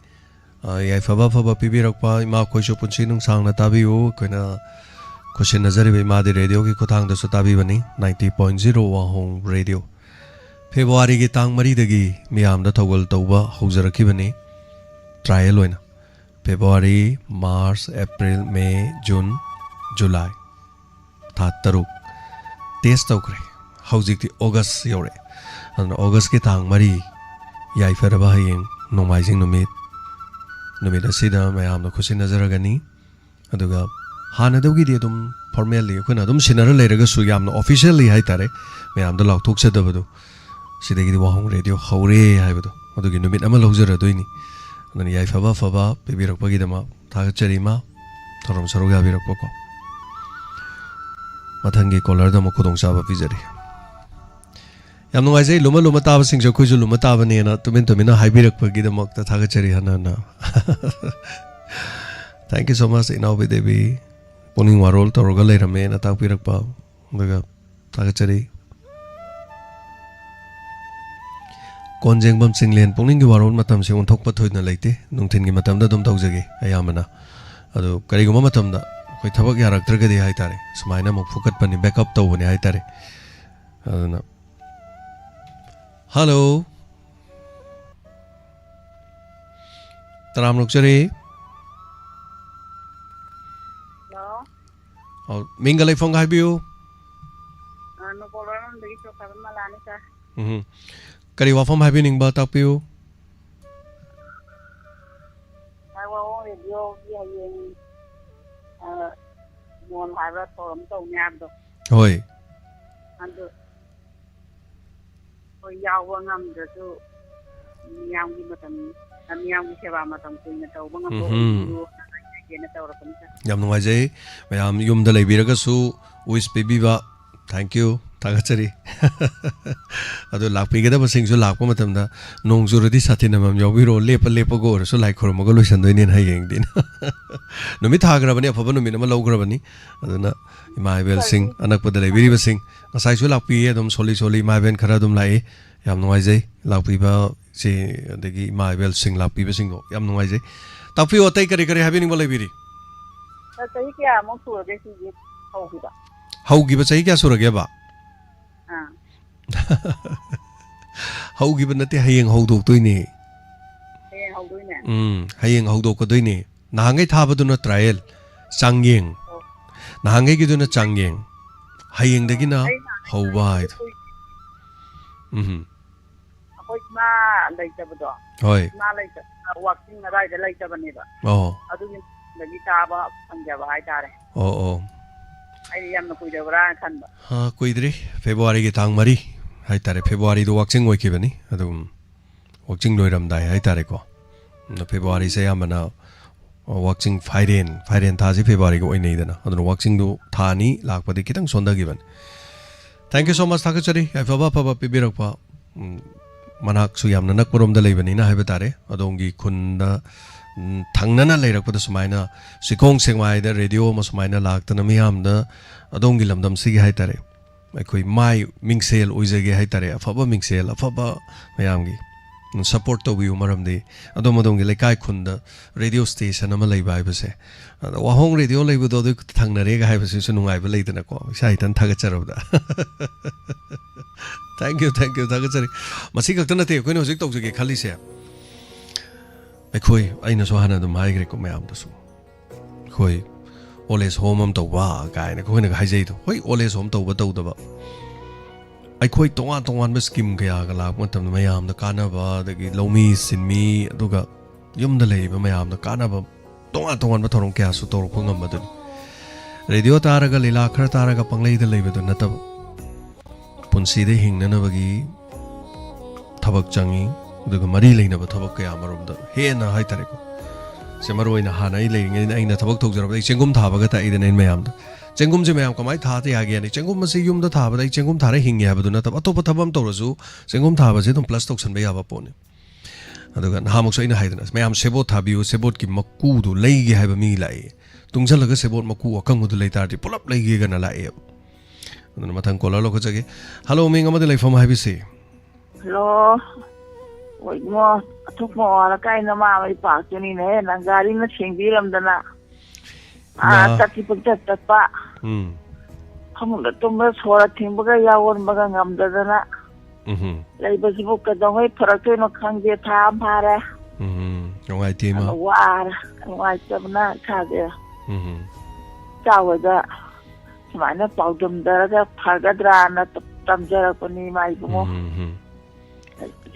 ꯑ, ꯌꯥꯏꯐꯕ ꯑꯐꯕ ꯄꯤꯕꯤꯔꯛꯄ ꯏꯃꯥ, ꯑꯩꯈꯣꯏꯁꯨ ꯄꯨꯟꯁꯤ ꯅꯨꯡꯁꯥꯡꯅ ꯇꯥꯕꯤꯌꯨ꯫ ꯑꯩꯈꯣꯏꯅ ꯈꯨꯠꯁꯤꯟꯅꯖꯔꯤꯕ ꯏꯃꯥꯗꯤ ꯔꯦꯗꯤꯑꯣꯒꯤ ꯈꯨꯠꯊꯥꯡꯗꯁꯨ ꯇꯥꯕꯤꯕꯅꯤ, ninety point zero ꯋꯥꯍꯣꯡ ꯔꯦꯗꯤꯑꯣ꯫ ꯐꯦꯕ꯭ꯔꯨꯋꯥꯔꯤꯒꯤ ꯇꯥꯡ ꯃꯔꯤꯗꯒꯤ ꯃꯤꯌꯥꯝꯗ ꯊꯧꯒꯜ ꯇꯧꯕ ꯍꯧꯖꯔꯛꯈꯤꯕꯅꯤ, trial ꯑꯣꯏꯅ꯫ ꯐꯦꯕ꯭ꯔꯨꯋꯥꯔꯤ, ꯃꯥꯔꯆ, ꯑꯦꯄ꯭ꯔꯤꯜ, ꯃꯦ, ꯖꯨꯟ, ꯖꯨꯂꯥꯏ꯫ ꯊꯥ ꯇꯔꯨꯛ test ꯇꯧꯈ꯭ꯔꯦ꯫ ꯍꯧꯖꯤꯛꯇꯤ ꯑꯣꯒꯁ ꯌꯧꯔꯛꯑꯦ꯫ ꯑꯗꯨꯅ ꯑꯣꯒꯁꯀꯤ ꯇꯥꯡ ꯃꯔꯤ, ꯌꯥꯏꯐꯔꯕ ꯍꯌꯦꯡ, ꯅꯣꯡꯃꯥꯏꯖꯤꯡ ꯅꯨꯃꯤꯠ, ꯅꯨꯃꯤꯠ ꯑꯁꯤꯗ ꯃꯌꯥꯝꯅ ꯈꯨꯠꯁꯤꯟꯅꯖꯔꯒꯅꯤ꯫ ꯑꯗꯨꯒ ꯍꯥꯟꯅꯗꯧꯒꯤꯗꯤ ꯑꯗꯨꯝ formally ꯑꯩꯈꯣꯏꯅ ꯑꯗꯨꯝ ꯁꯤꯟꯅꯔ ꯂꯩꯔꯒꯁꯨ, ꯌꯥꯝꯅ officially ꯍꯥꯏ ꯇꯥꯔꯦ, ꯃꯌꯥꯝꯗ ꯂꯥꯎꯊꯣꯛꯆꯗꯕꯗꯣ, ꯁꯤꯗꯒꯤꯗꯤ ꯋꯥꯍꯣꯡ ꯔꯦꯗꯤꯑꯣ ꯍꯧꯔꯦ ꯍꯥꯏꯕꯗꯣ, ꯑꯗꯨꯒꯤ ꯅꯨꯃꯤꯠ ꯑꯃ ꯂꯧꯖꯔꯗꯣꯏꯅꯤ꯫ ꯑꯗꯨꯅ ꯌꯥꯏꯐꯕ ꯑꯐꯕ ꯄꯤꯕꯤꯔꯛꯄꯒꯤꯗꯃꯛ ꯊꯥꯒꯠꯆꯔꯤ, ꯏꯃꯥ꯫ ꯊꯧꯔꯝ ꯁꯔꯨꯛ ꯌꯥꯕꯤꯔꯛꯄꯀꯣ꯫ ꯃꯊꯪꯒꯤ caller ꯗ ꯑꯃꯨꯛ ꯈꯨꯗꯣꯡꯆꯥꯕ ꯄꯤꯖꯔꯤ꯫ ꯌꯥꯝ ꯅꯨꯡꯉꯥꯏꯖꯩ, ꯂꯨꯝꯃ ꯂꯨꯝꯃ ꯇꯥꯕꯁꯤꯡꯁꯨ ꯑꯩꯈꯣꯏꯁꯨ ꯂꯨꯝꯃ ꯇꯥꯕꯅꯦꯅ ꯇꯨꯃꯤꯟ ꯇꯨꯃꯤꯟꯅ ꯍꯥꯏꯕꯤꯔꯛꯄꯒꯤꯗꯃꯛꯇ ꯊꯥꯒꯠꯆꯔꯤ ꯍꯟꯅ ꯍꯟꯅ꯫ Thank you so much, ꯏꯅꯥꯎꯕꯤ Devi. ꯄꯨꯛꯅꯤꯡ ꯋꯥꯔꯣꯜ ꯇꯧꯔꯒ ꯂꯩꯔꯝꯃꯦꯅ ꯇꯥꯛꯄꯤꯔꯛꯄ꯫ ꯑꯗꯨꯒ ꯊꯥꯒꯠꯆꯔꯤ꯫ ꯀꯣꯟꯖꯦꯡꯕꯝ ꯆꯤꯡꯂꯦꯟ, ꯄꯨꯛꯅꯤꯡꯒꯤ ꯋꯥꯔꯣꯜ ꯃꯇꯝꯁꯦ ꯑꯣꯟꯊꯣꯛꯄ ꯊꯣꯏꯅ ꯂꯩꯇꯦ, ꯅꯨꯡꯊꯤꯟꯒꯤ ꯃꯇꯝꯗ ꯑꯗꯨꯝ ꯇꯧꯖꯒꯦ ꯑꯌꯥꯝꯕꯅ꯫ ꯑꯗꯨ ꯀꯔꯤꯒꯨꯝꯕ ꯃꯇꯝꯗ ꯑꯩꯈꯣꯏ ꯊꯕꯛ ꯌꯥꯔꯛꯇ꯭ꯔꯒꯗꯤ ꯍꯥꯏ ꯇꯥꯔꯦ, ꯁꯨꯃꯥꯏꯅ ꯑꯃꯨꯛ ꯐꯨꯀꯠꯄꯅꯤ, backup ꯇꯧꯕꯅꯤ ꯍꯥꯏ ꯇꯥꯔꯦ꯫ ꯑꯗꯨꯅ, hello꯫ ꯇꯔꯥꯝꯅ ꯑꯣꯛꯆꯔꯤ꯫ Hello꯫ ꯑꯧ, ꯃꯤꯡꯒ ꯂꯩꯐꯝꯒ ꯍꯥꯏꯕꯤꯌꯨ꯫ ꯎꯝ꯫ ꯀꯔꯤ ꯋꯥꯐꯝ ꯍꯥꯏꯕꯤꯅꯤꯡꯕ ꯇꯥꯛꯄꯤꯌꯨ? ꯋꯥꯍꯣꯡ ꯔꯦꯗꯤꯑꯣꯒꯤ ꯍꯌꯦꯡ, ꯑ, ꯃꯣꯟ ꯍꯥꯏꯕ꯭ꯔꯥ ꯊꯧꯔꯝ ꯇꯧꯅꯤ ꯍꯥꯏꯕꯗꯣ꯫ ꯍꯣꯏ꯫ ꯑꯗꯨ ꯑꯩꯈꯣꯏ ꯌꯥꯎꯕ ꯉꯝꯗ꯭ꯔꯁꯨ ꯃꯤꯌꯥꯝꯒꯤ ꯃꯇꯝ, ꯃꯤꯌꯥꯝꯒꯤ ꯁꯦꯕꯥ ꯃꯇꯝ ꯀꯨꯏꯅ ꯇꯧꯕ ꯉꯝꯕ ꯎꯝꯍꯨꯝ꯫ ꯑꯣꯏꯕꯤꯌꯨ ꯍꯥꯏꯅ ꯇꯧꯔꯛꯄꯅꯤꯗ꯫ ꯌꯥꯝ ꯅꯨꯡꯉꯥꯏꯖꯩ꯫ ꯃꯌꯥꯝ ꯌꯨꯝꯗ ꯂꯩꯕꯤꯔꯒꯁꯨ wish ꯄꯤꯕꯤꯕ꯫ Thank you꯫ ꯊꯥꯒꯠꯆꯔꯤ꯫ ꯑꯗꯨ ꯂꯥꯛꯄꯤꯒꯗꯕꯁꯤꯡꯁꯨ ꯂꯥꯛꯄ ꯃꯇꯝꯗ ꯅꯣꯡ ꯆꯨꯔꯗꯤ ꯁꯥꯇꯤꯟ ꯑꯃꯃꯝ ꯌꯥꯎꯕꯤꯔꯣ, ꯂꯦꯞꯄ ꯂꯦꯞꯄꯒ ꯑꯣꯏꯔꯁꯨ ꯂꯥꯏ ꯈꯨꯔꯨꯝꯃꯒ ꯂꯣꯏꯁꯟꯗꯣꯏꯅꯦꯅ ꯍꯌꯦꯡꯗꯤ꯫ ꯅꯨꯃꯤꯠ ꯊꯥꯈ꯭ꯔꯕꯅꯤ, ꯑꯐꯕ ꯅꯨꯃꯤꯠ ꯑꯃ ꯂꯧꯈ꯭ꯔꯕꯅꯤ꯫ ꯑꯗꯨꯅ ꯏꯃꯥ ꯏꯕꯦꯜꯁꯤꯡ, ꯑꯅꯛꯄꯗ ꯂꯩꯕꯤꯔꯤꯕꯁꯤꯡ, ꯉꯁꯥꯏꯁꯨ ꯂꯥꯛꯄꯤꯌꯦ, ꯑꯗꯨꯝ ꯁꯣꯜꯂꯤ ꯁꯣꯜꯂꯤ ꯏꯃꯥ ꯏꯕꯦꯜ ꯈꯔ ꯑꯗꯨꯝ ꯂꯥꯛꯏ꯫ ꯌꯥꯝ ꯅꯨꯡꯉꯥꯏꯖꯩ ꯂꯥꯛꯄꯤꯕꯁꯤ, ꯑꯗꯒꯤ ꯏꯃꯥ ꯏꯕꯦꯜꯁꯤꯡ ꯂꯥꯛꯄꯤꯕꯁꯤꯡꯗꯣ ꯌꯥꯝ ꯅꯨꯡꯉꯥꯏꯖꯩ꯫ ꯇꯥꯛꯄꯤꯌꯨ, ꯑꯇꯩ ꯀꯔꯤ ꯀꯔꯤ ꯍꯥꯏꯕꯤꯅꯤꯡꯕ ꯂꯩꯕꯤꯔꯤ? ꯆꯍꯤ ꯀꯌꯥꯃꯨꯛ ꯁꯨꯔꯒꯦ ꯁꯤꯒꯤ ꯍꯧꯈꯤꯕ? ꯍꯧꯈꯤꯕ ꯆꯍꯤ ꯀꯌꯥ ꯁꯨꯔꯒꯦꯕ? ꯑꯥ꯫ ꯍꯧꯈꯤꯕ ꯅꯠꯇꯦ, ꯍꯌꯦꯡ ꯍꯧꯗꯣꯛꯇꯣꯏꯅꯦ꯫ ꯍꯌꯦꯡ ꯍꯧꯗꯣꯏꯅꯦ? ꯎꯝ, ꯍꯌꯦꯡ ꯍꯧꯗꯣꯛꯀꯗꯣꯏꯅꯦ꯫ ꯅꯍꯥꯟꯈꯩ ꯊꯥꯕꯗꯨꯅ trial, ꯆꯥꯡꯌꯦꯡ꯫ ꯑꯣ꯫ ꯅꯍꯥꯟꯈꯩꯒꯤꯗꯨꯅ ꯆꯥꯡꯌꯦꯡ꯫ ꯍꯌꯦꯡꯗꯒꯤꯅ ꯑꯩ ꯅꯍꯥꯟ ꯍꯧꯕ ꯍꯥꯏꯗꯣ꯫ ꯎꯝ꯫ ꯑꯩꯈꯣꯏ ꯏꯃꯥ ꯂꯩꯇꯕꯗꯣ꯫ ꯍꯣꯏ꯫ ꯏꯃꯥ ꯂꯩꯇꯕ, ꯋꯥꯛꯆꯤꯡ ꯑꯗꯥꯏꯗ ꯂꯩꯇꯕꯅꯦꯕ꯫ ꯑꯣ꯫ ꯑꯗꯨꯒꯤ ꯃꯇꯝꯗꯒꯤ ꯇꯥꯕ ꯐꯪꯖꯕ ꯍꯥꯏꯇꯥꯔꯦ꯫ ꯑꯣ, ꯑꯣ꯫ ꯑꯩꯗꯤ ꯌꯥꯝꯅ ꯀꯨꯏꯔꯕ꯭ꯔꯥꯅ ꯈꯟꯕ꯫ ꯑ, ꯀꯨꯏꯗ꯭ꯔꯤ꯫ ꯐꯦꯕ꯭ꯔꯨꯋꯥꯔꯤꯒꯤ ꯇꯥꯡ ꯃꯔꯤ ꯍꯥꯏꯇꯥꯔꯦ꯫ ꯐꯦꯕ꯭ꯔꯨꯋꯥꯔꯤꯗꯣ ꯋꯥꯛꯆꯤꯡ ꯑꯣꯏꯈꯤꯕꯅꯤ꯫ ꯑꯗꯨꯝ ꯋꯥꯛꯆꯤꯡ ꯂꯣꯏꯔꯝꯗꯥꯏ ꯍꯥꯏꯇꯥꯔꯦꯀꯣ꯫ ꯑꯗꯣ ꯐꯦꯕ꯭ꯔꯨꯋꯥꯔꯤꯁꯦ ꯑꯌꯥꯝꯕꯅ, ꯑ, ꯋꯥꯛꯆꯤꯡ ꯐꯥꯏꯔꯦꯟ, ꯐꯥꯏꯔꯦꯟ ꯊꯥꯁꯤ ꯐꯦꯕ꯭ꯔꯨꯋꯥꯔꯤꯒ ꯑꯣꯏꯅꯩꯗꯅ꯫ ꯑꯗꯨꯅ ꯋꯥꯛꯆꯤꯡꯗꯨ ꯊꯥ ꯑꯅꯤ ꯂꯥꯛꯄꯗꯤ ꯈꯤꯇꯪ ꯁꯣꯟꯊꯈꯤꯕꯅꯤ꯫ Thank you so much, ꯊꯥꯒꯠꯆꯔꯤ꯫ ꯑꯐꯕ ꯑꯐꯕ ꯄꯤꯕꯤꯔꯛꯄ꯫ ꯎꯝ, ꯃꯅꯥꯛꯁꯨ ꯌꯥꯝꯅ ꯅꯛꯄꯔꯣꯝꯗ ꯂꯩꯕꯅꯤꯅ ꯍꯥꯏꯕ ꯇꯥꯔꯦ꯫ ꯑꯗꯣꯝꯒꯤ ꯈꯨꯟꯗ, ꯎꯝ, ꯊꯪꯅꯅ ꯂꯩꯔꯛꯄꯗ ꯁꯨꯃꯥꯏꯅ ꯆꯤꯈꯣꯡ ꯁꯦꯛꯃꯥꯏꯗ ꯔꯦꯗꯤꯑꯣ ꯑꯃ ꯁꯨꯃꯥꯏꯅ ꯂꯥꯛꯇꯅ ꯃꯤꯌꯥꯝꯗ ꯑꯗꯣꯝꯒꯤ ꯂꯝꯗꯝꯁꯤꯒꯤ ꯍꯥꯏ ꯇꯥꯔꯦ, ꯑꯩꯈꯣꯏ ꯃꯥꯏ ꯃꯤꯡꯁꯦꯜ ꯑꯣꯏꯖꯒꯦ ꯍꯥꯏ ꯇꯥꯔꯦ, ꯑꯐꯕ ꯃꯤꯡꯁꯦꯜ, ꯑꯐꯕ ꯃꯌꯥꯝꯒꯤ, ꯎꯝ, support ꯇꯧꯕꯤꯌꯨ꯫ ꯃꯔꯝꯗꯤ ꯑꯗꯣꯝ ꯑꯗꯣꯝꯒꯤ ꯂꯩꯀꯥꯏ ꯈꯨꯟꯗ ꯔꯦꯗꯤꯑꯣ ꯁ꯭ꯇꯦꯁꯟ ꯑꯃ ꯂꯩꯕ ꯍꯥꯏꯕꯁꯦ, ꯑꯗ ꯋꯥꯍꯣꯡ ꯔꯦꯗꯤꯑꯣ ꯂꯩꯕꯗꯣ ꯑꯗꯨ ꯊꯪꯅꯔꯦꯒ ꯍꯥꯏꯕꯁꯤꯁꯨ ꯅꯨꯡꯉꯥꯏꯕ ꯂꯩꯗꯅꯀꯣ, ꯏꯁꯥ ꯏꯊꯟ ꯊꯥꯒꯠꯆꯔꯕꯗ꯫ Thank you, thank you, ꯊꯥꯒꯠꯆꯔꯤ꯫ ꯃꯁꯤ ꯈꯛꯇ ꯅꯠꯇꯦ ꯑꯩꯈꯣꯏꯅ ꯍꯧꯖꯤꯛ ꯇꯧꯖꯒꯦ ꯈꯜꯂꯤꯁꯦ꯫ ꯑꯩꯈꯣꯏ, ꯑꯩꯅꯁꯨ ꯍꯥꯟꯅ ꯑꯗꯨꯝ ꯍꯥꯏꯈ꯭ꯔꯦꯀꯣ ꯃꯌꯥꯝꯗꯁꯨ, ꯑꯩꯈꯣꯏ old age home ꯑꯃ ꯇꯧꯕ ꯀꯥꯏꯅ ꯑꯩꯈꯣꯏꯅꯒ ꯍꯥꯏꯖꯩꯗꯣ, ꯍꯣꯏ, old age home ꯇꯧꯕ ꯇꯧꯗꯕ, ꯑꯩꯈꯣꯏ ꯇꯣꯉꯥꯟ ꯇꯣꯉꯥꯟꯕ ꯁ꯭ꯀꯤꯝ ꯀꯌꯥꯒ ꯂꯥꯛꯄ ꯃꯇꯝꯗ ꯃꯌꯥꯝꯗ ꯀꯥꯟꯅꯕ, ꯑꯗꯒꯤ ꯂꯧꯃꯤ ꯁꯤꯟꯃꯤ, ꯑꯗꯨꯒ ꯌꯨꯝꯗ ꯂꯩꯔꯤꯕ ꯃꯌꯥꯝꯗ ꯀꯥꯟꯅꯕ ꯇꯣꯉꯥꯟ ꯇꯣꯉꯥꯟꯕ ꯊꯧꯔꯝ ꯀꯌꯥꯁꯨ ꯇꯧꯔꯛꯄ ꯉꯝꯕꯗꯨꯅꯤ꯫ ꯔꯦꯗꯤꯑꯣ ꯇꯥꯔꯒ, ꯂꯤꯂꯥ ꯈꯔ ꯇꯥꯔꯒ ꯄꯪꯂꯩꯗ ꯂꯩꯕꯗꯨ ꯅꯠꯇꯕ, ꯄꯨꯟꯁꯤꯗ ꯍꯤꯡꯅꯅꯕꯒꯤ ꯊꯕꯛ ꯆꯪꯉꯤ, ꯑꯗꯨꯒ ꯃꯔꯤ ꯂꯩꯅꯕ ꯊꯕꯛ ꯀꯌꯥ ꯑꯃꯔꯣꯝꯗ ꯍꯦꯟꯅ ꯍꯥꯏꯇꯥꯔꯦꯀꯣ꯫ ꯁꯦ, ꯃꯔꯨ ꯑꯣꯏꯅ ꯍꯥꯟꯅ ꯑꯩ ꯂꯩꯔꯤꯉꯩꯗ ꯑꯩꯅ ꯊꯕꯛ ꯇꯧꯖꯔꯕꯗ ꯑꯩ ꯆꯦꯡꯒꯨꯝ ꯊꯥꯕꯒ ꯇꯥꯛꯏꯗꯅ ꯑꯩꯅ ꯃꯌꯥꯝꯗ꯫ ꯆꯦꯡꯒꯨꯝꯁꯦ ꯃꯌꯥꯝ ꯀꯃꯥꯏꯅ ꯊꯥꯗ ꯌꯥꯒꯦ ꯍꯥꯏꯗꯤ, ꯆꯦꯡꯒꯨꯝ ꯑꯁꯤ ꯌꯨꯝꯗ ꯊꯥꯕꯗ ꯑꯩ ꯆꯦꯡꯒꯨꯝ ꯊꯥꯔ ꯍꯤꯡꯉꯦ ꯍꯥꯏꯕꯗꯨ ꯅꯠꯇꯕ, ꯑꯇꯣꯞꯄ ꯊꯕꯛ ꯑꯃ ꯇꯧꯔꯁꯨ ꯆꯦꯡꯒꯨꯝ ꯊꯥꯕꯁꯦ ꯑꯗꯨꯝ ꯄ꯭ꯂꯁ ꯇꯧꯁꯟꯕ ꯌꯥꯕ ꯄꯣꯠꯅꯤ꯫ ꯑꯗꯨꯒ ꯅꯍꯥꯟꯃꯨꯛꯁꯨ ꯑꯩꯅ ꯍꯥꯏꯗꯅ, "ꯃꯌꯥꯝ ꯁꯦꯕꯣꯠ ꯊꯥꯕꯤꯌꯨ, ꯁꯦꯕꯣꯠꯀꯤ ꯃꯀꯨꯗꯨ ꯂꯩꯒꯦ" ꯍꯥꯏꯕ ꯃꯤ ꯂꯥꯛꯑꯦ꯫ ꯇꯨꯡꯁꯜꯂꯒ ꯁꯦꯕꯣꯠ ꯃꯀꯨ ꯑꯀꯪꯕꯗꯨ ꯂꯩ ꯇꯥꯔꯗꯤ ꯄꯨꯂꯞ ꯂꯩꯒꯦꯒꯅ ꯂꯥꯛꯑꯦꯕ꯫ ꯑꯗꯨꯅ ꯃꯊꯪ ꯀꯣꯂꯔ ꯂꯧꯈꯠꯆꯒꯦ꯫ ꯍꯜꯂꯣ, ꯃꯤꯡ ꯑꯃꯗꯤ ꯂꯩꯐꯝ ꯍꯥꯏꯕꯤꯁꯤ꯫ ꯍꯜꯂꯣ꯫ ꯍꯣꯏ ꯏꯕꯨꯡꯉꯣ, ꯑꯊꯣꯛꯄ ꯃꯋꯥ ꯂꯩꯀꯥꯏ ꯅꯃꯥ ꯃꯩ ꯄꯥꯛꯇꯨꯅꯤꯅꯦꯍꯦ, ꯅꯪ ꯒꯥꯔꯤꯅ ꯊꯦꯡꯕꯤꯔꯝꯗꯅ꯫ ꯑꯥ, ꯃꯥ꯫ ꯆꯠꯇꯤ ꯄꯪꯆꯠ ꯆꯠꯄ꯫ ꯎꯝ꯫ ꯐꯃꯨꯡꯗ ꯇꯨꯝꯕ ꯁꯣꯔ ꯊꯤꯡꯕꯒ ꯌꯥꯑꯣꯟꯕꯒ ꯉꯝꯗꯗꯅ ꯎꯝꯍꯨꯝ꯫ ꯂꯩꯕꯁꯤꯕꯨ ꯀꯩꯗꯧꯉꯩ ꯐꯔꯛꯇꯣꯏꯅꯣ ꯈꯪꯗꯦ, ꯊꯥ ꯑꯃ ꯐꯥꯔꯦ꯫ ꯎꯝꯍꯨꯝ꯫ ꯅꯨꯡꯉꯥꯏꯇꯦ, ꯏꯃꯥ꯫ ꯑꯗꯨꯅ ꯋꯥꯔꯦ, ꯅꯨꯡꯉꯥꯏꯇꯕꯅ ꯏꯁꯥꯁꯦ꯫ ꯎꯝꯍꯨꯝ꯫ ꯏꯆꯥ ꯍꯣꯏꯗ ꯁꯨꯃꯥꯏꯅ ꯄꯥꯎꯗꯝꯗꯔꯒ ꯐꯒꯗ꯭ꯔꯥꯅ ꯇꯝꯖꯔꯛꯄꯅꯤ, ꯏꯃꯥ ꯏꯕꯨꯡꯉꯣ꯫ ꯎꯝꯍꯨꯝ꯫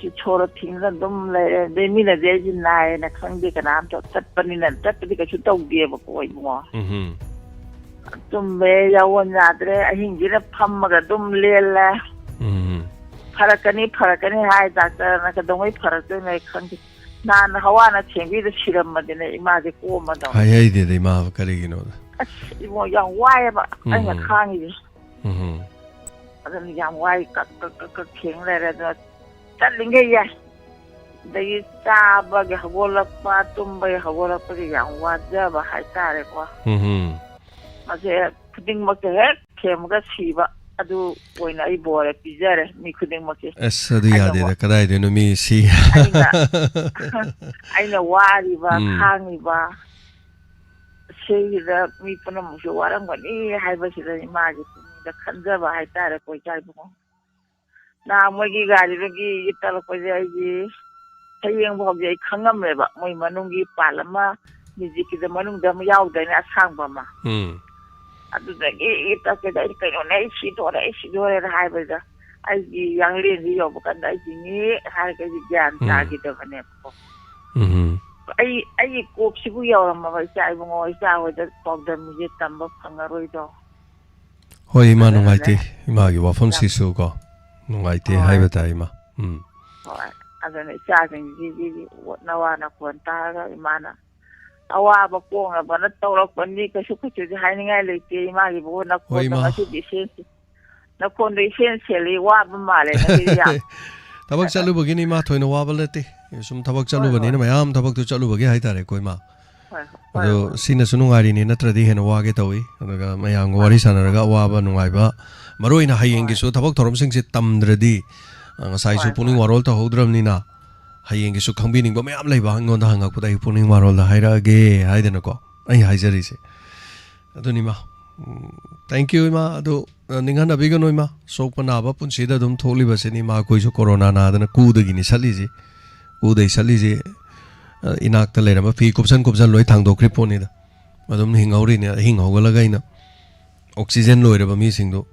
ꯁꯤ ꯁꯣꯔ ꯊꯤꯡꯉꯒ ꯑꯗꯨꯝ ꯂꯩꯔꯦ꯫ ꯑꯗꯩ ꯃꯤꯅꯗꯤ ꯑꯩꯁꯦ ꯅꯥꯏꯌꯦꯅ ꯈꯪꯗꯦ, ꯀꯅꯥꯝꯇ ꯆꯠꯄꯅꯤꯅ, ꯆꯠꯄꯗꯤ ꯀꯩꯁꯨ ꯇꯧꯗꯦꯕꯀꯣ ꯏꯕꯨꯡꯉꯣ꯫ ꯎꯝꯍꯨꯝ꯫ ꯇꯨꯝꯕ ꯍꯦꯛ ꯌꯥꯑꯣꯟ ꯌꯥꯗ꯭ꯔꯦ, ꯑꯍꯤꯡꯁꯤꯅ ꯐꯝꯃꯒ ꯑꯗꯨꯝ ꯂꯦꯜꯂꯦ꯫ ꯎꯝꯍꯨꯝ꯫ ꯐꯔꯛꯀꯅꯤ, ꯐꯔꯛꯀꯅꯤ ꯍꯥꯏ ꯗꯥꯛꯇꯔꯅ, ꯀꯩꯗꯧꯉꯩ ꯐꯔꯛꯇꯣꯏꯅꯣ ꯑꯩ ꯈꯪꯗꯦ꯫ ꯅꯍꯥꯟ ꯍꯋꯥꯅ ꯊꯦꯡꯕꯤꯗ ꯁꯤꯔꯝꯃꯗꯤꯅꯦ ꯏꯃꯥꯁꯦ ꯀꯣꯝꯃꯗꯧꯅꯤ꯫ ꯍꯥꯏꯍꯩꯗꯦꯗ ꯏꯃꯥ, ꯀꯔꯤꯒꯤꯅꯣꯗ? ꯑꯁ ꯏꯕꯨꯡꯉꯣ, ꯌꯥꯝ ꯋꯥꯏꯑꯦꯕ ꯑꯩꯅ ꯎꯝꯍꯨꯝ꯫ ꯈꯥꯡꯉꯤꯁꯦ꯫ ꯎꯝꯍꯨꯝ꯫ ꯑꯗꯨꯅ ꯌꯥꯝ ꯋꯥꯏ, ꯀꯛ ꯀꯛ ꯀꯛ ꯀꯛ ꯊꯦꯡ ꯂꯩꯔꯦ꯫ ꯑꯗꯣ ꯆꯠꯂꯤꯉꯩ ꯌꯥꯏ꯫ ꯑꯗꯒꯤ ꯆꯥꯕꯒꯤ ꯍꯧꯒꯠꯂꯛꯄ, ꯇꯨꯝꯕꯒꯤ ꯍꯧꯒꯠꯂꯛꯄꯒꯤ ꯌꯥꯝ ꯋꯥꯖꯕ ꯍꯥꯏꯇꯥꯔꯦꯀꯣ꯫ ꯎꯝꯍꯨꯝ꯫ ꯃꯁꯦ ꯈꯨꯗꯤꯡꯃꯛꯁꯦ ꯍꯦꯛ ꯊꯦꯝꯃꯒ ꯁꯤꯕ, ꯑꯗꯨ ꯑꯣꯏꯅ ꯑꯩ ꯕꯣꯔ ꯄꯤꯖꯔꯦ ꯃꯤ ꯈꯨꯗꯤꯡꯃꯛꯀꯤ꯫ ꯑꯁ, ꯑꯗꯨ ꯑꯩꯅ ꯌꯥꯗꯦꯗ, ꯋꯥ-, ꯀꯗꯥꯏꯗꯩꯅꯣ ꯃꯤ ꯁꯤ? ꯑꯩꯅ, ꯑꯩꯅ ꯋꯥꯔꯤꯕ, ꯎꯝ꯫ ꯈꯥꯡꯉꯤꯕ, ꯁꯤꯒꯤꯗ ꯃꯤ ꯄꯨꯝꯅꯃꯛꯁꯨ ꯋꯥꯔꯝꯒꯅꯤ ꯍꯥꯏꯕꯁꯤꯗ ꯏꯃꯥꯒꯤ ꯄꯨꯛꯅꯤꯡꯗ ꯈꯟꯖꯕ ꯍꯥꯏꯇꯥꯔꯦꯀꯣ, ꯏꯆꯥ ꯏꯕꯨꯡꯉꯣ꯫ ꯅꯍꯥꯟ ꯃꯣꯏꯒꯤ ꯒꯥꯔꯤꯗꯨꯒꯤ ꯇꯧꯔꯛꯄꯁꯦ ꯑꯩꯒꯤ ꯍꯌꯦꯡ ꯐꯥꯎꯗꯤ ꯑꯩ ꯈꯪꯉꯝꯃꯦꯕ, ꯃꯣꯏ ꯃꯅꯨꯡꯒꯤ ꯄꯥꯔꯠ ꯑꯃ, ꯃ꯭ꯌꯨꯖꯤꯛꯀꯤꯗ ꯃꯅꯨꯡꯗ ꯑꯃ ꯌꯥꯎꯗꯥꯏꯅꯦ, ꯑꯁꯥꯡꯕ ꯑꯃ꯫ ꯎꯝ꯫ ꯑꯗꯨꯗꯒꯤ ꯇꯧꯔꯛꯄꯗ ꯑꯩꯅ, "ꯀꯩꯅꯣꯅꯦ, ꯑꯩ ꯁꯤꯗꯣꯔꯦ, ꯑꯩ ꯁꯤꯗꯣꯔꯦꯅ" ꯍꯥꯏꯕꯗ, ꯑꯩꯒꯤ ꯌꯥꯡꯂꯦꯟꯁꯤ ꯌꯧꯕ ꯀꯥꯟꯗ ꯑꯩꯁꯤ ꯉꯦꯛ ꯍꯥꯏꯔꯒ ꯑꯩꯁꯤ ꯒ꯭ꯌꯥꯟ ꯎꯝ꯫ ꯇꯥꯈꯤꯗꯕꯅꯦꯕꯀꯣ꯫ ꯎꯝ꯫ ꯑꯩ ꯑꯩꯒꯤ ꯀꯣꯛꯁꯤꯕꯨ ꯌꯧꯔꯝꯃꯕ ꯏꯆꯥ ꯏꯕꯨꯡꯉꯣ, ꯏꯆꯥ ꯍꯣꯏꯗ ꯄꯥꯎꯗꯝꯁꯦ ꯇꯝꯕ ꯐꯪꯉꯔꯣꯏꯗꯣ꯫ ꯍꯣꯏ ꯏꯃꯥ, ꯑꯗꯨꯅꯅꯦ꯫ ꯅꯨꯡꯉꯥꯏꯇꯦ꯫ ꯏꯃꯥꯒꯤ ꯋꯥꯐꯝꯁꯤꯁꯨ ꯀꯣ, ꯅꯨꯡꯉꯥꯏꯇꯦ ꯍꯣꯏ꯫ ꯍꯥꯏꯕ ꯇꯥꯏ ꯏꯃꯥ꯫ ꯎꯝ꯫ ꯍꯣꯏ꯫ ꯑꯗꯨꯅ ꯏꯆꯥꯁꯤꯡꯁꯤꯗꯤ ꯅꯋꯥ ꯅꯈꯣꯟ ꯇꯥꯔꯒ ꯏꯃꯥꯅ ꯑꯋꯥꯕ ꯀꯣꯛꯅꯕꯅ ꯇꯧꯔꯛꯄꯅꯤ, ꯀꯩꯁꯨ ꯀꯩꯁꯨꯗꯤ ꯍꯥꯏꯅꯤꯡꯉꯥꯏ ꯂꯩꯇꯦ꯫ ꯏꯃꯥꯒꯤꯕꯨ ꯍꯣꯏ, ꯅꯈꯣꯟꯗꯣ ꯏꯃꯥ꯫ ꯉꯁꯤꯗꯤ ꯏꯁꯦꯟ ꯅꯈꯣꯟꯗꯣ ꯏꯁꯦꯟ ꯁꯦꯜꯂꯤ, ꯋꯥꯕ ꯃꯥꯜꯂꯦ ꯉꯁꯤꯗꯤ ꯌꯥꯝ꯫ ꯊꯕꯛ ꯆꯠꯂꯨꯕꯒꯤꯅꯤ ꯏꯃꯥ, ꯊꯣꯏꯅ ꯋꯥꯕ ꯅꯠꯇꯦ꯫ ꯁꯨꯝ ꯊꯕꯛ ꯍꯣꯏ, ꯆꯠꯂꯨꯕꯅꯤꯅ, ꯍꯣꯏ꯫ ꯃꯌꯥꯝ ꯊꯕꯛꯇꯨ ꯆꯠꯂꯨꯕꯒꯤ ꯍꯥꯏꯇꯥꯔꯦꯀꯣ ꯏꯃꯥ꯫ ꯍꯣꯏ, ꯍꯣꯏ, ꯑꯗꯣ ꯍꯣꯏ꯫ ꯁꯤꯅꯁꯨ ꯅꯨꯡꯉꯥꯏꯔꯤꯅꯤ, ꯅꯠꯇ꯭ꯔꯗꯤ ꯍꯦꯟꯅ ꯋꯥꯒꯦ ꯇꯧꯏ꯫ ꯑꯗꯨꯒ ꯃꯌꯥꯝꯒ ꯋꯥꯔꯤ ꯁꯥꯟꯅꯔꯒ ꯑꯋꯥꯕ ꯅꯨꯡꯉꯥꯏꯕ, ꯃꯔꯨ ꯑꯣꯏꯅ ꯍꯌꯦꯡꯒꯤꯁꯨ ꯊꯕꯛ ꯊꯧꯔꯝꯁꯤꯡꯁꯦ ꯇꯝꯗ꯭ꯔꯗꯤ, ꯑ, ꯉꯁꯥꯏꯁꯨ ꯍꯣꯏ, ꯄꯨꯛꯅꯤꯡ ꯍꯣꯏ꯫ ꯋꯥꯔꯣꯜ ꯇꯧꯍꯧꯗ꯭ꯔꯕꯅꯤꯅ ꯍꯌꯦꯡꯒꯤꯁꯨ ꯈꯪꯕꯤꯅꯤꯡꯕ ꯃꯌꯥꯝ ꯂꯩꯕ, ꯑꯩꯉꯣꯟꯗ ꯍꯪꯉꯛꯄꯗ ꯑꯩ ꯄꯨꯛꯅꯤꯡ ꯋꯥꯔꯣꯜꯗ ꯍꯥꯏꯔꯛꯑꯒꯦ ꯍꯥꯏꯗꯅꯀꯣ ꯑꯩ ꯍꯥꯏꯖꯔꯤꯁꯦ꯫ ꯑꯗꯨꯅꯤ ꯏꯃꯥ꯫ ꯎꯝ, thank you ꯏꯃꯥ꯫ ꯑꯗꯨ, ꯑ, ꯅꯤꯡꯍꯟꯅꯕꯤꯒꯅꯨ ꯏꯃꯥ꯫ ꯁꯣꯛꯄ ꯅꯥꯕ ꯄꯨꯟꯁꯤꯗ ꯑꯗꯨꯝ ꯊꯣꯛꯂꯤꯕꯁꯤꯅꯤ ꯏꯃꯥ꯫ ꯑꯩꯈꯣꯏꯁꯨ ꯀꯣꯔꯣꯅꯥ ꯅꯥꯗꯅ ꯀꯨꯗꯒꯤꯅꯤ ꯁꯠꯂꯤꯁꯤ꯫ ꯀꯨꯗꯩ ꯁꯠꯂꯤꯁꯤ, ꯑ, ꯏꯅꯥꯛꯇ ꯂꯩꯔꯝꯕ ꯐꯤ ꯀꯨꯞꯁꯟ ꯀꯨꯞꯁꯟ ꯂꯣꯏ ꯊꯥꯡꯗꯣꯛꯈ꯭ꯔꯤ ꯄꯣꯠꯅꯤꯗ꯫ ꯑꯗꯨꯝ ꯍꯤꯡꯍꯧꯔꯤꯅꯦ꯫ ꯑꯍꯤꯡ ꯍꯧꯒꯠꯂꯒ ꯑꯩꯅ oxygen ꯂꯣꯏꯔꯕ ꯃꯤꯁꯤꯡꯗꯨ,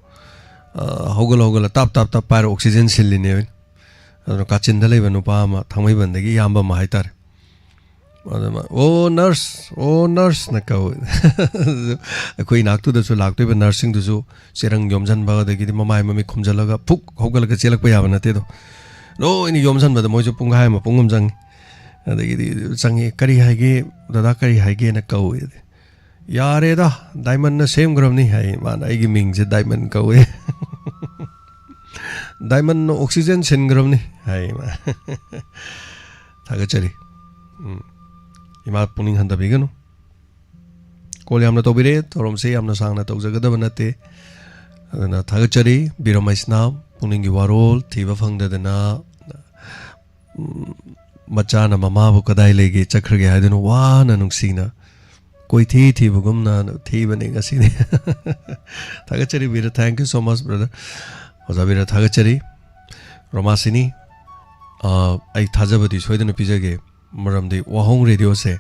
ꯑ, ꯍꯧꯒꯠꯂ ꯍꯧꯒꯠꯂ ꯇꯥꯞ ꯇꯥꯞ ꯇꯥꯞ ꯄꯥꯏꯔ oxygen ꯁꯤꯜꯂꯤꯅꯦꯕ꯫ ꯑꯗꯨꯅ ꯀꯥꯆꯤꯟꯗ ꯂꯩꯕ ꯅꯨꯄꯥ ꯑꯃ, ꯊꯥꯡꯃꯩꯕꯟꯗꯒꯤ ꯏꯌꯥꯝꯕ ꯑꯃ ꯍꯥꯏꯇꯥꯔꯦ꯫ ꯑꯗꯨ ꯃꯥ, "ꯑꯣ nurse, ꯑꯣ nurse"ꯅ ꯀꯧꯋꯦ꯫ ꯑꯩꯈꯣꯏ ꯏꯅꯥꯛꯇꯨꯗꯁꯨ ꯂꯥꯛꯇꯣꯏꯕ nurseꯁꯤꯡꯗꯨꯁꯨ ꯆꯦꯔꯪ ꯌꯣꯝꯁꯤꯟꯕ, ꯑꯗꯒꯤꯗꯤ ꯃꯃꯥꯏ ꯃꯃꯤꯠ ꯈꯨꯝꯖꯤꯜꯂꯒ ꯐꯨꯛ ꯍꯧꯒꯠꯂꯒ ꯆꯦꯜꯂꯛꯄ ꯌꯥꯕ ꯅꯠꯇꯦꯗꯣ꯫ ꯂꯣꯏꯅ ꯌꯣꯝꯁꯤꯟꯕꯗ ꯃꯣꯏꯁꯨ ꯄꯨꯡꯈꯥꯏ ꯑꯃ, ꯄꯨꯡ ꯑꯃ ꯆꯪꯉꯤ꯫ ꯑꯗꯒꯤꯗꯤ ꯆꯪꯉꯤ, "ꯀꯔꯤ ꯍꯥꯏꯒꯦ ꯗꯗꯥ, ꯀꯔꯤ ꯍꯥꯏꯒꯦꯅ?" ꯀꯧꯋꯦ꯫ "ꯌꯥꯔꯦꯗ, ꯗꯥꯏꯃꯟꯅ ꯁꯦꯝꯈ꯭ꯔꯕꯅꯤ" ꯍꯥꯏ꯫ ꯃꯥꯅ ꯑꯩꯒꯤ ꯃꯤꯡꯁꯦ ꯗꯥꯏꯃꯟ ꯀꯧꯋꯦ꯫ "ꯗꯥꯏꯃꯟꯅ oxygen ꯁꯤꯟꯈ꯭ꯔꯕꯅꯤ" ꯍꯥꯏ ꯃꯥ꯫ ꯊꯥꯒꯠꯆꯔꯤ꯫ ꯎꯝ꯫ ꯏꯃꯥ ꯄꯨꯛꯅꯤꯡ ꯍꯟꯊꯕꯤꯒꯅꯨ꯫ ꯀꯣꯜ ꯌꯥꯝꯅ ꯇꯧꯕꯤꯔꯛꯑꯦ꯫ ꯊꯧꯔꯝꯁꯦ ꯌꯥꯝꯅ ꯁꯥꯡꯅ ꯇꯧꯖꯒꯗꯕ ꯅꯠꯇꯦ꯫ ꯑꯗꯨꯅ ꯊꯥꯒꯠꯆꯔꯤ꯫ ꯕꯤꯔꯃꯩꯁꯅꯥ, ꯄꯨꯛꯅꯤꯡꯒꯤ ꯋꯥꯔꯣꯜ ꯊꯤꯕ ꯐꯪꯗꯗꯅ, ꯎꯝ, ꯃꯆꯥꯅ ꯃꯃꯥꯕꯨ ꯀꯗꯥꯏ ꯂꯩꯒꯦ, ꯆꯠꯈ꯭ꯔꯒꯦ ꯍꯥꯏꯗꯨꯅ ꯋꯥꯅ ꯅꯨꯡꯁꯤꯅ ꯀꯣꯏꯊꯤ ꯊꯤꯕꯒꯨꯝꯅ ꯊꯤꯕꯅꯤ ꯉꯁꯤꯗꯤ꯫ ꯊꯥꯒꯠꯆꯔꯤ ꯕꯤꯔ, thank you so much brother꯫ ꯑꯣꯖꯥ ꯕꯤꯔ ꯊꯥꯒꯠꯆꯔꯤ꯫ ꯔꯣꯃꯥꯁꯤꯅꯤ, ꯑ, ꯑꯩ ꯊꯥꯖꯕꯗꯤ ꯁꯣꯏꯗꯅ ꯄꯤꯖꯒꯦ, ꯃꯔꯝꯗꯤ ꯋꯥꯍꯣꯡ ꯔꯦꯗꯤꯑꯣꯁꯦ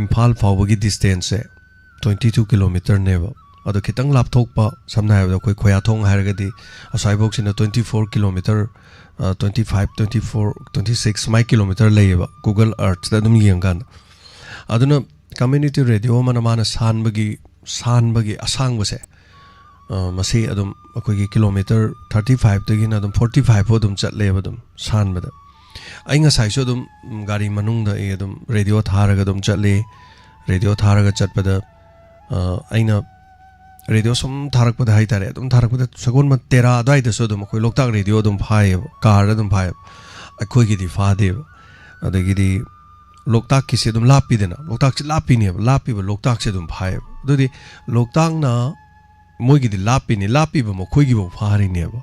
ꯏꯝꯐꯥꯜ ꯐꯥꯎꯕꯒꯤ distanceꯁꯦ twenty two kilometerꯅꯦꯕ꯫ ꯑꯗꯣ ꯈꯤꯇꯪ ꯂꯥꯞꯊꯣꯛꯄ, ꯁꯝꯅ ꯍꯥꯏꯔꯕꯗ ꯑꯩꯈꯣꯏ ꯈꯣꯌꯥꯊꯣꯡ ꯍꯥꯏꯔꯒꯗꯤ ꯑꯁ꯭ꯋꯥꯏꯐꯥꯎꯁꯤꯅ twenty four kilometre, twenty five, twenty four, twenty six ꯁꯨꯃꯥꯏ kilometre ꯂꯩꯌꯦꯕ, Google Earthꯇ ꯑꯗꯨꯝ ꯌꯦꯡꯀꯥꯟꯗ꯫ ꯑꯗꯨꯅ community radio ꯑꯃꯅ ꯃꯥꯅ ꯁꯥꯟꯕꯒꯤ, ꯁꯥꯟꯕꯒꯤ ꯑꯁꯥꯡꯕꯁꯦ, ꯑ, ꯃꯁꯤ ꯑꯗꯨꯝ ꯑꯩꯈꯣꯏꯒꯤ kilometre thirty fiveꯇꯒꯤꯅ ꯑꯗꯨꯝ forty five ꯐꯥꯎ ꯑꯗꯨꯝ ꯆꯠꯂꯦꯕ, ꯑꯗꯨꯝ ꯁꯥꯟꯕꯗ꯫ ꯑꯩ ꯉꯁꯥꯏꯁꯨ ꯑꯗꯨꯝ, ꯎꯝ, ꯒꯥꯔꯤ ꯃꯅꯨꯡꯗ ꯑꯩ ꯑꯗꯨꯝ radio ꯊꯥꯔꯒ ꯑꯗꯨꯝ ꯆꯠꯂꯤ꯫ Radio ꯊꯥꯔꯒ ꯆꯠꯄꯗ, ꯑ, ꯑꯩꯅ radio ꯁꯨꯝ ꯊꯥꯔꯛꯄꯗ ꯍꯥꯏꯇꯥꯔꯦ, ꯑꯗꯨꯝ ꯊꯥꯔꯛꯄꯗ ꯁꯒꯣꯜꯕꯟ ꯇꯦꯔꯥ ꯑꯗꯨꯋꯥꯏꯗꯁꯨ ꯑꯗꯨꯝ ꯑꯩꯈꯣꯏ ꯂꯣꯛꯇꯥꯛ radio ꯑꯗꯨꯝ ꯐꯥꯏꯌꯦꯕ, carꯗ ꯑꯗꯨꯝ ꯐꯥꯏꯌꯦꯕ꯫ ꯑꯩꯈꯣꯏꯒꯤꯗꯤ ꯐꯥꯗꯦꯕ꯫ ꯑꯗꯒꯤꯗꯤ ꯂꯣꯛꯇꯥꯛꯀꯤꯁꯦ ꯑꯗꯨꯝ ꯂꯥꯞꯄꯤꯗꯅ, ꯂꯣꯛꯇꯥꯛꯁꯦ ꯂꯥꯞꯄꯤꯅꯦꯕ, ꯂꯥꯞꯄꯤꯕ ꯂꯣꯛꯇꯥꯛꯁꯦ ꯑꯗꯨꯝ ꯐꯥꯏꯌꯦꯕ꯫ ꯑꯗꯨꯗꯤ ꯂꯣꯛꯇꯥꯛꯅ, ꯃꯣꯏꯒꯤꯗꯤ ꯂꯥꯞꯄꯤꯅꯤ, ꯂꯥꯞꯄꯤꯕ ꯃꯈꯣꯏꯒꯤꯐꯥꯎ ꯐꯥꯔꯤꯅꯦꯕ꯫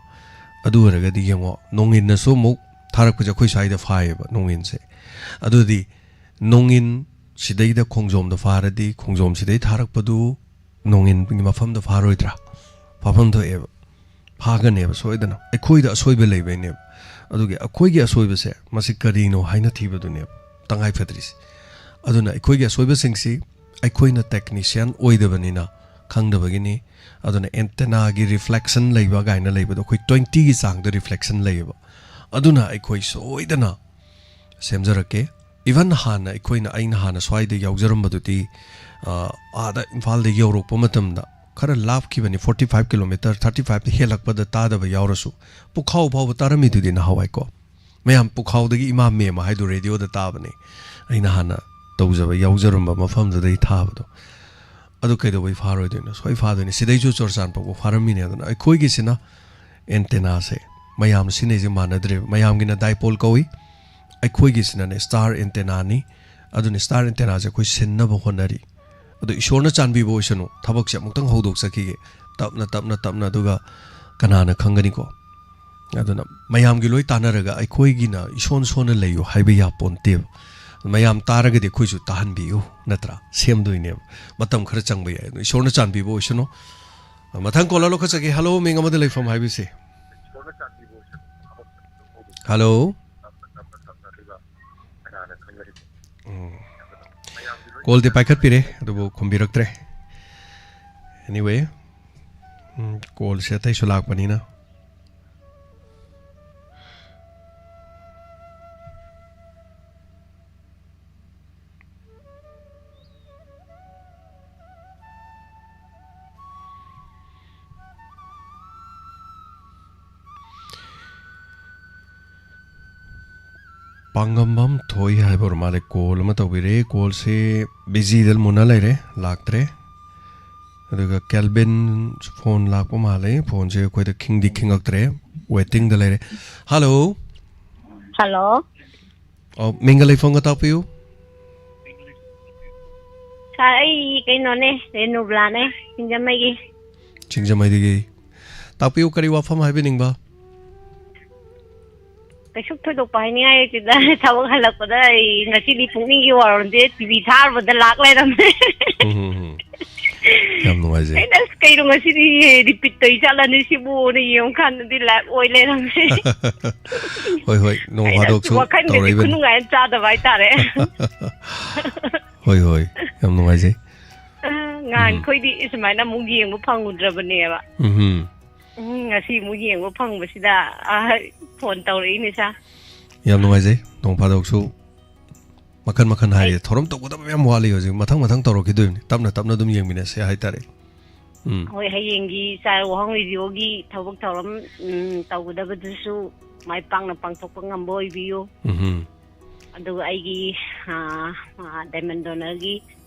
ꯑꯗꯨ ꯑꯣꯏꯔꯒꯗꯤ ꯌꯦꯡꯉꯣ, ꯅꯣꯡꯏꯟꯅꯁꯨ ꯑꯃꯨꯛ ꯊꯥꯔꯛꯄꯁꯦ ꯑꯩꯈꯣꯏ ꯁ꯭ꯋꯥꯏꯗ ꯐꯥꯏꯌꯦꯕ, ꯅꯣꯡꯏꯟꯁꯦ꯫ ꯑꯗꯨꯗꯤ ꯅꯣꯡꯏꯟ ꯁꯤꯗꯩꯗ ꯈꯣꯡꯖꯣꯝꯗ ꯐꯥꯔꯗꯤ, ꯈꯣꯡꯖꯣꯝ ꯁꯤꯗꯩ ꯊꯥꯔꯛꯄꯗꯨ ꯅꯣꯡꯏꯟꯒꯤ ꯃꯐꯝꯗ ꯐꯥꯔꯣꯏꯗ꯭ꯔꯥ? ꯐꯥꯐꯝ ꯊꯣꯛꯑꯦꯕ, ꯐꯥꯒꯅꯦꯕ ꯁꯣꯏꯗꯅ꯫ ꯑꯩꯈꯣꯏꯗ ꯑꯁꯣꯏꯕ ꯂꯩꯕꯩꯅꯦꯕ꯫ ꯑꯗꯨꯒꯤ ꯑꯩꯈꯣꯏꯒꯤ ꯑꯁꯣꯏꯕꯁꯦ ꯃꯁꯤ ꯀꯔꯤꯅꯣ ꯍꯥꯏꯅ ꯊꯤꯕꯗꯨꯅꯦꯕ ꯇꯉꯥꯏ ꯐꯗ꯭ꯔꯤꯁꯦ꯫ ꯑꯗꯨꯅ ꯑꯩꯈꯣꯏꯒꯤ ꯑꯁꯣꯏꯕꯁꯤꯡꯁꯤ ꯑꯩꯈꯣꯏꯅ technician ꯑꯣꯏꯗꯕꯅꯤꯅ ꯈꯪꯗꯕꯒꯤꯅꯤ꯫ ꯑꯗꯨꯅ antennaꯒꯤ reflection ꯂꯩꯕ ꯀꯥꯏꯅ ꯂꯩꯕꯗꯣ, ꯑꯩꯈꯣꯏ twentyꯒꯤ ꯆꯥꯡꯗ reflection ꯂꯩꯌꯦꯕ꯫ ꯑꯗꯨꯅ ꯑꯩꯈꯣꯏ ꯁꯣꯏꯗꯅ ꯁꯦꯝꯖꯔꯛꯀꯦ꯫ Even ꯍꯥꯟꯅ ꯑꯩꯈꯣꯏꯅ, ꯑꯩꯅ ꯍꯥꯟꯅ ꯁ꯭ꯋꯥꯏꯗ ꯌꯥꯎꯖꯔꯝꯕꯗꯨꯗꯤ, ꯑ, ꯑꯥꯗ ꯏꯝꯐꯥꯜꯗ ꯌꯧꯔꯛꯄ ꯃꯇꯝꯗ ꯈꯔ ꯂꯥꯞꯈꯤꯕꯅꯤ, forty five kilometre, thirty fiveꯇ ꯍꯦꯜꯂꯛꯄꯗ ꯇꯥꯗꯕ ꯌꯥꯎꯔꯁꯨ, ꯄꯨꯈꯥꯎ ꯐꯥꯎꯕ ꯇꯥꯔꯝꯃꯤꯗꯨꯗꯤ ꯅꯍꯥꯟꯋꯥꯏꯀꯣ꯫ ꯃꯌꯥꯝ ꯄꯨꯈꯥꯎꯗꯒꯤ ꯏꯃꯥ ꯃꯦꯝꯃ ꯍꯥꯏꯗꯨ radioꯗ ꯇꯥꯕꯅꯦ, ꯑꯩꯅ ꯍꯥꯟꯅ ꯇꯧꯖꯕ, ꯌꯥꯎꯖꯔꯝꯕ ꯃꯐꯝꯗꯨꯗꯒꯤ ꯊꯥꯕꯗꯣ꯫ ꯑꯗꯨ ꯀꯩꯗꯧꯕꯩ ꯐꯥꯔꯣꯏꯗꯣꯏꯅꯣ? ꯁꯣꯏ ꯐꯥꯗꯣꯏꯅꯤ꯫ ꯁꯤꯗꯩꯁꯨ ꯆꯨꯔꯆꯥꯟꯄꯨꯔꯐꯥꯎ ꯐꯥꯔꯝꯃꯤꯅꯦ꯫ ꯑꯗꯨꯅ ꯑꯩꯈꯣꯏꯒꯤꯁꯤꯅ antennaꯁꯦ ꯃꯌꯥꯝ ꯁꯤꯖꯤꯟꯅꯩꯁꯦ ꯃꯥꯟꯅꯗ꯭ꯔꯦꯕ꯫ ꯃꯌꯥꯝꯒꯤꯅ dipole ꯀꯧꯏ, ꯑꯩꯈꯣꯏꯒꯤꯁꯤꯅꯅꯦ star antennaꯅꯤ꯫ ꯑꯗꯨꯅ star antennaꯁꯦ ꯑꯩꯈꯣꯏ ꯁꯤꯟꯅꯕ ꯍꯣꯠꯅꯔꯤ꯫ ꯑꯗꯣ ꯏꯁꯣꯔꯅ ꯆꯥꯟꯕꯤꯕ ꯑꯣꯏꯁꯅꯨ, ꯊꯕꯛꯁꯦ ꯑꯃꯨꯛꯇꯪ ꯍꯧꯗꯣꯛꯆꯈꯤꯒꯦ, ꯇꯞꯅ, ꯇꯞꯅ, ꯇꯞꯅ, ꯑꯗꯨꯒ ꯀꯅꯥꯅ ꯈꯪꯒꯅꯤꯀꯣ꯫ ꯑꯗꯨꯅ ꯃꯌꯥꯝꯒꯤ ꯂꯣꯏ ꯇꯥꯟꯅꯔꯒ ꯑꯩꯈꯣꯏꯒꯤꯅ ꯏꯁꯣꯟ ꯁꯣꯟꯅ ꯂꯩꯌꯨ ꯍꯥꯏꯕ ꯌꯥꯄꯣꯟꯇꯦꯕ꯫ ꯃꯌꯥꯝ ꯇꯥꯔꯒꯗꯤ ꯑꯩꯈꯣꯏꯁꯨ ꯇꯥꯍꯟꯕꯤꯌꯨ, ꯅꯠꯇ꯭ꯔꯥ? ꯁꯦꯝꯗꯣꯏꯅꯦꯕ꯫ ꯃꯇꯝ ꯈꯔ ꯆꯪꯕ ꯌꯥꯏ꯫ ꯑꯗꯣ ꯏꯁꯣꯔꯅ ꯆꯥꯟꯕꯤꯕ ꯑꯣꯏꯁꯅꯨ꯫ ꯃꯊꯪ caller ꯂꯧꯈꯠꯆꯒꯦ꯫ Hello, ꯃꯤꯡ ꯑꯃꯗ ꯂꯩꯐꯝ ꯍꯥꯏꯕꯤꯁꯦ꯫ Hello꯫ ꯎꯝ꯫ Callꯗꯤ ꯄꯥꯏꯈꯠꯄꯤꯔꯦ, ꯑꯗꯨꯕꯨ ꯈꯨꯝꯕꯤꯔꯛꯇ꯭ꯔꯦ꯫ Anyway, ꯎꯝ, callꯁꯦ ꯑꯇꯩꯁꯨ ꯂꯥꯛꯄꯅꯤꯅ꯫ ꯄꯥꯡꯒꯝꯕꯝ ꯊꯣꯏ ꯍꯥꯏꯕ ꯑꯣꯏꯔ ꯃꯥꯜꯂꯦ, call ꯑꯃ ꯇꯧꯕꯤꯔꯦ꯫ Callꯁꯦ busyꯗ ꯃꯨꯟꯅ ꯂꯩꯔꯦ, ꯂꯥꯛꯇ꯭ꯔꯦ꯫ ꯑꯗꯨꯒ ꯀꯦꯜꯕꯤꯟ phone ꯂꯥꯛꯄ ꯃꯥꯜꯂꯦ, phoneꯁꯦ ꯑꯩꯈꯣꯏꯗ ꯈꯤꯡꯗꯤ ꯈꯤꯡꯉꯛꯇ꯭ꯔꯦ, waitingꯗ ꯂꯩꯔꯦ꯫ Hello꯫ Hello꯫ ꯑꯣ, ꯃꯤꯡꯒ ꯂꯩꯐꯝꯒ ꯇꯥꯛꯄꯤꯌꯨ꯫ Sir, ꯑꯩ ꯀꯩꯅꯣꯅꯦ, ꯔꯦꯅꯨꯕ꯭ꯂꯥꯅꯦ, ꯁꯤꯡꯖꯃꯩꯒꯤ꯫ ꯁꯤꯡꯖꯃꯩꯗꯒꯤ꯫ ꯇꯥꯛꯄꯤꯌꯨ, ꯀꯔꯤ ꯋꯥꯐꯝ ꯍꯥꯏꯕꯤꯅꯤꯡꯕ? ꯀꯩꯁꯨ ꯊꯣꯏꯗꯣꯛꯄ ꯍꯥꯏꯅꯤꯡꯉꯥꯏ ꯂꯩꯇꯦꯗ꯫ ꯊꯕꯛ ꯍꯜꯂꯛꯄꯗ ꯑꯩ ꯉꯁꯤꯗꯤ ꯄꯨꯛꯅꯤꯡꯒꯤ ꯋꯥꯔꯣꯜꯁꯦ TV ꯊꯥꯔꯨꯕꯗ ꯂꯥꯛ ꯂꯩꯔꯝꯃꯦ꯫ ꯎꯝ, ꯎꯝ, ꯎꯝ꯫ ꯌꯥꯝ ꯅꯨꯡꯉꯥꯏꯖꯩ꯫ ꯑꯩꯅ, "ꯑꯁ, ꯀꯩꯅꯣ ꯉꯁꯤꯗꯤ repeat ꯇꯧꯔꯤ ꯖꯥꯠꯂꯅꯦ ꯁꯤꯕꯨꯅ?" ꯌꯦꯡꯉꯨꯀꯥꯟꯗꯗꯤ live ꯑꯣꯏ ꯂꯩꯔꯝꯃꯦ꯫ ꯍꯣꯏ, ꯍꯣꯏ, ꯅꯣꯡ ꯑꯩꯅ ꯐꯥꯗꯣꯛꯁꯨ ꯋꯥꯈꯜꯒꯁꯦ ꯇꯧꯔꯛꯏꯕꯅꯤ꯫ ꯈꯨꯅꯨꯡꯉꯥꯏ ꯑꯃ ꯆꯥꯗꯕ ꯍꯥꯏꯇꯥꯔꯦ꯫ ꯍꯣꯏ, ꯍꯣꯏ, ꯌꯥꯝ ꯅꯨꯡꯉꯥꯏꯖꯩ꯫ ꯑ, ꯎꯝ꯫ ꯅꯍꯥꯟꯈꯣꯏꯗꯤ ꯁꯨꯃꯥꯏꯅ ꯑꯃꯨꯛ ꯌꯦꯡꯕ ꯐꯪꯉꯨꯗ꯭ꯔꯕꯅꯦꯕ꯫ ꯎꯝꯍꯨꯝ꯫ ꯎꯝ, ꯉꯁꯤ ꯑꯃꯨꯛ ꯌꯦꯡꯕ ꯐꯪꯕꯁꯤꯗ, ꯑ, phone ꯇꯧꯔꯛꯏꯅꯦ, sir꯫ ꯌꯥꯝ ꯅꯨꯡꯉꯥꯏꯖꯩ꯫ ꯅꯣꯡ ꯐꯥꯗꯣꯛꯁꯨ ꯃꯈꯟ ꯃꯈꯟ ꯑꯩ ꯍꯥꯏꯔꯤ, ꯊꯧꯔꯝ ꯇꯧꯒꯗꯕ ꯃꯌꯥꯝ ꯋꯥꯠꯂꯤ ꯍꯧꯖꯤꯛ, ꯃꯊꯪ ꯃꯊꯪ ꯇꯧꯔꯛꯈꯤꯗꯣꯏꯕꯅꯤ, ꯇꯞꯅ ꯇꯞꯅ ꯑꯗꯨꯝ ꯌꯦꯡꯃꯤꯟꯅꯁꯦ ꯍꯥꯏꯇꯥꯔꯦ꯫ ꯎꯝ꯫ ꯍꯣꯏ, ꯍꯌꯦꯡꯒꯤ ꯆꯥꯏ ꯋꯥꯍꯪ ꯔꯦꯗꯤꯑꯣꯒꯤ ꯊꯕꯛ ꯊꯧꯔꯝ, ꯎꯝ, ꯇꯧꯒꯗꯕꯗꯨꯁꯨ ꯃꯥꯏ ꯄꯥꯛꯅ ꯄꯥꯡꯊꯣꯛꯄ ꯉꯝꯕ ꯑꯣꯏꯕꯤꯌꯨ꯫ ꯎꯝꯍꯨꯝ꯫ ꯑꯗꯨꯒ ꯑꯩꯒꯤ, ꯑ, ꯑ, diamond donorꯒꯤ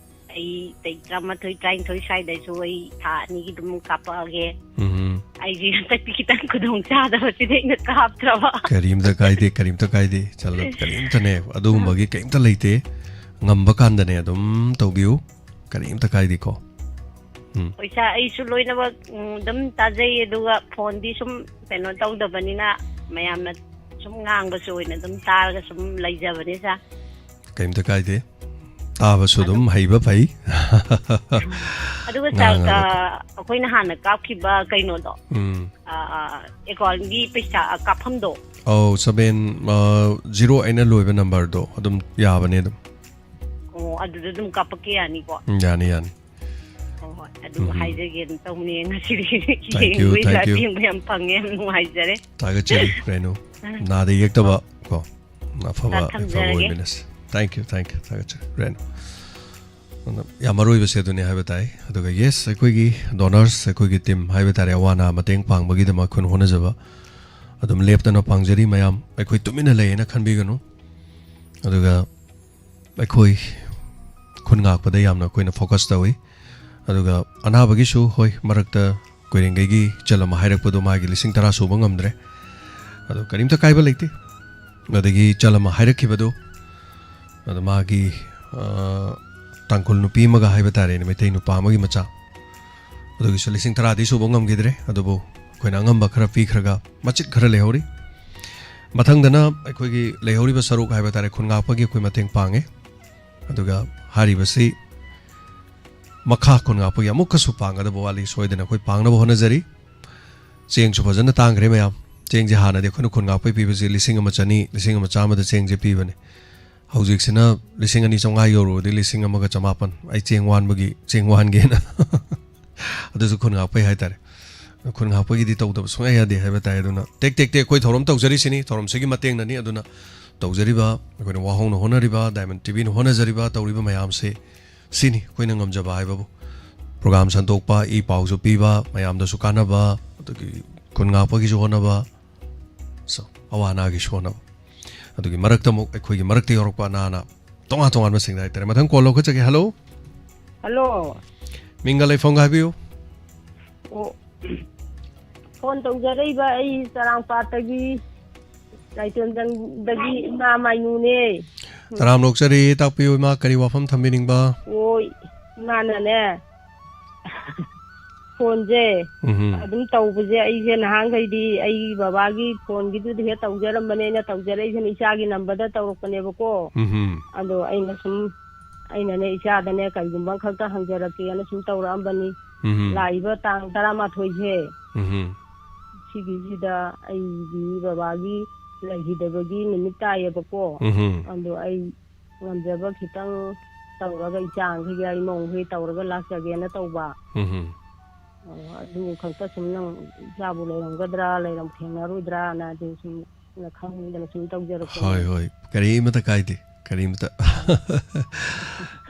ꯑꯩ ꯇꯥꯔꯤꯛ ꯇꯔꯥꯃꯥꯊꯣꯏ, ꯇꯔꯥꯅꯤꯊꯣꯏ ꯁ꯭ꯋꯥꯏꯗꯁꯨ ꯑꯩ ꯊꯥ ꯑꯅꯤꯒꯤ ꯑꯗꯨꯝ ꯀꯥꯞꯄꯛꯑꯒꯦ꯫ ꯎꯝꯍꯨꯝ꯫ ꯑꯩꯁꯦ ꯍꯟꯗꯛꯇꯤ ꯈꯤꯇꯪ ꯈꯨꯗꯣꯡ ꯆꯥꯗꯕꯁꯤꯗ ꯑꯩꯅ ꯀꯥꯞꯇ꯭ꯔꯕ꯫ ꯀꯔꯤꯝꯇ ꯀꯥꯏꯗꯦ, ꯀꯔꯤꯝꯇ ꯀꯥꯏꯗꯦ꯫ ꯆꯜꯂ-, ꯀꯔꯤꯝꯇꯅꯦ, ꯑꯗꯨꯒꯨꯝꯕꯒꯤ ꯀꯔꯤꯝꯇ ꯂꯩꯇꯦ꯫ ꯉꯝꯕ ꯀꯥꯟꯗꯅꯦ ꯑꯗꯨꯝ ꯇꯧꯕꯤꯌꯨ꯫ ꯀꯔꯤꯝꯇ ꯀꯥꯏꯗꯦꯀꯣ꯫ ꯎꯝ꯫ ꯍꯣꯏ, sir, ꯑꯩꯁꯨ ꯂꯣꯏꯅꯃꯛ, ꯎꯝ, ꯑꯗꯨꯝ ꯇꯥꯖꯩ, ꯑꯗꯨꯒ phoneꯗꯤ ꯁꯨꯝ ꯀꯩꯅꯣ ꯇꯧꯗꯕꯅꯤꯅ ꯃꯌꯥꯝꯅ ꯁꯨꯝ ꯉꯥꯡꯕꯁꯨ ꯑꯣꯏꯅ ꯑꯗꯨꯝ ꯇꯥꯔꯒ ꯁꯨꯝ ꯂꯩꯖꯕꯅꯤ, sir꯫ ꯀꯔꯤꯝꯇ ꯀꯥꯏꯗꯦ꯫ ꯇꯥꯕꯁꯨ ꯑꯗꯨꯝ ꯑꯗꯨ ꯍꯩꯕ ꯐꯩ꯫ ꯑꯗꯨꯒ, sir, ꯉꯥꯡꯉꯒ꯫ ꯑ, ꯑꯩꯈꯣꯏꯅ ꯍꯥꯟꯅ ꯀꯥꯞꯈꯤꯕ ꯀꯩꯅꯣꯗꯣ, ꯎꯝ꯫ ꯑ, ꯑ, accountꯒꯤ ꯄꯩꯁꯥ, ꯑ, ꯀꯥꯞꯐꯝꯗꯣ꯫ ꯑꯧ, seven, ꯑ, zero ꯑꯩꯅ ꯂꯣꯏꯕ numberꯗꯣ ꯑꯗꯨꯝ ꯌꯥꯕꯅꯦ ꯑꯗꯨꯝ꯫ ꯑꯣ, ꯑꯗꯨꯗ ꯑꯗꯨꯝ ꯀꯥꯞꯄꯛꯀꯦ ꯌꯥꯅꯤꯀꯣ? ꯎꯝ, ꯌꯥꯅꯤ, ꯌꯥꯅꯤ꯫ ꯍꯣꯏ, ꯍꯣꯏ꯫ ꯑꯗꯨ ꯎꯝ꯫ ꯍꯥꯏꯖꯒꯦꯅ ꯇꯧꯕꯅꯦ ꯉꯁꯤꯗꯤ꯫ Thank you, ꯌꯦꯡꯕꯒꯤ thank you. ꯂꯥꯏꯞ ꯌꯦꯡꯕ ꯌꯥꯝ ꯐꯪꯉꯦ, ꯌꯥꯝ ꯅꯨꯡꯉꯥꯏꯖꯔꯦ꯫ ꯊꯥꯒꯠꯆꯔꯤ ꯔꯦꯅꯨ꯫ ꯅꯥꯗ ꯌꯦꯛꯇꯕ ꯀꯣ ꯑꯐꯕ ꯗꯥ, ꯑꯐꯕ ꯊꯝꯖꯔꯒꯦ꯫ ꯑꯣꯏꯃꯤꯟꯅꯁꯤ꯫ Thank you, thank you. ꯊꯥꯒꯠꯆꯔꯤ ꯔꯦꯅꯨ꯫ ꯑꯗꯨꯅ ꯌꯥꯝ ꯃꯔꯨ ꯑꯣꯏꯕꯁꯦ ꯑꯗꯨꯅꯤ ꯍꯥꯏꯕ ꯇꯥꯏ꯫ ꯑꯗꯨꯒ yes, ꯑꯩꯈꯣꯏꯒꯤ donors, ꯑꯩꯈꯣꯏꯒꯤ team ꯍꯥꯏꯕ ꯇꯥꯔꯦ, ꯑꯋꯥ ꯑꯅꯥ ꯃꯇꯦꯡ ꯄꯥꯡꯕꯒꯤꯗꯃꯛ ꯑꯩꯈꯣꯏꯅ ꯍꯣꯠꯅꯖꯕ ꯑꯗꯨꯝ ꯂꯦꯞꯇꯅ ꯄꯥꯡꯖꯔꯤ ꯃꯌꯥꯝ꯫ ꯑꯩꯈꯣꯏ ꯇꯨꯃꯤꯟꯅ ꯂꯩꯌꯦꯅ ꯈꯟꯕꯤꯒꯅꯨ꯫ ꯑꯗꯨꯒ ꯑꯩꯈꯣꯏ ꯈꯨꯟ ꯉꯥꯛꯄꯗ ꯌꯥꯝꯅ ꯑꯩꯈꯣꯏꯅ focus ꯇꯧꯏ꯫ ꯑꯗꯨꯒ ꯑꯅꯥꯕꯒꯤꯁꯨ, ꯍꯣꯏ, ꯃꯔꯛꯇ ꯀꯣꯏꯔꯦꯡꯒꯩꯒꯤ ꯏꯆꯜ ꯑꯃ ꯍꯥꯏꯔꯛꯄꯗꯣ ꯃꯥꯒꯤ ꯂꯤꯁꯤꯡ ꯇꯔꯥ ꯁꯨꯕ ꯉꯝꯗ꯭ꯔꯦ, ꯑꯗꯣ ꯀꯔꯤꯝꯇ ꯀꯥꯏꯕ ꯂꯩꯇꯦ꯫ ꯑꯗꯒꯤ ꯏꯆꯜ ꯑꯃ ꯍꯥꯏꯔꯛꯈꯤꯕꯗꯣ, ꯑꯗꯣ ꯃꯥꯒꯤ, ꯑ, ꯇꯥꯡꯈꯨꯜ ꯅꯨꯄꯤ ꯑꯃꯒ ꯍꯥꯏꯕ ꯇꯥꯔꯦꯅꯦ, ꯃꯩꯇꯩ ꯅꯨꯄꯥ ꯑꯃꯒꯤ ꯃꯆꯥ, ꯑꯗꯨꯒꯤꯁꯨ ꯂꯤꯁꯤꯡ ꯇꯔꯥꯗꯤ ꯁꯨꯕ ꯉꯝꯈꯤꯗ꯭ꯔꯦ꯫ ꯑꯗꯨꯕꯨ ꯑꯩꯈꯣꯏꯅ ꯑꯉꯝꯕ ꯈꯔ ꯄꯤꯈ꯭ꯔꯒ ꯃꯆꯤꯠ ꯈꯔ ꯂꯩꯍꯧꯔꯤ꯫ ꯃꯊꯪꯗꯅ ꯑꯩꯈꯣꯏꯒꯤ ꯂꯩꯍꯧꯔꯤꯕ ꯁꯔꯨꯛ ꯍꯥꯏꯕ ꯇꯥꯔꯦ, ꯈꯨꯟ ꯉꯥꯛꯄꯒꯤ ꯑꯩꯈꯣꯏ ꯃꯇꯦꯡ ꯄꯥꯡꯉꯦ꯫ ꯑꯗꯨꯒ ꯍꯥꯏꯔꯤꯕꯁꯤ ꯃꯈꯥ ꯈꯨꯟ ꯉꯥꯛꯄꯒꯤ ꯑꯃꯨꯛꯀꯁꯨ ꯄꯥꯡꯒꯗꯕ ꯋꯥꯠꯂꯤ꯫ ꯁꯣꯏꯗꯅ ꯑꯩꯈꯣꯏ ꯄꯥꯡꯅꯕ ꯍꯣꯠꯅꯖꯔꯤ꯫ ꯆꯦꯡꯁꯨ ꯐꯖꯅ ꯇꯥꯡꯈ꯭ꯔꯦ ꯃꯌꯥꯝ꯫ ꯆꯦꯡꯁꯦ ꯍꯥꯟꯅꯗꯤ ꯑꯩꯈꯣꯏꯅ ꯈꯨꯟ ꯉꯥꯛꯄꯒꯤ ꯄꯤꯕꯁꯦ ꯂꯤꯁꯤꯡ ꯑꯃ ꯆꯅꯤ, ꯂꯤꯁꯤꯡ ꯑꯃ ꯆꯥꯝꯃꯗ ꯆꯦꯡꯁꯦ ꯄꯤꯕꯅꯦ꯫ ꯍꯧꯖꯤꯛꯁꯤꯅ ꯂꯤꯁꯤꯡ ꯑꯅꯤ ꯆꯥꯝꯃꯉꯥ ꯌꯧꯔꯨꯔꯗꯤ ꯂꯤꯁꯤꯡ ꯑꯃꯒ ꯆꯃꯥꯄꯟ꯫ ꯑꯩ ꯆꯦꯡ ꯋꯥꯟꯕꯒꯤ, ꯆꯦꯡ ꯋꯥꯟꯒꯦꯅ꯫ ꯑꯗꯨꯁꯨ ꯈꯨꯟ ꯉꯥꯛꯄꯩ ꯍꯥꯏꯇꯥꯔꯦ꯫ ꯈꯨꯟ ꯉꯥꯛꯄꯒꯤꯗꯤ ꯇꯧꯗꯕ ꯁꯨꯡꯌꯥ ꯌꯥꯗꯦ ꯍꯥꯏꯕ ꯇꯥꯏ꯫ ꯑꯗꯨꯅ ꯇꯦꯛ ꯇꯦꯛ ꯇꯦꯛ ꯑꯩꯈꯣꯏ ꯊꯧꯔꯝ ꯇꯧꯖꯔꯤꯁꯤꯅꯤ꯫ ꯊꯧꯔꯝꯁꯤꯒꯤ ꯃꯇꯦꯡꯅꯅꯤ꯫ ꯑꯗꯨꯅ ꯇꯧꯖꯔꯤꯕ, ꯑꯩꯈꯣꯏꯅ ꯋꯥꯍꯧꯅ ꯍꯣꯠꯅꯔꯤꯕ, Diamond TVꯅ ꯍꯣꯠꯅꯖꯔꯤꯕ, ꯇꯧꯔꯤꯕ ꯃꯌꯥꯝꯁꯦ ꯁꯤꯅꯤ ꯑꯩꯈꯣꯏꯅ ꯉꯝꯖꯕ ꯍꯥꯏꯕꯕꯨ꯫ Program ꯁꯟꯗꯣꯛꯄ, ꯏ ꯄꯥꯎꯁꯨ ꯄꯤꯕ, ꯃꯌꯥꯝꯗꯁꯨ ꯀꯥꯟꯅꯕ, ꯑꯗꯒꯤ ꯈꯨꯟ ꯉꯥꯛꯄꯒꯤꯁꯨ ꯍꯣꯠꯅꯕ, so, ꯑꯋꯥ ꯑꯅꯥꯒꯤꯁꯨ ꯍꯣꯠꯅꯕ꯫ ꯑꯗꯨꯒꯤ ꯃꯔꯛꯇ ꯑꯃꯨꯛ ꯑꯩꯈꯣꯏꯒꯤ ꯃꯔꯛꯇ ꯌꯧꯔꯛꯄ ꯑꯅꯥ ꯑꯅꯥ ꯇꯣꯉꯥꯟ ꯇꯣꯉꯥꯟꯕꯁꯤꯡꯗ ꯍꯥꯏꯇꯥꯔꯦ꯫ ꯃꯊꯪ call ꯂꯧꯈꯠꯆꯒꯦ꯫ Hello꯫ ꯍꯜꯂꯣ꯫ ꯃꯤꯡꯒ ꯂꯩꯐꯝꯒ ꯍꯥꯏꯕꯤꯌꯨ꯫ ꯑꯣ, phone ꯇꯧꯖꯔꯛꯏꯕ ꯑꯩ ꯆꯔꯥꯡꯄꯥꯠꯇꯒꯤ, ꯂꯥꯏꯇꯣꯟꯖꯪꯗꯒꯤ ꯏꯃꯥ ꯃꯥꯏꯅꯨꯅꯦ꯫ ꯇꯔꯥꯝꯅ ꯑꯣꯛꯆꯔꯤ, ꯇꯥꯛꯄꯤꯌꯨ ꯏꯃꯥ, ꯀꯔꯤ ꯋꯥꯐꯝ ꯊꯝꯕꯤꯅꯤꯡꯕ? ꯑꯣ, ꯏꯃꯥꯅꯅꯦ, phoneꯁꯦ ꯎꯝꯍꯨꯝ꯫ ꯑꯗꯨꯝ ꯇꯧꯕꯁꯦ, ꯑꯩꯁꯦ ꯅꯍꯥꯟꯈꯩꯗꯤ ꯑꯩ ꯕꯕꯥꯒꯤ phoneꯒꯤꯗꯨꯗ ꯍꯦꯛ ꯇꯧꯖꯔꯝꯕꯅꯦ꯫ ꯑꯩꯅ ꯇꯧꯖꯔꯛꯏꯁꯤꯅ ꯏꯆꯥꯒꯤ numberꯗ ꯇꯧꯔꯛꯄꯅꯦꯕꯀꯣ꯫ ꯎꯝꯍꯨꯝ꯫ ꯑꯗꯣ ꯑꯩꯅ ꯁꯨꯝ, ꯑꯩꯅꯅꯦ ꯏꯆꯥꯗꯅꯦ ꯀꯔꯤꯒꯨꯝꯕ ꯑꯃꯈꯛꯇ ꯍꯪꯖꯔꯛꯀꯦꯅ ꯁꯨꯝ ꯇꯧꯔꯛꯑꯝꯕꯅꯤ꯫ ꯎꯝꯍꯨꯝ꯫ ꯂꯥꯛꯏꯕ ꯇꯥꯡ ꯇꯔꯥꯃꯥꯊꯣꯏꯁꯦ, ꯎꯝꯍꯨꯝ꯫ ꯁꯤꯒꯤꯁꯤꯗ ꯑꯩꯒꯤ ꯕꯕꯥꯒꯤ ꯂꯩꯈꯤꯗꯕꯒꯤ ꯅꯨꯃꯤꯠ ꯇꯥꯏꯌꯦꯕꯀꯣ꯫ ꯎꯝꯍꯨꯝ꯫ ꯑꯗꯣ ꯑꯩ ꯉꯝꯖꯕ ꯈꯤꯇꯪ ꯇꯧꯔꯒ ꯏꯆꯥꯈꯩꯒ ꯏꯃꯧꯈꯩ ꯇꯧꯔꯒ ꯂꯥꯛꯆꯒꯦꯅ ꯇꯧꯕ꯫ ꯎꯝ꯫ ꯑꯣ, ꯑꯗꯨ ꯈꯛꯇ ꯁꯨꯝ ꯅꯪ ꯏꯆꯥꯕꯨ ꯂꯩꯔꯝꯒꯗ꯭ꯔꯥ, ꯂꯩꯔꯝ ꯊꯦꯡꯅꯔꯣꯏꯗ꯭ꯔꯥꯅ ꯑꯗꯨ ꯁꯨꯝ ꯅ ꯈꯪꯅꯤꯡꯗꯅ ꯁꯨꯝ ꯇꯧꯖꯔꯛꯄꯅꯦ꯫ ꯍꯣꯏ, ꯍꯣꯏ, ꯀꯔꯤꯃꯇ ꯀꯥꯏꯗꯦ, ꯀꯔꯤꯃꯇ꯫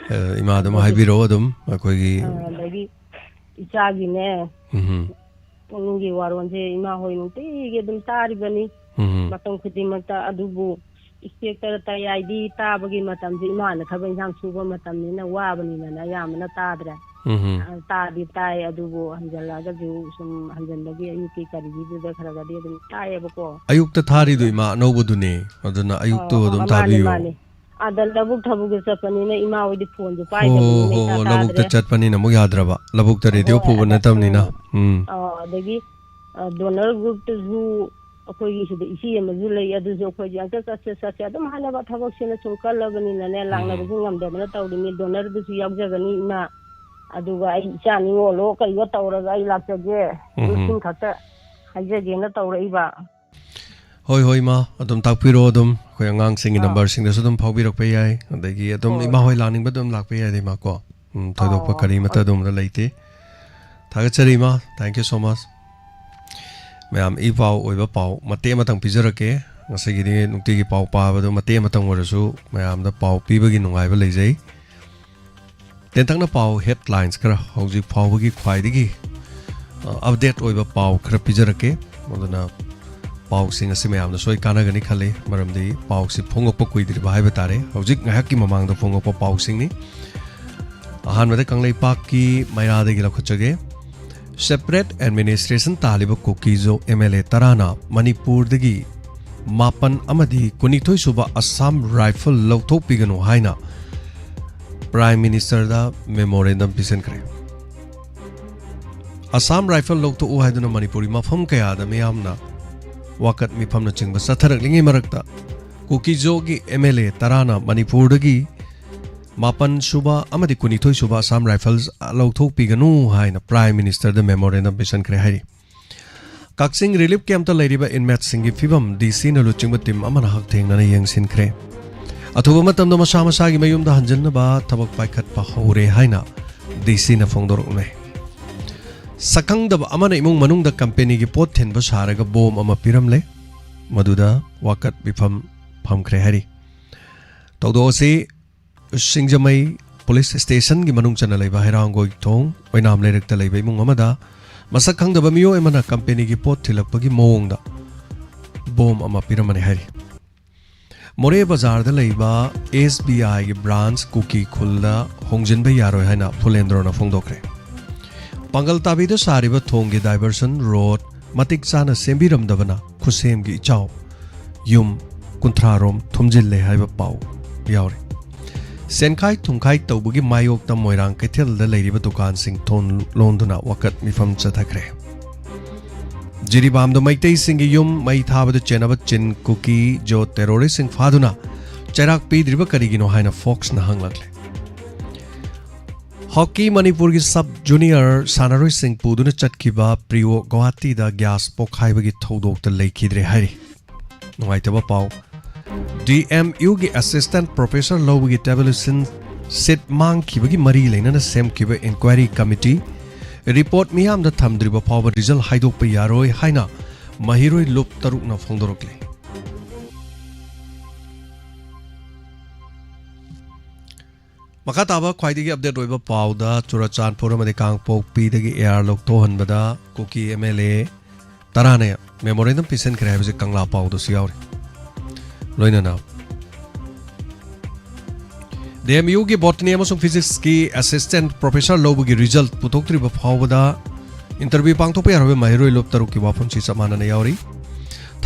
ꯑ, ꯏꯃꯥ ꯑꯗꯨꯝ ꯑꯗꯒꯤ ꯍꯥꯏꯕꯤꯔꯛꯑꯣ ꯑꯗꯨꯝ, ꯑꯩꯈꯣꯏꯒꯤ ꯑ, ꯑꯗꯒꯤ ꯏꯆꯥꯒꯤꯅꯦ, ꯎꯝ꯫ ꯄꯨꯛꯅꯤꯡꯒꯤ ꯋꯥꯔꯣꯜꯁꯦ ꯏꯃꯥ ꯍꯣꯏ ꯅꯨꯡꯇꯤꯒꯤ ꯑꯗꯨꯝ ꯇꯥꯔꯤꯕꯅꯤ, ꯎꯝ꯫ ꯃꯇꯝ ꯈꯨꯗꯤꯡꯃꯛꯇ꯫ ꯑꯗꯨꯕꯨ ꯏꯁꯄꯦꯛꯇꯔ ꯇꯌꯥꯏꯗꯤ ꯇꯥꯕꯒꯤ ꯃꯇꯝꯁꯦ ꯏꯃꯥꯅ ꯊꯕꯛ ꯏꯟꯁꯥꯡ ꯁꯨꯕ ꯃꯇꯝꯅꯤꯅ ꯋꯥꯕꯅꯤꯅꯅ ꯑꯌꯥꯝꯕꯅ ꯇꯥꯗ꯭ꯔꯦ꯫ ꯎꯝ꯫ ꯑ, ꯇꯥꯗꯤ ꯇꯥꯏ, ꯑꯗꯨꯕꯨ ꯍꯟꯖꯜꯂꯛꯑꯒꯁꯨ ꯁꯨꯝ ꯍꯟꯖꯟꯕꯒꯤ ꯑꯌꯨꯛꯀꯤ ꯀꯔꯤꯒꯤꯗꯨꯗ ꯈꯔ ꯈꯔꯗꯤ ꯑꯗꯨꯝ ꯇꯥꯏꯌꯦꯕꯀꯣ꯫ ꯑꯌꯨꯛꯇ ꯊꯥꯔꯤꯗꯣ ꯏꯃꯥ ꯑꯅꯧꯕꯗꯨꯅꯦ, ꯑꯗꯨꯅ ꯑꯌꯨꯛꯇꯣ ꯑꯣ, ꯑꯗꯨꯝ ꯑꯣ, ꯃꯥꯅꯦ, ꯊꯥꯕꯤꯌꯣ꯫ ꯃꯥꯅꯦ꯫ ꯑꯥꯗ ꯂꯧꯕꯨꯛ ꯊꯕꯛꯇ ꯆꯠꯄꯅꯤꯅ ꯏꯃꯥ ꯍꯣꯏꯗꯤ ꯐꯣꯟꯁꯨ ꯍꯣ, ꯄꯥꯏꯗꯕꯅꯤꯅ ꯍꯣ, ꯏꯆꯥ ꯍꯣ, ꯂꯧꯕꯨꯛꯇ ꯇꯥꯗ꯭ꯔꯦ꯫ ꯆꯠꯄꯅꯤꯅ ꯑꯃꯨꯛ ꯌꯥꯗ꯭ꯔꯕ꯫ ꯂꯧꯕꯨꯛꯇ ꯔꯦꯗꯤꯑꯣ ꯍꯣꯏ, ꯄꯨꯕ ꯑꯗ, ꯅꯠꯇꯕꯅꯤꯅ꯫ ꯎꯝ꯫ ꯎꯝ꯫ ꯑ, ꯑꯗꯒꯤ, ꯑ, ꯗꯣꯅꯔ ꯒ꯭ꯔꯨꯞꯇꯁꯨ ꯑꯩꯈꯣꯏꯒꯤ ꯁꯤꯗ ꯏꯆꯦ ꯑꯃꯁꯨ ꯂꯩ, ꯑꯗꯨꯁꯨ ꯑꯩꯈꯣꯏꯁꯦ ꯑꯝꯇ ꯆꯠꯁꯦ, ꯆꯠꯁꯦ ꯑꯗꯨꯝ ꯍꯥꯏꯅꯕ, ꯊꯕꯛꯁꯤꯅ ꯁꯨꯝ ꯀꯜꯂꯕꯅꯤꯅꯅꯦ, ꯎꯝ꯫ ꯂꯥꯛꯅꯕꯁꯨ ꯉꯝꯗꯗꯅ ꯇꯧꯔꯤꯅꯤ꯫ ꯗꯣꯅꯔꯗꯨꯁꯨ ꯌꯥꯎꯖꯒꯅꯤ ꯏꯃꯥ, ꯑꯗꯨꯒ ꯑꯩ ꯏꯆꯥ ꯅꯤꯉꯣꯜꯂꯣ ꯀꯩꯌꯣ ꯇꯧꯔꯒ ꯑꯩ ꯂꯥꯛꯆꯒꯦ꯫ ꯎꯝ꯫ ꯒ꯭ꯔꯨꯞꯁꯤꯡ ꯈꯛꯇ ꯍꯥꯏꯖꯒꯦꯅ ꯇꯧꯔꯛꯏꯕ꯫ ꯍꯣꯏ, ꯍꯣꯏ, ꯏꯃꯥ, ꯑꯗꯨꯝ ꯇꯥꯛꯄꯤꯔꯣ, ꯑꯗꯨꯝ ꯑꯩꯈꯣꯏ ꯑꯉꯥꯡꯁꯤꯡꯒꯤ ꯑꯥ꯫ ꯅꯝꯕꯔꯁꯤꯡꯗꯁꯨ ꯑꯗꯨꯝ ꯐꯥꯎꯕꯤꯔꯛꯄ ꯌꯥꯏ, ꯑꯗꯒꯤ ꯑꯗꯨꯝ ꯍꯣꯏ꯫ ꯏꯃꯥ ꯍꯣꯏ ꯂꯥꯛꯅꯤꯡꯕꯗ ꯑꯗꯨꯝ ꯂꯥꯛꯄ ꯌꯥꯏꯗ, ꯏꯃꯥ, ꯀꯣ꯫ ꯎꯝ, ꯊꯣꯏꯗꯣꯛꯄ ꯑꯣ, ꯀꯔꯤꯃꯇ ꯑꯗꯨ ꯑꯗꯨꯝꯕꯗ ꯂꯩꯇꯦ꯫ ꯊꯥꯒꯠꯆꯔꯤ, ꯏꯃꯥ, thank you so much꯫ ꯃꯌꯥꯝ ꯏ ꯄꯥꯎ ꯑꯣꯏꯕ ꯄꯥꯎ ꯃꯇꯦꯛ ꯑꯃꯇꯪ ꯄꯤꯖꯔꯛꯀꯦ꯫ ꯉꯁꯤꯒꯤꯗꯤ ꯅꯨꯡꯇꯤꯒꯤ ꯄꯥꯎ ꯄꯥꯕꯗꯣ ꯃꯇꯦꯛ ꯑꯃꯇꯪ ꯑꯣꯏꯔꯁꯨ ꯃꯌꯥꯝꯗ ꯄꯥꯎ ꯄꯤꯕꯒꯤ ꯅꯨꯡꯉꯥꯏꯕ ꯂꯩꯖꯩ꯫ ꯇꯦꯟꯇꯛꯅ ꯄꯥꯎ headlines ꯈꯔ, ꯍꯧꯖꯤꯛ ꯐꯥꯎꯕꯒꯤ ꯈ꯭ꯋꯥꯏꯗꯒꯤ, ꯑ, update ꯑꯣꯏꯕ ꯄꯥꯎ ꯈꯔ ꯄꯤꯖꯔꯛꯀꯦ꯫ ꯑꯗꯨꯅ ꯄꯥꯎꯁꯤꯡ ꯑꯁꯤ ꯃꯌꯥꯝꯅ ꯁꯣꯏ ꯀꯥꯟꯅꯒꯅꯤ ꯈꯜꯂꯤ, ꯃꯔꯝꯗꯤ ꯄꯥꯎꯁꯤ ꯐꯣꯡꯉꯛꯄ ꯀꯨꯏꯗ꯭ꯔꯤꯕ ꯍꯥꯏꯕ ꯇꯥꯔꯦ꯫ ꯍꯧꯖꯤꯛ ꯉꯥꯏꯍꯥꯛꯀꯤ ꯃꯃꯥꯡꯗ ꯐꯣꯡꯉꯛꯄ ꯄꯥꯎꯁꯤꯡꯅꯤ꯫ ꯑꯍꯥꯟꯕꯗ ꯀꯪꯂꯩꯄꯥꯛꯀꯤ ꯃꯩꯔꯥꯗꯒꯤ ꯂꯧꯈꯠꯆꯒꯦ꯫ Separate administration ꯇꯥꯜꯂꯤꯕ ꯀꯨꯀꯤꯖꯣ M L A ꯇꯔꯥꯅ ꯃꯅꯤꯄꯨꯔꯗꯒꯤ ꯃꯥꯄꯟ ꯑꯃꯗꯤ ꯀꯨꯟꯅꯤꯊꯣꯏ ꯁꯨꯕ ꯑꯁꯥꯝ ꯔꯥꯏꯐꯜ ꯂꯧꯊꯣꯛꯄꯤꯒꯅꯨ ꯍꯥꯏꯅ Prime Ministerꯗ memorandum ꯄꯤꯁꯤꯟꯈ꯭ꯔꯦ꯫ ꯑꯁꯥꯝ ꯔꯥꯏꯐꯜ ꯂꯧꯊꯣꯛꯎ ꯍꯥꯏꯗꯨꯅ ꯃꯅꯤꯄꯨꯔꯒꯤ ꯃꯐꯝ ꯀꯌꯥꯗ ꯃꯤꯌꯥꯝꯅ ꯋꯥꯀꯠ ꯃꯤꯐꯝꯅꯆꯤꯡꯕ ꯆꯠꯊꯔꯛꯂꯤꯉꯩ ꯃꯔꯛꯇ, ꯀꯨꯀꯤꯖꯣꯒꯤ M L A ꯇꯔꯥꯅ ꯃꯅꯤꯄꯨꯔꯗꯒꯤ ꯃꯥꯄꯟ ꯁꯨꯕ ꯑꯃꯗꯤ ꯀꯨꯟꯅꯤꯊꯣꯏ ꯁꯨꯕ ꯑꯁꯥꯝ ꯔꯥꯏꯐꯜꯁ ꯂꯧꯊꯣꯛꯄꯤꯒꯅꯨ ꯍꯥꯏꯅ Prime Ministerꯗ memorandum ꯄꯤꯁꯤꯟꯈ꯭ꯔꯦ ꯍꯥꯏꯔꯤ꯫ ꯀꯛꯆꯤꯡ relief campꯇ ꯂꯩꯔꯤꯕ inmateꯁꯤꯡꯒꯤ ꯐꯤꯕꯝ DCꯅ ꯂꯨꯆꯤꯡꯕ team ꯑꯃꯅ ꯍꯛꯊꯦꯡꯅꯅ ꯌꯦꯡꯁꯤꯟꯈ꯭ꯔꯦ꯫ ꯑꯊꯨꯕ ꯃꯇꯝꯗ ꯃꯁꯥ ꯃꯁꯥꯒꯤ ꯃꯌꯨꯝꯗ ꯍꯟꯖꯤꯟꯅꯕ ꯊꯕꯛ ꯄꯥꯏꯈꯠꯄ ꯍꯧꯔꯦ ꯍꯥꯏꯅ ꯗꯤ ꯁꯤꯅ ꯐꯣꯡꯗꯣꯔꯛꯂꯦ꯫ ꯁꯛꯈꯪꯗꯕ ꯑꯃꯅ ꯏꯃꯨꯡ ꯃꯅꯨꯡꯗ ꯀꯝꯄꯦꯅꯤꯒꯤ ꯄꯣꯠ ꯊꯤꯟꯕ ꯁꯥꯔꯒ ꯕꯣꯝ ꯑꯃ ꯄꯤꯔꯝꯂꯦ꯫ ꯃꯗꯨꯗ ꯋꯥꯀꯠ ꯃꯤꯐꯝ ꯐꯝꯈ꯭ꯔꯦ ꯍꯥꯏꯔꯤ꯫ ꯊꯧꯗꯣꯛ ꯑꯁꯤ ꯁꯤꯡꯖꯃꯩ ꯄꯨꯂꯤꯁ ꯁ꯭ꯇꯦꯁꯟꯒꯤ ꯃꯅꯨꯡ ꯆꯟꯅ ꯂꯩꯕ ꯍꯩꯔꯥꯡꯒꯣꯏ ꯊꯣꯡ ꯑꯣꯏꯅꯥꯝ ꯂꯩꯔꯛꯇ ꯂꯩꯕ ꯏꯃꯨꯡ ꯑꯃꯗ ꯃꯁꯛ ꯈꯪꯗꯕ ꯃꯤꯑꯣꯏ ꯑꯃꯅ ꯀꯝꯄꯦꯅꯤꯒꯤ ꯄꯣꯠ ꯊꯤꯜꯂꯛꯄꯒꯤ ꯃꯑꯣꯡꯗ ꯕꯣꯝ ꯑꯃ ꯄꯤꯔꯝꯕꯅꯤ ꯍꯥꯏꯔꯤ꯫ ꯃꯣꯔꯦ ꯕꯖꯥꯔꯗ ꯂꯩꯕ ꯑꯦꯁ ꯕꯤ ꯑꯥꯏꯒꯤ ꯕ꯭ꯔꯥꯟꯆ ꯀꯨꯀꯤ ꯈꯨꯜꯗ ꯍꯣꯡꯖꯤꯟꯕ ꯌꯥꯔꯣꯏ ꯍꯥꯏꯅ ꯐꯨꯂꯦꯟꯗ꯭ꯔꯣꯅ ꯐꯣꯡꯗꯣꯛꯈ꯭ꯔꯦ꯫ ꯄꯥꯡꯒꯜ ꯇꯥꯕꯤꯗ ꯁꯥꯔꯤꯕ ꯊꯣꯡꯒꯤ ꯗꯥꯏꯚꯔꯁꯟ ꯔꯣꯗ ꯃꯇꯤꯛ ꯆꯥꯅ ꯁꯦꯝꯕꯤꯔꯝꯗꯕꯅ ꯈꯨꯠꯁꯦꯝꯒꯤ ꯏꯆꯥꯎ ꯌꯨꯝ ꯀꯨꯟꯊ꯭ꯔꯥ ꯔꯣꯝ ꯊꯨꯝꯖꯤꯜꯂꯦ ꯍꯥꯏꯕ ꯄꯥꯎ ꯌꯥꯎꯔꯤ꯫ ꯁꯦꯟꯈꯥꯏ ꯊꯨꯝꯈꯥꯏ ꯇꯧꯕꯒꯤ ꯃꯥꯌꯣꯛꯇ ꯃꯣꯏꯔꯥꯡ ꯀꯩꯊꯦꯜꯗ ꯂꯩꯔꯤꯕ ꯗꯨꯀꯥꯟꯁꯤꯡ ꯊꯣꯡ ꯂꯣꯟꯗꯨꯅ ꯋꯥꯀꯠ ꯃꯤꯐꯝ ꯆꯠꯊꯈ꯭ꯔꯦ꯫ ꯖꯤꯔꯤꯕꯥꯝꯗ ꯃꯩꯇꯩꯁꯤꯡꯒꯤ ꯌꯨꯝ ꯃꯩ ꯊꯥꯕꯗ ꯆꯦꯟꯅꯕ ꯆꯤꯟ ꯀꯨꯀꯤ ꯖꯣ ꯇꯦꯔꯣꯔꯤꯁꯁꯤꯡ ꯐꯥꯗꯨꯅ ꯆꯩꯔꯥꯛ ꯄꯤꯗ꯭ꯔꯤꯕ ꯀꯔꯤꯒꯤꯅꯣ ꯍꯥꯏꯅ ꯐꯣꯛꯁꯅ ꯍꯪꯂꯛꯂꯦ꯫ ꯍꯣꯀꯤ ꯃꯅꯤꯄꯨꯔꯒꯤ ꯁꯕ ꯖꯨꯅꯤꯌꯔ ꯁꯥꯟꯅꯔꯣꯏꯁꯤꯡ ꯄꯨꯗꯨꯅ ꯆꯠꯈꯤꯕ ꯄ꯭ꯔꯤꯌꯣ ꯒꯧꯍꯥꯇꯤꯗ ꯒ꯭ꯌꯥꯁ ꯄꯣꯈꯥꯏꯕꯒꯤ ꯊꯧꯗꯣꯛꯇ ꯂꯩꯈꯤꯗ꯭ꯔꯦ ꯍꯥꯏꯔꯤ꯫ ꯅꯨꯡꯉꯥꯏꯇꯕ ꯄꯥꯎ꯫ ꯗꯤ ꯑꯦꯝ ꯌꯨꯒꯤ ꯑꯦꯁꯤꯁꯇꯦꯟꯠ ꯄ꯭ꯔꯣꯐꯦꯁꯔ ꯂꯧꯕꯒꯤ ꯇꯦꯕꯂꯤꯁꯤꯟ ꯁꯤꯠ ꯃꯥꯡꯈꯤꯕꯒꯤ ꯃꯔꯤ ꯂꯩꯅꯅ ꯁꯦꯝꯈꯤꯕ ꯏꯟꯀ꯭ꯋꯥꯏꯔꯤ ꯀꯃꯤꯇꯤ ꯔꯤꯄꯣꯔꯠ ꯃꯤꯌꯥꯝꯗ ꯊꯝꯗ꯭ꯔꯤꯕ ꯐꯥꯎꯕ ꯔꯤꯖꯜ ꯍꯥꯏꯗꯣꯛꯄ ꯌꯥꯔꯣꯏ ꯍꯥꯏꯅ ꯃꯍꯩꯔꯣꯏ ꯂꯨꯞ ꯇꯔꯨꯛꯅ ꯐꯣꯡꯗꯣꯔꯛꯂꯤ꯫ ꯃꯈꯥ ꯇꯥꯕ ꯈ꯭ꯋꯥꯏꯗꯒꯤ ꯑꯞꯗꯦꯠ ꯑꯣꯏꯕ ꯄꯥꯎꯗ ꯆꯨꯔꯆꯥꯟꯄꯨꯔ ꯑꯃꯗꯤ ꯀꯥꯡꯄꯣꯛꯄꯤꯗꯒꯤ ꯑꯦ ꯑꯥꯔ ꯂꯧꯊꯣꯛꯍꯟꯕꯗ ꯀꯨꯀꯤ ꯑꯦꯝ ꯑꯦꯜ ꯑꯦ ꯇꯔꯥꯅ ꯃꯦꯃꯣꯔꯦꯟꯗꯝ ꯄꯤꯁꯤꯟꯈ꯭ꯔꯦ ꯍꯥꯏꯕꯁꯤ ꯀꯪꯂꯥ ꯄꯥꯎꯗꯁꯨ ꯌꯥꯎꯔꯤ꯫ ꯂꯣꯏꯅꯅ ꯗꯤ ꯑꯦꯝ ꯌꯨꯒꯤ ꯕꯣꯇꯅꯤ ꯑꯃꯁꯨꯡ ꯐꯤꯖꯤꯛꯁꯀꯤ ꯑꯦꯁꯤꯁꯇꯦꯟꯠ ꯄ꯭ꯔꯣꯐꯦꯁꯔ ꯂꯧꯕꯒꯤ ꯔꯤꯖꯜꯠ ꯄꯨꯊꯣꯛꯇ꯭ꯔꯤꯕ ꯐꯥꯎꯕꯗ ꯏꯟꯇꯔꯚ꯭ꯌꯨ ꯄꯥꯡꯊꯣꯛꯄ ꯌꯥꯔꯣꯏ ꯍꯥꯏꯕ ꯃꯍꯩꯔꯣꯏ ꯂꯨꯞ ꯇꯔꯨꯛꯀꯤ ꯋꯥꯐꯝꯁꯤ ꯆꯞ ꯃꯥꯟꯅꯅ ꯌꯥꯎꯔꯤ꯫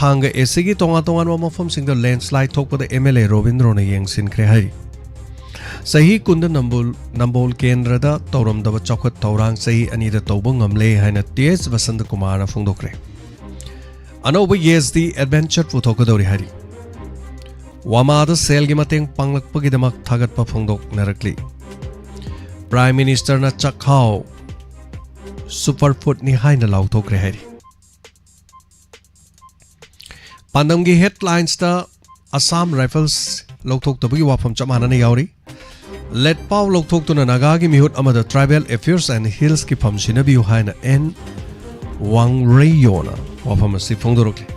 ꯊꯥꯡꯒ ꯑꯦ ꯁꯤꯒꯤ ꯇꯣꯉꯥꯟ ꯇꯣꯉꯥꯟꯕ ꯃꯐꯝꯁꯤꯡꯗ ꯂꯦꯟꯁꯂꯥꯏꯠ ꯊꯣꯛꯄꯗ ꯑꯦꯝ ꯑꯦꯜ ꯑꯦ ꯔꯣꯕꯤꯟꯗ꯭ꯔꯣꯅ ꯌꯦꯡꯁꯤꯟꯈ꯭ꯔꯦ ꯍꯥꯏꯔꯤ꯫ ꯆꯍꯤ ꯀꯨꯟꯗ ꯅꯝꯕꯣꯜ ꯅꯝꯕꯣꯜ ꯀꯦꯟꯗ꯭ꯔꯗ ꯇꯧꯔꯝꯗꯕ ꯆꯥꯎꯈꯠ ꯊꯧꯔꯥꯡ ꯆꯍꯤ ꯑꯅꯤꯗ ꯇꯧꯕ ꯉꯝꯂꯦ ꯍꯥꯏꯅ ꯇꯤ ꯑꯦꯁ ꯕꯁꯟꯇꯀꯨꯃꯥꯔꯅ ꯐꯣꯡꯗꯣꯛꯈ꯭ꯔꯦ꯫ ꯑꯅꯧꯕ ꯌꯦꯁ ꯗꯤ ꯑꯦꯗꯚꯦꯟꯆꯔ ꯄꯨꯊꯣꯛꯀꯗꯧꯔꯤ ꯍꯥꯏꯔꯤ꯫ ꯋꯥꯃꯥꯗ ꯁꯦꯜꯒꯤ ꯃꯇꯦꯡ ꯄꯥꯡꯂꯛꯄꯒꯤꯗꯃꯛ ꯊꯥꯒꯠꯄ ꯐꯣꯡꯗꯣꯛꯅꯔꯛꯂꯤ꯫ ꯄ꯭ꯔꯥꯏꯝ ꯃꯤꯅꯤꯁꯇꯔꯅ ꯆꯥꯛꯍꯥꯎ ꯁꯨꯄꯔ ꯐꯨꯗꯅꯤ ꯍꯥꯏꯅ ꯂꯥꯎꯊꯣꯛꯈ꯭ꯔꯦ ꯍꯥꯏꯔꯤ꯫ ꯄꯥꯟꯗꯝꯒꯤ ꯍꯦꯗꯂꯥꯏꯟꯁꯇ ꯑꯁꯥꯝ ꯔꯥꯏꯐꯜꯁ ꯂꯧꯊꯣꯛꯇꯕꯒꯤ ꯋꯥꯐꯝ ꯆꯞ ꯃꯥꯟꯅꯅ ꯌꯥꯎꯔꯤ꯫ ꯂꯦꯠꯄꯥꯎ ꯂꯧꯊꯣꯛꯇꯨꯅ ꯅꯥꯒꯥꯒꯤ ꯃꯤꯍꯨꯠ ꯑꯃꯗ Tribal Affairs and Hillsꯀꯤ ꯐꯝ ꯁꯤꯟꯅꯕꯤꯌꯨ ꯍꯥꯏꯅ ꯑꯦꯟ ꯋꯥꯡꯔꯩꯌꯣꯅ ꯋꯥꯐꯝ ꯑꯁꯤ ꯐꯣꯡꯗꯣꯔꯛꯂꯤ꯫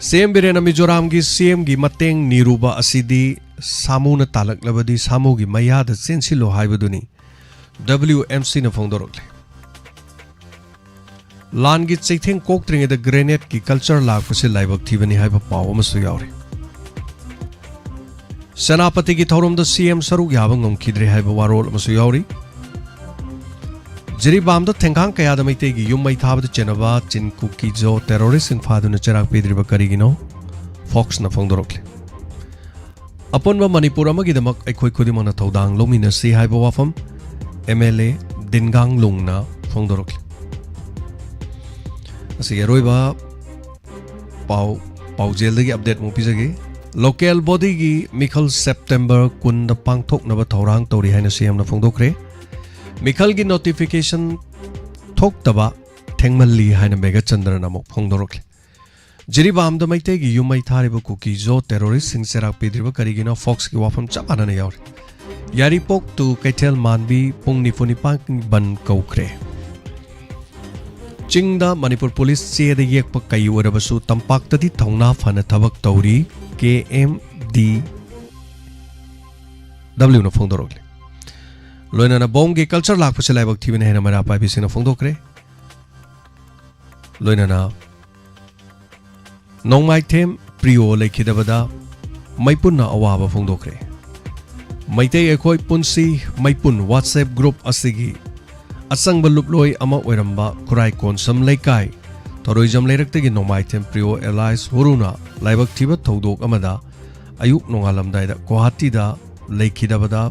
ꯁꯤ ꯑꯦꯝ ꯕꯤꯔꯦꯟꯅ ꯃꯤꯖꯣꯔꯥꯝꯒꯤ ꯁꯤ ꯑꯦꯝꯒꯤ ꯃꯇꯦꯡ ꯅꯤꯔꯨꯕ ꯑꯁꯤꯗꯤ ꯁꯥꯃꯨꯅ ꯇꯥꯜꯂꯛꯂꯕꯗꯤ ꯁꯥꯃꯨꯒꯤ ꯃꯌꯥꯗ ꯆꯦꯟꯁꯤꯜꯂꯨ ꯍꯥꯏꯕꯗꯨꯅꯤ, ꯗꯕ꯭ꯂꯤꯌꯨ ꯑꯦꯝ ꯁꯤꯅ ꯐꯣꯡꯗꯣꯔꯛꯂꯤ꯫ ꯂꯥꯟꯒꯤ ꯆꯩꯊꯦꯡ ꯀꯣꯛꯇ꯭ꯔꯤꯉꯩꯗ grenade culture ꯂꯥꯛꯄꯁꯤ ꯂꯥꯏꯕꯛ ꯊꯤꯕꯅꯤ ꯍꯥꯏꯕ ꯄꯥꯎ ꯑꯃꯁꯨ ꯌꯥꯎꯔꯤ꯫ ꯁꯦꯅꯥꯄꯇꯤꯒꯤ ꯊꯧꯔꯝꯗ ꯁꯤ ꯑꯦꯝ ꯁꯔꯨꯛ ꯌꯥꯕ ꯉꯝꯈꯤꯗ꯭ꯔꯦ ꯍꯥꯏꯕ ꯋꯥꯔꯣꯜ ꯑꯃꯁꯨ ꯌꯥꯎꯔꯤ꯫ ꯖꯤꯔꯤꯕꯥꯝꯗ ꯊꯦꯡꯈꯥꯡ ꯀꯌꯥꯗ ꯃꯩꯇꯩꯒꯤ ꯌꯨꯝ ꯃꯩ ꯊꯥꯕꯗ ꯆꯦꯟꯅꯕ ꯆꯤꯟ ꯀꯨꯀꯤ ꯖꯣ terroristꯁꯤꯡ ꯐꯥꯗꯨꯅ ꯆꯩꯔꯥꯛ ꯄꯤꯗ꯭ꯔꯤꯕ ꯀꯔꯤꯒꯤꯅꯣ? ꯐꯣꯛꯁꯅ ꯐꯣꯡꯗꯣꯔꯛꯂꯤ꯫ ꯑꯄꯨꯟꯕ ꯃꯅꯤꯄꯨꯔ ꯑꯃꯒꯤꯗꯃꯛ ꯑꯩꯈꯣꯏ ꯈꯨꯗꯤꯡꯃꯛꯅ ꯊꯧꯗꯥꯡ ꯂꯧꯃꯤꯟꯅꯁꯤ ꯍꯥꯏꯕ ꯋꯥꯐꯝ ꯑꯦꯝ ꯑꯦꯜ ꯑꯦ ꯗꯤꯟꯒꯥꯡꯂꯨꯡꯅ ꯐꯣꯡꯗꯣꯔꯛꯂꯤ꯫ ꯑꯁꯤꯒꯤ ꯑꯔꯣꯏꯕ ꯄꯥꯎ, ꯄꯥꯎꯖꯦꯜꯗꯒꯤ update ꯑꯃꯨꯛ ꯄꯤꯖꯒꯦ꯫ Local bodyꯒꯤ ꯃꯤꯈꯜ September ꯀꯨꯟꯗ ꯄꯥꯡꯊꯣꯛꯅꯕ ꯊꯧꯔꯥꯡ ꯇꯧꯔꯤ ꯍꯥꯏꯅ ꯁꯤ ꯑꯦꯝꯅ ꯐꯣꯡꯗꯣꯛꯈ꯭ꯔꯦ꯫ ꯃꯤꯈꯜꯒꯤ notification ꯊꯣꯛꯇꯕ ꯊꯦꯡꯃꯜꯂꯤ ꯍꯥꯏꯅ ꯃꯦꯘꯆꯟꯗ꯭ꯔꯅ ꯑꯃꯨꯛ ꯐꯣꯡꯗꯣꯔꯛꯂꯤ꯫ ꯖꯤꯔꯤꯕꯥꯝꯗ ꯃꯩꯇꯩꯒꯤ ꯌꯨꯝ ꯃꯩ ꯊꯥꯔꯤꯕ ꯀꯨꯀꯤ ꯖꯣ terroristꯁꯤꯡ ꯆꯩꯔꯥꯛ ꯄꯤꯗ꯭ꯔꯤꯕ ꯀꯔꯤꯒꯤꯅꯣ? ꯐꯣꯛꯁꯀꯤ ꯋꯥꯐꯝ ꯆꯞ ꯃꯥꯟꯅꯅ ꯌꯥꯎꯔꯤ꯫ ꯌꯥꯏꯔꯤꯄꯣꯛ to ꯀꯩꯊꯦꯜ ꯃꯥꯟꯕꯤ ꯄꯨꯡ ꯅꯤꯐꯨ ꯅꯤꯄꯥꯟ ꯕꯟ ꯀꯧꯈ꯭ꯔꯦ꯫ ꯆꯤꯡꯗ ꯃꯅꯤꯄꯨꯔ ꯄꯨꯂꯤꯁ ꯆꯦꯗ ꯌꯦꯛꯄ ꯀꯩ ꯑꯣꯏꯔꯕꯁꯨ ꯇꯝꯄꯥꯛꯇꯗꯤ ꯊꯧꯅꯥ ꯐꯅ ꯊꯕꯛ ꯇꯧꯔꯤ, ꯀꯦ ꯑꯦꯝ ꯗꯤ ꯗꯕ꯭ꯂꯤꯌꯨꯅ ꯐꯣꯡꯗꯣꯔꯛꯂꯤ꯫ ꯂꯣꯏꯅꯅ ꯕꯣꯝꯒꯤ culture ꯂꯥꯛꯄꯁꯤ ꯂꯥꯏꯕꯛ ꯊꯤꯕꯅꯤ ꯍꯥꯏꯅ ꯃꯩꯔꯥ ꯄꯥꯏꯕꯤꯁꯤꯡꯅ ꯐꯣꯡꯗꯣꯛꯈ꯭ꯔꯦ꯫ ꯂꯣꯏꯅꯅ ꯅꯣꯡꯃꯥꯏꯊꯦꯝ ꯄ꯭ꯔꯤꯌꯣ ꯂꯩꯈꯤꯗꯕꯗ ꯃꯩꯄꯨꯟꯅ ꯑꯋꯥꯕ ꯐꯣꯡꯗꯣꯛꯈ꯭ꯔꯦ꯫ ꯃꯩꯇꯩ ꯑꯩꯈꯣꯏ ꯄꯨꯟꯁꯤ ꯃꯩꯄꯨꯟ WhatsApp group ꯑꯁꯤꯒꯤ ꯑꯆꯪꯕ ꯂꯨꯞꯂꯣꯏ ꯑꯃ ꯑꯣꯏꯔꯝꯕ ꯈꯨꯔꯥꯏ ꯀꯣꯟꯁꯝ ꯂꯩꯀꯥꯏ ꯊꯧꯔꯣꯏꯖꯝ ꯂꯩꯔꯛꯇꯒꯤ ꯅꯣꯡꯃꯥꯏꯊꯦꯝ ꯄ꯭ꯔꯤꯌꯣ alias ꯍꯨꯔꯨꯅ ꯂꯥꯏꯕꯛ ꯊꯤꯕ ꯊꯧꯗꯣꯛ ꯑꯃꯗ ꯑꯌꯨꯛ ꯅꯣꯡꯉꯥꯜꯂꯝꯗꯥꯏꯗ ꯒꯨꯋꯥꯍꯥꯇꯤꯗ ꯂꯩꯈꯤꯗꯕꯗ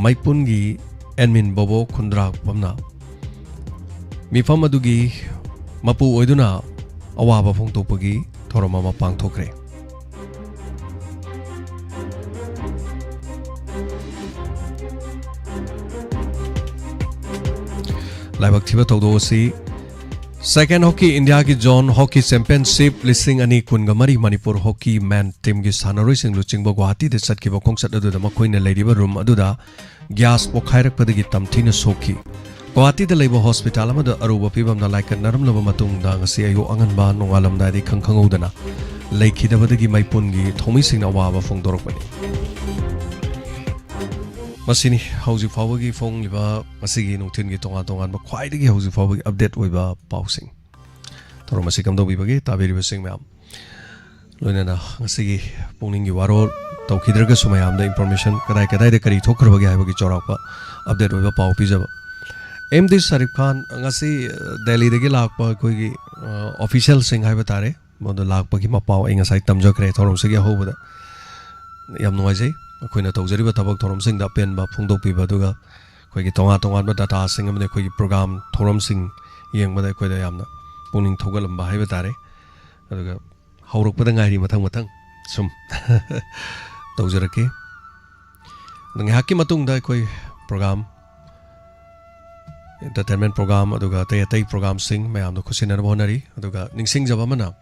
ꯃꯩꯄꯨꯟꯒꯤ admin ꯕꯣꯕꯣ ꯈꯨꯟꯗ꯭ꯔꯥꯛꯄꯝꯅ ꯃꯤꯐꯝ ꯑꯗꯨꯒꯤ ꯃꯄꯨ ꯑꯣꯏꯗꯨꯅ ꯑꯋꯥꯕ ꯐꯣꯡꯗꯣꯛꯄꯒꯤ ꯊꯧꯔꯝ ꯑꯃ ꯄꯥꯡꯊꯣꯛꯈ꯭ꯔꯦ꯫ ꯂꯥꯏꯕꯛ ꯊꯤꯕ ꯊꯧꯗꯣꯛ ꯑꯁꯤ Second Hockey India ꯒꯤ Zone Hockey Championship ꯂꯤꯁꯤꯡ ꯑꯅꯤ ꯀꯨꯟꯒ ꯃꯔꯤ ꯃꯅꯤꯄꯨꯔ Hockey Men Team ꯒꯤ ꯁꯥꯟꯅꯔꯣꯏꯁꯤꯡ ꯂꯨꯆꯤꯡꯕ ꯒꯨꯋꯥꯍꯥꯇꯤꯗ ꯆꯠꯈꯤꯕ ꯈꯣꯡꯆꯠ ꯑꯗꯨꯗ ꯃꯈꯣꯏꯅ ꯂꯩꯔꯤꯕ room ꯑꯗꯨꯗ gas ꯄꯣꯈꯥꯏꯔꯛꯄꯗꯒꯤ ꯇꯝꯊꯤꯅ ꯁꯣꯛꯈꯤ꯫ ꯒꯨꯋꯥꯍꯥꯇꯤꯗ ꯂꯩꯕ hospital ꯑꯃꯗ ꯑꯔꯨꯕ ꯐꯤꯚꯝꯗ ꯂꯥꯏꯀꯠꯅꯔꯝꯂꯕ ꯃꯇꯨꯡꯗ ꯉꯁꯤ ꯑꯌꯨꯛ ꯑꯉꯟꯕ ꯅꯣꯡꯉꯥꯜꯂꯝꯗꯥꯏꯗ ꯏꯈꯪ ꯈꯪꯍꯧꯗꯅ ꯂꯩꯈꯤꯗꯕꯗꯒꯤ ꯃꯩꯄꯨꯟꯒꯤ ꯊꯧꯃꯤꯁꯤꯡꯅ ꯑꯋꯥꯕ ꯐꯣꯡꯗꯣꯔꯛꯄꯅꯤ꯫ ꯃꯁꯤꯅꯤ ꯍꯧꯖꯤꯛ ꯐꯥꯎꯕꯒꯤ ꯐꯣꯡꯂꯤꯕ ꯉꯁꯤꯒꯤ ꯅꯨꯡꯊꯤꯜꯒꯤ ꯇꯣꯉꯥꯟ ꯇꯣꯉꯥꯟꯕ ꯈ꯭ꯋꯥꯏꯗꯒꯤ ꯍꯧꯖꯤꯛ ꯐꯥꯎꯕꯒꯤ update ꯑꯣꯏꯕ ꯄꯥꯎꯁꯤꯡ꯫ ꯊꯧꯔꯝ ꯑꯁꯤ ꯀꯝꯗꯧꯕꯤꯕꯒꯦ ꯇꯥꯕꯤꯔꯤꯕꯁꯤꯡ ꯃꯌꯥꯝ? ꯂꯣꯏꯅꯅ ꯉꯁꯤꯒꯤ ꯄꯨꯛꯅꯤꯡꯒꯤ ꯋꯥꯔꯣꯜ ꯇꯧꯈꯤꯗ꯭ꯔꯒꯁꯨ ꯃꯌꯥꯝꯗ information ꯀꯗꯥꯏ ꯀꯗꯥꯏꯗ ꯀꯔꯤ ꯊꯣꯛꯈ꯭ꯔꯕꯒꯦ ꯍꯥꯏꯕꯒꯤ ꯆꯥꯎꯔꯥꯛꯄ update ꯑꯣꯏꯕ ꯄꯥꯎ ꯄꯤꯖꯕ꯫ ꯑꯦꯝ ꯗꯤ ꯁꯔꯤꯐ ꯈꯥꯟ ꯉꯁꯤ, ꯑ, ꯗꯦꯜꯂꯤꯗꯒꯤ ꯂꯥꯛꯄ ꯑꯩꯈꯣꯏꯒꯤ, ꯑ, officialꯁꯤꯡ ꯍꯥꯏꯕ ꯇꯥꯔꯦ, ꯃꯗꯨ ꯂꯥꯛꯄꯒꯤ ꯃꯄꯥꯎ ꯑꯩ ꯉꯁꯥꯏ ꯇꯝꯖꯈ꯭ꯔꯦ ꯊꯧꯔꯝꯁꯤꯒꯤ ꯑꯍꯧꯕꯗ꯫ ꯌꯥꯝ ꯅꯨꯡꯉꯥꯏꯖꯩ꯫ ꯑꯩꯈꯣꯏꯅ ꯇꯧꯖꯔꯤꯕ ꯊꯕꯛ ꯊꯧꯔꯝꯁꯤꯡꯗ ꯑꯄꯦꯟꯕ ꯐꯣꯡꯗꯣꯛꯄꯤꯕ, ꯑꯗꯨꯒ ꯑꯩꯈꯣꯏꯒꯤ ꯇꯣꯉꯥꯟ ꯇꯣꯉꯥꯟꯕ dataꯁꯤꯡ ꯑꯃꯗꯤ ꯑꯩꯈꯣꯏꯒꯤ program ꯊꯧꯔꯝꯁꯤꯡ ꯌꯦꯡꯕꯗ ꯑꯩꯈꯣꯏꯗ ꯌꯥꯝꯅ ꯄꯨꯛꯅꯤꯡ ꯊꯧꯒꯠꯂꯝꯕ ꯍꯥꯏꯕ ꯇꯥꯔꯦ꯫ ꯑꯗꯨꯒ ꯍꯧꯔꯛꯄꯗ ꯉꯥꯏꯔꯤ, ꯃꯊꯪ ꯃꯊꯪ ꯁꯨꯝ ꯇꯧꯖꯔꯛꯀꯦ꯫ ꯑꯗꯣ ꯉꯥꯏꯍꯥꯛꯀꯤ ꯃꯇꯨꯡꯗ ꯑꯩꯈꯣꯏ program, entertainment program, ꯑꯗꯨꯒ ꯑꯇꯩ ꯑꯇꯩ programꯁꯤꯡ ꯃꯌꯥꯝꯗꯣ ꯈꯨꯠꯁꯤꯟꯅꯅꯕ ꯍꯣꯠꯅꯔꯤ꯫ ꯑꯗꯨꯒ ꯅꯤꯡꯁꯤꯡꯖꯕ ꯑꯃꯅ,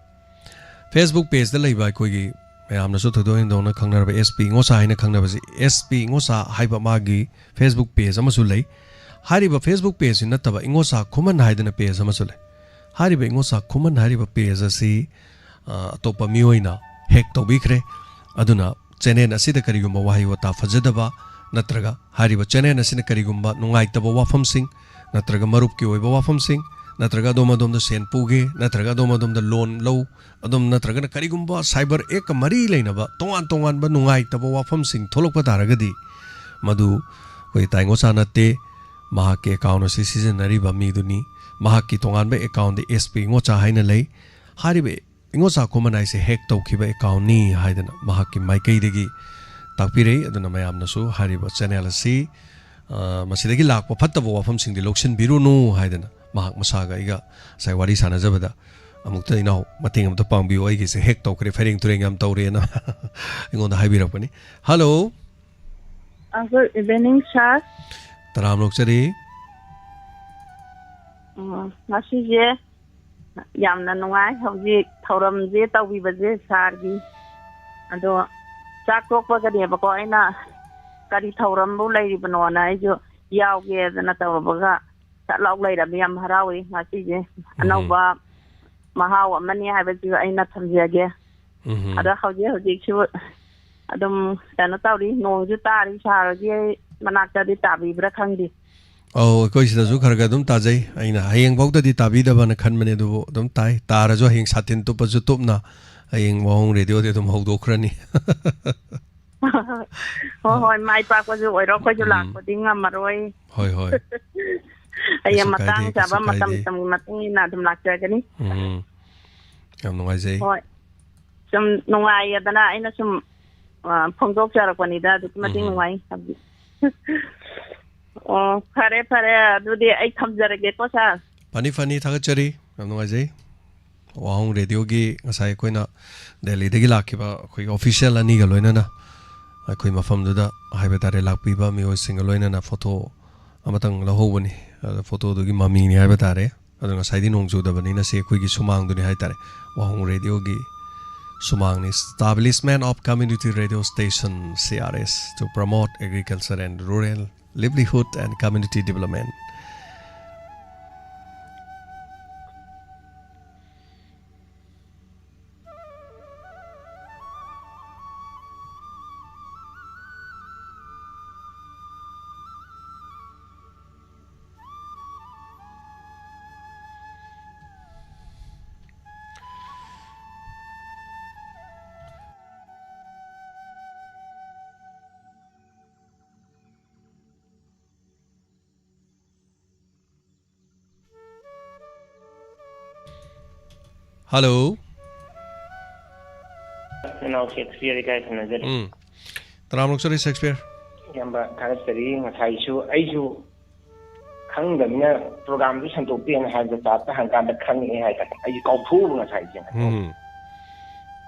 Facebook pageꯇ ꯂꯩꯕ ꯑꯩꯈꯣꯏꯒꯤ ꯃꯌꯥꯝꯅꯁꯨ ꯊꯣꯏꯗꯣꯛ ꯍꯦꯟꯗꯣꯛꯅ ꯈꯪꯅꯔꯕ ꯑꯦꯁ ꯄꯤ ꯏꯉꯣꯆꯥ ꯍꯥꯏꯅ ꯈꯪꯅꯕꯁꯤ, ꯑꯦꯁ ꯄꯤ ꯏꯉꯣꯆꯥ ꯍꯥꯏꯕ ꯃꯥꯒꯤ Facebook page ꯑꯃꯁꯨ ꯂꯩ꯫ ꯍꯥꯏꯔꯤꯕ Facebook pageꯁꯤ ꯅꯠꯇꯕ ꯏꯉꯣꯆꯥ ꯈꯨꯃꯟ ꯍꯥꯏꯗꯅ page ꯑꯃꯁꯨ ꯂꯩ꯫ ꯍꯥꯏꯔꯤꯕ ꯏꯉꯣꯆꯥ ꯈꯨꯃꯟ ꯍꯥꯏꯔꯤꯕ page ꯑꯁꯤ, ꯑ, ꯑꯇꯣꯞꯄ ꯃꯤꯑꯣꯏꯅ hack ꯇꯧꯕꯤꯈ꯭ꯔꯦ꯫ ꯑꯗꯨꯅ channel ꯑꯁꯤꯗ ꯀꯔꯤꯒꯨꯝꯕ ꯋꯥꯍꯩ ꯋꯥꯇꯥ ꯐꯖꯗꯕ ꯅꯠꯇ꯭ꯔꯒ ꯍꯥꯏꯔꯤꯕ channel ꯑꯁꯤꯅ ꯀꯔꯤꯒꯨꯝꯕ ꯅꯨꯡꯉꯥꯏꯇꯕ ꯋꯥꯐꯝꯁꯤꯡ ꯅꯠꯇ꯭ꯔꯒ ꯃꯔꯨꯞꯀꯤ ꯑꯣꯏꯕ ꯋꯥꯐꯝꯁꯤꯡ ꯅꯠꯇ꯭ꯔꯒ ꯑꯗꯣꯝ ꯑꯗꯣꯝꯗ ꯁꯦꯟ ꯄꯨꯒꯦ ꯅꯠꯇ꯭ꯔꯒ ꯑꯗꯣꯝ ꯑꯗꯣꯝꯗ loan ꯂꯧ, ꯑꯗꯨꯝ ꯅꯠꯇ꯭ꯔꯒꯅ ꯀꯔꯤꯒꯨꯝꯕ cyber act ꯃꯔꯤ ꯂꯩꯅꯕ ꯇꯣꯉꯥꯟ ꯇꯣꯉꯥꯟꯕ ꯅꯨꯡꯉꯥꯏꯇꯕ ꯋꯥꯐꯝꯁꯤꯡ ꯊꯣꯛꯂꯛꯄ ꯇꯥꯔꯒꯗꯤ, ꯃꯗꯨ ꯑꯩꯈꯣꯏ ꯇꯥꯏꯉꯣꯆꯥ ꯅꯠꯇꯦ, ꯃꯍꯥꯛꯀꯤ account ꯑꯁꯤ ꯁꯤꯖꯤꯟꯅꯔꯤꯕ ꯃꯤꯗꯨꯅꯤ꯫ ꯃꯍꯥꯛꯀꯤ ꯇꯣꯉꯥꯟꯕ account ꯑꯦꯁ ꯄꯤ ꯏꯉꯣꯆꯥ ꯍꯥꯏꯅ ꯂꯩ꯫ ꯍꯥꯏꯔꯤꯕ ꯏꯉꯣꯆꯥ ꯈꯨꯃꯟ ꯍꯥꯏꯁꯦ hack ꯇꯧꯈꯤꯕ accountꯅꯤ ꯍꯥꯏꯗꯅ ꯃꯍꯥꯛꯀꯤ ꯃꯥꯏꯀꯩꯗꯒꯤ ꯇꯥꯛꯄꯤꯔꯛꯏ꯫ ꯑꯗꯨꯅ ꯃꯌꯥꯝꯅꯁꯨ ꯍꯥꯏꯔꯤꯕ channel ꯑꯁꯤ, ꯑ, ꯃꯁꯤꯗꯒꯤ ꯂꯥꯛꯄ ꯐꯠꯇꯕ ꯋꯥꯐꯝꯁꯤꯡꯗꯤ ꯂꯧꯁꯤꯟꯕꯤꯔꯨꯅꯨ ꯍꯥꯏꯗꯅ ꯃꯍꯥꯛ ꯃꯁꯥꯒ ꯑꯩꯒ ꯉꯁꯥꯏ ꯋꯥꯔꯤ ꯁꯥꯟꯅꯖꯕꯗ, "ꯑꯃꯨꯛꯇ ꯏꯅꯥꯎ ꯃꯇꯦꯡ ꯑꯃꯇ ꯄꯥꯡꯕꯤꯌꯨ, ꯑꯩꯒꯤꯁꯦ hack ꯇꯧꯈ꯭ꯔꯦ, ꯐꯩꯔꯦꯡ ꯇꯨꯔꯦꯡ ꯌꯥꯝ ꯇꯧꯔꯦꯅ" ꯑꯩꯉꯣꯟꯗ ꯍꯥꯏꯕꯤꯔꯛꯄꯅꯤ꯫ Hello꯫ ꯑ, good evening, sir꯫ ꯇꯔꯥꯝꯅ ꯑꯣꯛꯆꯔꯤ꯫ ꯑ, ꯉꯁꯤꯁꯦ ꯌꯥꯝꯅ ꯅꯨꯡꯉꯥꯏ ꯍꯧꯖꯤꯛ ꯊꯧꯔꯝꯁꯦ ꯇꯧꯕꯤꯕꯁꯦ ꯁꯥꯔꯒꯤ꯫ ꯑꯗꯣ ꯆꯥꯛ ꯇꯣꯛꯄꯒꯅꯦꯕꯀꯣ, ꯑꯩꯅ ꯀꯔꯤ ꯊꯧꯔꯝꯕꯨ ꯂꯩꯔꯤꯕꯅꯣꯅ ꯑꯩꯁꯨ ꯌꯥꯎꯒꯦꯗꯅ ꯇꯧꯔꯨꯕꯒ ꯆꯠ ꯂꯥꯎ ꯂꯩꯔꯝꯃꯤ꯫ ꯌꯥꯝ ꯍꯔꯥꯎꯏ ꯉꯁꯤꯁꯦ꯫ ꯎꯝ꯫ ꯑꯅꯧꯕ ꯃꯍꯥꯎ ꯑꯃꯅꯤ ꯍꯥꯏꯕꯁꯤ ꯑꯩꯅ ꯊꯝꯖꯒꯦ꯫ ꯎꯝ꯫ ꯑꯗꯣ ꯍꯧꯖꯤꯛ ꯍꯧꯖꯤꯛꯁꯨ ꯑꯗꯨꯝ ꯀꯩꯅꯣ ꯇꯧꯔꯤ, ꯅꯣꯡꯁꯨ ꯇꯥꯔꯤ꯫ ꯁꯥꯔꯒꯤ ꯃꯅꯥꯛꯇꯗꯤ ꯇꯥꯕꯤꯕ꯭ꯔꯥ ꯈꯪꯗꯦ꯫ ꯑꯧ, ꯑꯩꯈꯣꯏ ꯁꯤꯗꯁꯨ ꯈꯔ ꯈꯔ ꯑꯗꯨꯝ ꯇꯥꯖꯩ꯫ ꯑꯩꯅ ꯍꯌꯦꯡꯐꯥꯎꯗꯗꯤ ꯇꯥꯕꯤꯗꯕꯅ ꯈꯟꯕꯅꯦ, ꯑꯗꯨꯕꯨ ꯑꯗꯨꯝ ꯇꯥꯏ꯫ ꯇꯥꯔꯁꯨ ꯍꯌꯦꯡ ꯁꯥꯇꯤꯟ ꯇꯨꯞꯄꯁꯨ ꯇꯨꯞꯅ ꯍꯌꯦꯡ ꯋꯥꯍꯣꯡ ꯔꯦꯗꯤꯑꯣꯗꯤ ꯑꯗꯨꯝ ꯍꯧꯗꯣꯛꯈ꯭ꯔꯅꯤ꯫ ꯍꯣꯏ, ꯍꯣꯏ, ꯃꯥꯏ ꯄꯥꯛꯄꯁꯨ ꯑꯣꯏꯔꯣ꯫ ꯑꯩꯈꯣꯏꯁꯨ ꯎꯝ꯫ ꯂꯥꯛꯄꯗꯤ ꯉꯝꯃꯔꯣꯏ꯫ ꯍꯣꯏ, ꯍꯣꯏ꯫ ꯍꯌꯦꯡ ꯀꯩꯁꯨ ꯀꯥꯏꯗꯦ, ꯃꯇꯥꯡ ꯀꯩꯁꯨ ꯆꯥꯕ, ꯃꯇꯝ ꯀꯥꯏꯗꯦ꯫ ꯃꯇꯝꯒꯤ ꯃꯇꯨꯡ ꯏꯟꯅ ꯑꯗꯨꯝ ꯂꯥꯛꯆꯒꯅꯤ꯫ ꯎꯝ꯫ ꯌꯥꯝ ꯅꯨꯡꯉꯥꯏꯖꯩ꯫ ꯍꯣꯏ꯫ ꯁꯨꯝ ꯅꯨꯡꯉꯥꯏꯌꯦꯗꯅ ꯑꯩꯅ ꯁꯨꯝ, ꯑ, ꯐꯣꯡꯗꯣꯛꯆꯔꯛꯄꯅꯤꯗ꯫ ꯑꯗꯨꯛꯀꯤ ꯃꯇꯤꯛ ꯎꯝ꯫ ꯅꯨꯡꯉꯥꯏ꯫ ꯑꯣ, ꯐꯔꯦ, ꯐꯔꯦ꯫ ꯑꯗꯨꯗꯤ ꯑꯩ ꯊꯝꯖꯔꯒꯦꯀꯣ, ꯁꯥꯔ꯫ ꯐꯅꯤ, ꯐꯅꯤ꯫ ꯊꯥꯒꯠꯆꯔꯤ꯫ ꯌꯥꯝ ꯅꯨꯡꯉꯥꯏꯖꯩ꯫ ꯋꯥꯍꯣꯡ ꯔꯦꯗꯤꯑꯣꯒꯤ ꯉꯁꯥꯏ ꯑꯩꯈꯣꯏꯅ ꯗꯦꯜꯂꯤꯗꯒꯤ ꯂꯥꯛꯈꯤꯕ ꯑꯩꯈꯣꯏꯒꯤ ꯑꯣꯐꯤꯁꯤꯌꯦꯜ ꯑꯅꯤꯒ ꯂꯣꯏꯅꯅ ꯑꯩꯈꯣꯏ ꯃꯐꯝꯗꯨꯗ ꯍꯥꯏꯕ ꯇꯥꯔꯦ, ꯂꯥꯛꯄꯤꯕ ꯃꯤꯑꯣꯏꯁꯤꯡꯒ ꯂꯣꯏꯅꯅ ꯐꯣꯇꯣ ꯑꯃꯇꯪ ꯂꯧꯍꯧꯕꯅꯤ꯫ ꯑꯗ ꯐꯣꯇꯣꯗꯨꯒꯤ ꯃꯃꯤꯅꯤ ꯍꯥꯏꯕ ꯇꯥꯔꯦ꯫ ꯑꯗꯣ ꯉꯁꯥꯏꯗꯤ ꯅꯣꯡ ꯆꯨꯗꯕꯅꯤꯅ ꯁꯤ ꯑꯩꯈꯣꯏꯒꯤ ꯁꯨꯃꯥꯡꯗꯨꯅꯤ ꯍꯥꯏ ꯇꯥꯔꯦ꯫ ꯋꯥꯍꯣꯡ ꯔꯦꯗꯤꯑꯣꯒꯤ ꯁꯨꯃꯥꯡꯅꯤ꯫ Establishment of Community Radio Station, C R S, to promote agriculture and rural livelihood and community development. Hello. ꯅꯅꯥꯎ ꯁꯦꯛꯁꯄꯤꯌꯔ ꯏꯀꯥꯏ ꯈꯨꯝꯅꯖꯔꯤ꯫ ꯎꯝ꯫ ꯇꯔꯥꯝꯅ ꯑꯣꯛꯆꯔꯤ ꯁꯦꯛꯁꯄꯤꯌꯔ꯫ ꯏꯌꯥꯝꯕ ꯊꯥꯒꯠꯆꯔꯤ꯫ ꯉꯁꯥꯏꯁꯨ ꯑꯩꯁꯨ ꯈꯪꯗꯕꯅꯤꯅ ꯄ꯭ꯔꯣꯒꯥꯝꯗꯨ ꯁꯟꯗꯣꯛꯇꯦꯅ ꯍꯥꯏꯕꯗ ꯆꯥꯠꯇ ꯍꯪꯀꯥꯟꯗ ꯈꯪꯉꯛꯑꯦ ꯍꯥꯏꯇꯥꯔꯦ꯫ ꯑꯩꯁꯨ ꯀꯥꯎꯊꯣꯛꯎꯕ ꯉꯁꯥꯏꯁꯦ꯫ ꯎꯝ꯫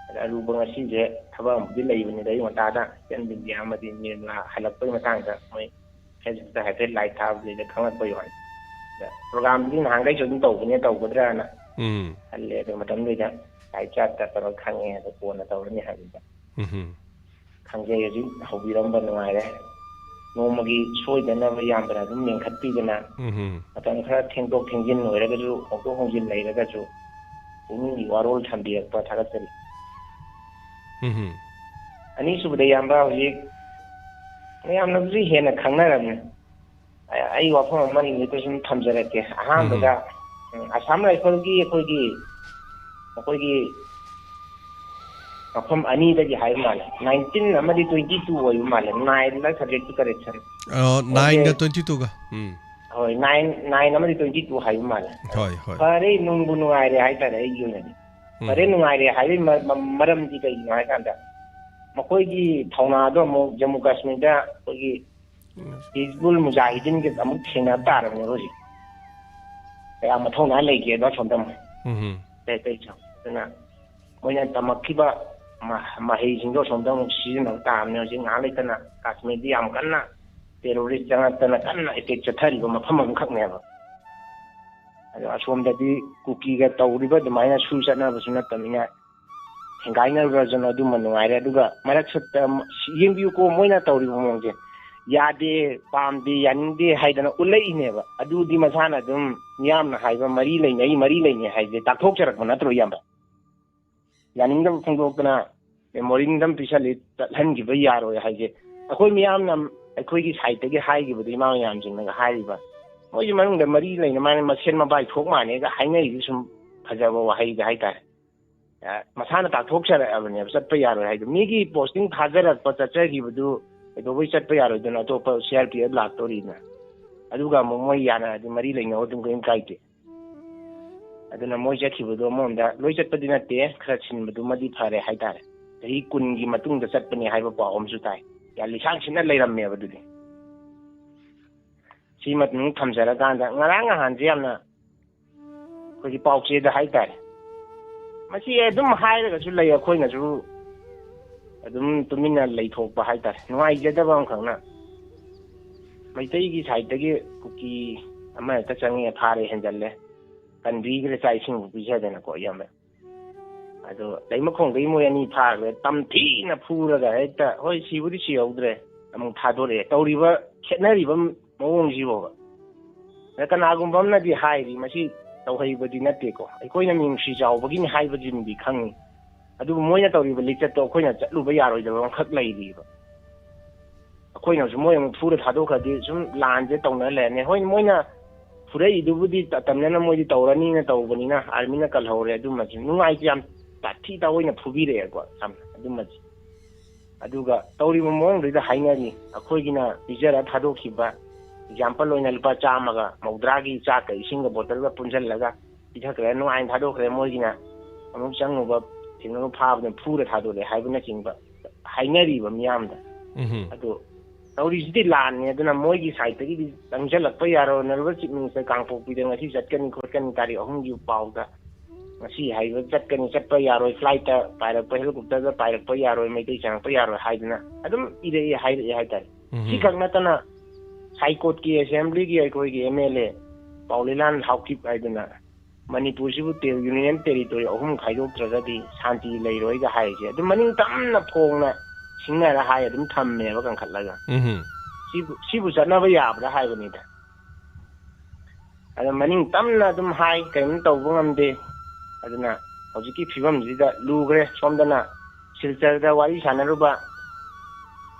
ꯑꯗ ꯑꯔꯨꯕ ꯉꯁꯤꯁꯦ ꯊꯕꯛ ꯑꯃꯕꯨꯗꯤ ꯂꯩꯕꯅꯤꯗ ꯑꯌꯨꯛ ꯉꯟꯇꯥꯗ ꯏꯆꯟ ꯕꯤꯟꯗꯤꯌꯥ ꯑꯃꯗꯤ ꯅꯤꯔꯃꯂꯥ ꯍꯜꯂꯛꯄꯒꯤ ꯃꯇꯥꯡꯗ ꯃꯣꯏ ꯐꯦꯁꯕꯨꯛꯇ ꯍꯥꯏꯐꯦꯠ ꯂꯥꯏꯛ ꯊꯥꯕꯗꯨꯗ ꯈꯪꯂꯛꯄꯒꯤ ꯋꯥꯅꯤ꯫ ꯑꯗ ꯄ꯭ꯔꯣꯒꯥꯝꯗꯨꯗꯤ ꯅꯍꯥꯟꯈꯩꯁꯨ ꯑꯗꯨꯝ ꯇꯧꯕꯅꯦ, ꯇꯧꯒꯗ꯭ꯔꯥꯅ ꯎꯝ꯫ ꯈꯜꯂꯦ꯫ ꯑꯗꯣ ꯃꯇꯝꯗꯨꯗ ꯂꯥꯏ ꯆꯥꯠꯇ ꯇꯧꯔꯒ ꯈꯪꯉꯦ꯫ ꯑꯗꯣ ꯀꯣꯟꯅ ꯇꯧꯔꯅꯤ ꯍꯥꯏꯕꯗ ꯎꯝ꯫ ꯈꯪꯖꯩ꯫ ꯍꯧꯖꯤꯛ ꯍꯧꯕꯤꯔꯝꯕ ꯅꯨꯡꯉꯥꯏꯔꯦ꯫ ꯅꯣꯡꯃꯒꯤ ꯁꯣꯏꯗꯅꯕ ꯌꯥꯝꯕꯅ ꯑꯗꯨꯝ ꯃꯦꯟꯈꯠꯄꯤꯗꯅ ꯎꯝ꯫ ꯃꯇꯝ ꯈꯔ ꯊꯦꯡꯗꯣꯛ ꯊꯦꯡꯖꯤꯟ ꯑꯣꯏꯔꯒꯁꯨ, ꯍꯣꯡꯗꯣꯛ ꯍꯣꯡꯖꯤꯟ ꯂꯩꯔꯒꯁꯨ ꯄꯨꯛꯅꯤꯡꯒꯤ ꯋꯥꯔꯣꯜ ꯊꯝꯕꯤꯔꯛꯄ ꯊꯥꯒꯠꯆꯔꯤ꯫ ꯎꯝ꯫ ꯑꯅꯤꯁꯨꯕꯗ ꯏꯌꯥꯝꯕ, ꯍꯧꯖꯤꯛ ꯃꯌꯥꯝꯅꯕꯨꯗꯤ ꯍꯦꯟꯅ ꯈꯪꯅꯔꯕꯅꯤ꯫ ꯑꯩ ꯋꯥꯐꯝ ꯑꯃ ꯑꯅꯤꯗ ꯁꯨꯝ ꯊꯝꯖꯔꯛꯀꯦ꯫ ꯑꯍꯥꯟꯕꯗ, ꯎꯝ, ꯑꯁꯥꯝ ꯔꯥꯏꯐꯜꯒꯤ ꯑꯩꯈꯣꯏꯒꯤ, ꯑꯩꯈꯣꯏꯒꯤ ꯃꯐꯝ ꯑꯅꯤꯗꯒꯤ ꯍꯥꯏꯕ ꯃꯥꯜꯂꯦ, ꯅꯥꯏꯟꯇꯤꯟ ꯑꯃꯗꯤ ꯇ꯭ꯋꯦꯟꯇꯤ ꯇꯨ ꯑꯣꯏꯕ ꯃꯥꯜꯂꯦ, ꯅꯥꯏꯟꯗ subject to correction꯫ ꯑꯣ, ꯅꯥꯏꯟꯒ ꯇ꯭ꯋꯦꯟꯇꯤ ꯇꯨꯒ꯫ ꯎꯝ꯫ ꯍꯣꯏ, ꯅꯥꯏꯟ, ꯅꯥꯏꯟ ꯑꯃꯗꯤ ꯇ꯭ꯋꯦꯟꯇꯤ ꯇꯨ ꯍꯥꯏꯕ ꯃꯥꯜꯂꯦ꯫ ꯍꯣꯏ, ꯍꯣꯏ꯫ ꯐꯔꯦ, ꯅꯨꯡꯕꯨ ꯅꯨꯡꯉꯥꯏꯔꯦ ꯍꯥꯏꯇꯥꯔꯦ ꯑꯩꯒꯤ ꯑꯣꯏꯅꯗꯤ꯫ ꯎꯝ꯫ ꯐꯔꯦ, ꯅꯨꯡꯉꯥꯏꯔꯦ ꯍꯥꯏꯕꯒꯤ ꯃ-, ꯃ-, ꯃꯔꯝꯗꯤ ꯀꯩꯒꯤꯅꯣ ꯍꯥꯏ ꯀꯥꯟꯗ, ꯃꯈꯣꯏꯒꯤ ꯊꯧꯅꯥꯗꯣ ꯑꯃꯨꯛ ꯖꯝꯃꯨ ꯀꯥꯁꯃꯤꯔꯗ ꯑꯩꯈꯣꯏꯒꯤ ꯍꯤꯖꯕꯨꯜ ꯃꯨꯖꯥꯍꯤꯗꯤꯟꯒ ꯑꯃꯨꯛ ꯊꯦꯡꯅꯕ ꯇꯥꯔꯕꯅꯦꯕ ꯍꯧꯖꯤꯛ꯫ ꯀꯌꯥꯝ ꯃꯊꯧꯅꯥ ꯂꯩꯒꯦꯗꯣ ꯑꯁꯣꯝꯗ ꯑꯃꯨꯛ꯫ ꯎꯝ꯫ ꯑꯇꯩ ꯑꯇꯩꯁꯨ꯫ ꯑꯗꯨꯅ ꯃꯣꯏꯅ ꯇꯝꯃꯛꯈꯤꯕ ꯃ-, ꯃꯍꯩꯁꯤꯡꯗꯣ ꯑꯁꯣꯝꯗ ꯑꯃꯨꯛ ꯁꯤꯖꯤꯟꯅꯕ ꯇꯥꯕꯅꯦ꯫ ꯍꯧꯖꯤꯛ ꯉꯥꯏꯍꯥꯛ ꯂꯩꯇꯅ ꯀꯥꯁꯃꯤꯔꯗꯤ ꯌꯥꯝ ꯀꯟꯅ terrorist ꯆꯪꯉꯛꯇꯅ ꯀꯟꯅ attack ꯆꯠꯊꯔꯤꯕ ꯃꯐꯝ ꯑꯃꯈꯛꯅꯦꯕ꯫ ꯑꯗꯣ ꯑꯁꯣꯝꯗꯗꯤ ꯀꯨꯀꯤꯒ ꯇꯧꯔꯤꯕ ꯑꯗꯨꯃꯥꯏꯅ ꯁꯨ ꯆꯠꯅꯕꯁꯨ ꯅꯠꯇꯕꯅꯤꯅ ꯊꯦꯡꯒꯥꯏꯅꯔꯨꯔꯁꯅꯨ, ꯑꯗꯨꯃ ꯅꯨꯡꯉꯥꯏꯔꯦ꯫ ꯑꯗꯨꯒ ꯃꯔꯛ ꯁꯠꯇ ꯌꯦꯡꯕꯤꯌꯨꯀꯣ, ꯃꯣꯏꯅ ꯇꯧꯔꯤꯕ ꯃꯑꯣꯡꯁꯦ ꯌꯥꯗꯦ, ꯄꯥꯝꯗꯦ, ꯌꯥꯅꯤꯡꯗꯦ ꯍꯥꯏꯗꯅ ꯎꯠꯂꯛꯏꯅꯦꯕ꯫ ꯑꯗꯨꯗꯤ ꯃꯁꯥꯅ ꯑꯗꯨꯝ ꯃꯤꯌꯥꯝꯅ ꯍꯥꯏꯕ ꯃꯔꯤ ꯂꯩꯅꯩ, ꯃꯔꯤ ꯂꯩꯅꯩ ꯍꯥꯏꯁꯦ ꯇꯥꯛꯊꯣꯛꯆꯔꯛꯄ ꯅꯠꯇ꯭ꯔꯣ ꯏꯌꯥꯝꯕ? ꯌꯥꯅꯤꯡꯗꯕ ꯐꯣꯡꯗꯣꯛꯇꯅ memorandum ꯄꯤꯁꯜꯂꯤ, ꯆꯠꯍꯟꯈꯤꯕ ꯌꯥꯔꯣꯏ ꯍꯥꯏꯁꯦ꯫ ꯑꯩꯈꯣꯏ ꯃꯤꯌꯥꯝꯅ ꯑꯩꯈꯣꯏꯒꯤ sideꯇꯒꯤ ꯍꯥꯏꯈꯤꯕꯗ ꯏꯃꯥ ꯃꯌꯥꯝꯁꯤꯡꯅꯒ ꯍꯥꯏꯔꯤꯕ, ꯃꯣꯏꯒꯤ ꯃꯅꯨꯡꯗ ꯃꯔꯤ ꯂꯩꯅ ꯃꯥꯅ ꯃꯁꯦꯟ ꯃꯕꯥꯏ ꯊꯣꯛ ꯃꯥꯟꯅꯦꯒ ꯍꯥꯏꯅꯔꯤꯁꯦ ꯁꯨꯝ ꯐꯖꯕ ꯋꯥꯍꯩꯗ ꯍꯥꯏꯇꯥꯔꯦ꯫ ꯑ, ꯃꯁꯥꯅ ꯇꯥꯛꯊꯣꯛꯆꯔꯛꯑꯕꯅꯦꯕ ꯆꯠꯄ ꯌꯥꯔꯣꯏ ꯍꯥꯏꯗꯣ꯫ ꯃꯤꯒꯤ posting ꯊꯥꯖꯔꯛꯄ ꯆꯠꯆꯈꯤꯕꯗꯨ ꯀꯩꯗꯧꯕꯩ ꯆꯠꯄ ꯌꯥꯔꯣꯏꯗꯣꯏꯅꯣ? ꯑꯇꯣꯞꯄ CRPF ꯂꯥꯛꯇꯣꯔꯤꯅ꯫ ꯑꯗꯨꯒ ꯑꯃꯨꯛ ꯃꯣꯏ ꯌꯥꯅꯔꯗꯤ ꯃꯔꯤ ꯂꯩꯅꯧ, ꯑꯗꯨꯝ ꯀꯔꯤꯝ ꯀꯥꯏꯗꯦ꯫ ꯑꯗꯨꯅ ꯃꯣꯏ ꯆꯠꯈꯤꯕꯗꯣ ꯑꯃꯔꯣꯝꯗ ꯂꯣꯏ ꯆꯠꯄꯗꯤ ꯅꯠꯇꯦ, ꯈꯔ ꯁꯤꯟꯕꯗꯨꯃꯗꯤ ꯐꯔꯦ ꯍꯥꯏꯇꯥꯔꯦ꯫ ꯆꯍꯤ ꯀꯨꯟꯒꯤ ꯃꯇꯨꯡꯗ ꯆꯠꯄꯅꯤ ꯍꯥꯏꯕ ꯄꯥꯎ ꯑꯃꯁꯨ ꯇꯥꯏ꯫ ꯌꯥꯝ ꯂꯤꯁꯥꯡ ꯁꯤꯠꯅ ꯂꯩꯔꯝꯃꯦꯕ ꯑꯗꯨꯗꯤ꯫ ꯁꯤ ꯃꯇꯨꯡ ꯊꯝꯖꯔꯀꯥꯟꯗ ꯉꯔꯥꯡ ꯅꯍꯥꯟꯁꯦ ꯌꯥꯝꯅ ꯑꯩꯈꯣꯏꯒꯤ ꯄꯥꯎꯆꯦꯗ ꯍꯥꯏꯇꯥꯔꯦ, ꯃꯁꯤ ꯑꯗꯨꯝ ꯍꯥꯏꯔꯒꯁꯨ ꯂꯩ, ꯑꯩꯈꯣꯏꯅꯁꯨ ꯑꯗꯨꯝ ꯇꯨꯃꯤꯟꯅ ꯂꯩꯊꯣꯛꯄ ꯍꯥꯏꯇꯥꯔꯦ꯫ ꯅꯨꯡꯉꯥꯏꯖꯗꯕ ꯑꯃꯈꯛꯅ ꯃꯩꯇꯩꯒꯤ sideꯇꯒꯤ ꯀꯨꯀꯤ ꯑꯃ ꯍꯦꯛꯇ ꯆꯪꯉꯦ, ꯐꯥꯔꯦ, ꯍꯦꯟꯖꯜꯂꯦ꯫ ꯀꯟꯕꯤꯈ꯭ꯔꯦ, ꯆꯥꯛ ꯏꯁꯤꯡꯕꯨ ꯄꯤꯖꯗꯅꯀꯣ, ꯏꯌꯥꯝꯕ꯫ ꯑꯗꯣ ꯂꯩꯃꯈꯣꯡꯗꯒꯤ ꯃꯣꯏ ꯑꯅꯤ ꯐꯥꯈ꯭ꯔꯦ, ꯇꯝꯊꯤꯅ ꯐꯨꯔꯒ ꯍꯦꯛꯇ, ꯍꯣꯏ, ꯁꯤꯕꯨꯗꯤ ꯁꯤꯍꯧꯗ꯭ꯔꯦ, ꯑꯃꯨꯛ ꯊꯥꯗꯣꯔꯛꯑꯦ꯫ ꯇꯧꯔꯤꯕ ꯈꯦꯠꯅꯔꯤꯕ ꯃꯑꯣꯡꯁꯤꯕꯣꯕ꯫ ꯑꯗ ꯀꯅꯥꯒꯨꯝꯕ ꯑꯃꯅꯗꯤ ꯍꯥꯏꯔꯤ, "ꯃꯁꯤ ꯇꯧꯍꯩꯕꯗꯤ ꯅꯠꯇꯦꯀꯣ, ꯑꯩꯈꯣꯏꯅ ꯃꯤꯅꯨꯡꯁꯤ ꯆꯥꯎꯕꯒꯤꯅꯤ" ꯍꯥꯏꯕꯁꯤꯃꯗꯤ ꯈꯪꯉꯤ꯫ ꯑꯗꯨꯕꯨ ꯃꯣꯏꯅ ꯇꯧꯔꯤꯕ ꯂꯤꯆꯠꯇꯣ ꯑꯩꯈꯣꯏꯅ ꯆꯠꯂꯨꯕ ꯌꯥꯔꯣꯏꯗꯕ ꯑꯃꯈꯛ ꯂꯩꯔꯤꯕ꯫ ꯑꯩꯈꯣꯏꯅꯁꯨ ꯃꯣꯏ ꯑꯃꯨꯛ ꯐꯨꯔ ꯊꯥꯗꯣꯛꯈ꯭ꯔꯗꯤ ꯁꯨꯝ ꯂꯥꯟꯁꯦ ꯇꯧꯅ ꯂꯩꯔꯅꯤ꯫ ꯍꯣꯏ, ꯃꯣꯏꯅ ꯐꯨꯔꯛꯏꯗꯨꯕꯨꯗꯤ ꯇ-, ꯇꯝꯅꯅ ꯃꯣꯏꯗꯤ ꯇꯧꯔꯅꯤꯅ ꯇꯧꯕꯅꯤꯅ ꯑꯥꯔꯃꯤꯅ ꯀꯜꯍꯧꯔꯦ꯫ ꯑꯗꯨꯃꯁꯨ ꯅꯨꯡꯉꯥꯏꯇꯦ, ꯌꯥꯝ ꯇꯥꯊꯤ ꯇꯥꯑꯣꯏꯅ ꯐꯨꯕꯤꯔꯛꯑꯦꯀꯣ ꯁꯝꯅ ꯑꯗꯨꯃꯁꯨ꯫ ꯑꯗꯨꯒ ꯇꯧꯔꯤꯕ ꯃꯑꯣꯡꯗꯨꯗ ꯍꯥꯏꯅꯔꯤ, ꯑꯩꯈꯣꯏꯒꯤꯅ ꯄꯤꯖꯔ ꯊꯥꯗꯣꯛꯈꯤꯕ, ꯑꯦꯛꯖꯥꯝꯄꯜ ꯑꯣꯏꯅ ꯂꯨꯄꯥ ꯆꯥꯝꯃꯒ ꯃꯧꯗ꯭ꯔꯥꯒꯤ ꯆꯥꯛꯀ ꯏꯁꯤꯡꯒ ꯕꯣꯇꯜꯒ ꯄꯨꯟꯁꯤꯜꯂꯒ ꯄꯤꯊꯛꯈ꯭ꯔꯦ, ꯅꯨꯡꯉꯥꯏꯅ ꯊꯥꯗꯣꯛꯈ꯭ꯔꯦ꯫ ꯃꯣꯏꯒꯤꯅ ꯑꯃꯨꯛ ꯆꯪꯉꯨꯕ, ꯊꯦꯡꯅꯕ ꯐꯥꯕꯗ ꯐꯨꯔ ꯊꯥꯗꯣꯔꯛꯑꯦ ꯍꯥꯏꯕꯅꯆꯤꯡꯕ ꯍꯥꯏꯅꯔꯤꯕ ꯃꯤꯌꯥꯝꯗ꯫ ꯎꯝꯍꯨꯝ꯫ ꯑꯗꯣ ꯇꯧꯔꯤꯁꯤꯗꯤ ꯂꯥꯟꯅꯤ, ꯑꯗꯨꯅ ꯃꯣꯏꯒꯤ ꯁꯥꯏꯠꯇꯒꯤꯗꯤ ꯆꯪꯁꯤꯜꯂꯛꯄ ꯌꯥꯔꯣꯏ꯫ Honourable Chief Minister ꯀꯥꯡꯄꯣꯛꯄꯤꯗ ꯉꯁꯤ ꯆꯠꯀꯅꯤ ꯈꯣꯠꯀꯅꯤ, ꯇꯥꯔꯤꯛ ꯑꯍꯨꯝꯒꯤ ꯄꯥꯎꯗ ꯉꯁꯤ ꯍꯥꯏꯕ ꯆꯠꯀꯅꯤ, ꯆꯠꯄ ꯌꯥꯔꯣꯏ, ꯐ꯭ꯂꯥꯏꯠꯇ ꯄꯥꯏꯔꯛꯄ, ꯍꯦꯂꯤꯀꯣꯞꯇꯔꯗ ꯄꯥꯏꯔꯛꯄ ꯌꯥꯔꯣꯏ, ꯃꯩꯇꯩ ꯆꯪꯉꯛꯄ ꯌꯥꯔꯣꯏ ꯍꯥꯏꯗꯅ ꯑꯗꯨꯝ ꯏꯔꯛꯑꯦ, ꯍꯥꯏꯔꯛꯑꯦ ꯍꯥꯏꯇꯥꯔꯦ꯫ ꯎꯝꯍꯨꯝ꯫ ꯁꯤꯈꯛ ꯅꯠꯇꯅ ꯍꯥꯏ ꯀꯣꯔꯠꯀꯤ ꯑꯦꯁꯦꯝꯕ꯭ꯂꯤꯒꯤ ꯑꯩꯈꯣꯏꯒꯤ ꯑꯦꯝ ꯑꯦꯜ ꯑꯦ ꯄꯥꯎꯂꯤꯂꯥꯟ ꯍꯥꯎꯀꯤꯞ ꯍꯥꯏꯗꯅ ꯃꯅꯤꯄꯨꯔꯁꯤꯕꯨ ꯇꯦ-, ꯌꯨꯅꯤꯌꯟ ꯇꯦꯔꯤꯇꯣꯔꯤ ꯑꯍꯨꯝ ꯈꯥꯏꯗꯣꯛꯇ꯭ꯔꯒꯗꯤ ꯁꯥꯟꯇꯤ ꯂꯩꯔꯣꯏꯒ ꯍꯥꯏꯔꯤꯁꯦ ꯑꯗꯨꯝ ꯃꯅꯤꯡ ꯇꯝꯅ ꯐꯣꯡꯅ ꯁꯤꯡꯅꯔ ꯍꯥꯏ ꯑꯗꯨꯝ ꯊꯝꯃꯦꯕ ꯀꯟꯈꯠꯂꯒ꯫ ꯎꯝꯍꯨꯝ꯫ ꯁꯤꯕꯨ, ꯁꯤꯕꯨ ꯆꯠꯅꯕ ꯌꯥꯕ꯭ꯔꯥ ꯍꯥꯏꯕꯅꯤꯗ꯫ ꯑꯗꯣ ꯃꯅꯤꯡ ꯇꯝꯅ ꯑꯗꯨꯝ ꯍꯥꯏ, ꯀꯔꯤꯝ ꯇꯧꯕ ꯉꯝꯗꯦ꯫ ꯑꯗꯨꯅ ꯍꯧꯖꯤꯛꯀꯤ ꯐꯤꯕꯝꯁꯤꯗ ꯂꯨꯈ꯭ꯔꯦ꯫ ꯁꯣꯝꯗꯅ ꯁꯤꯜꯆꯔꯗ ꯋꯥꯔꯤ ꯁꯥꯟꯅꯔꯨꯕ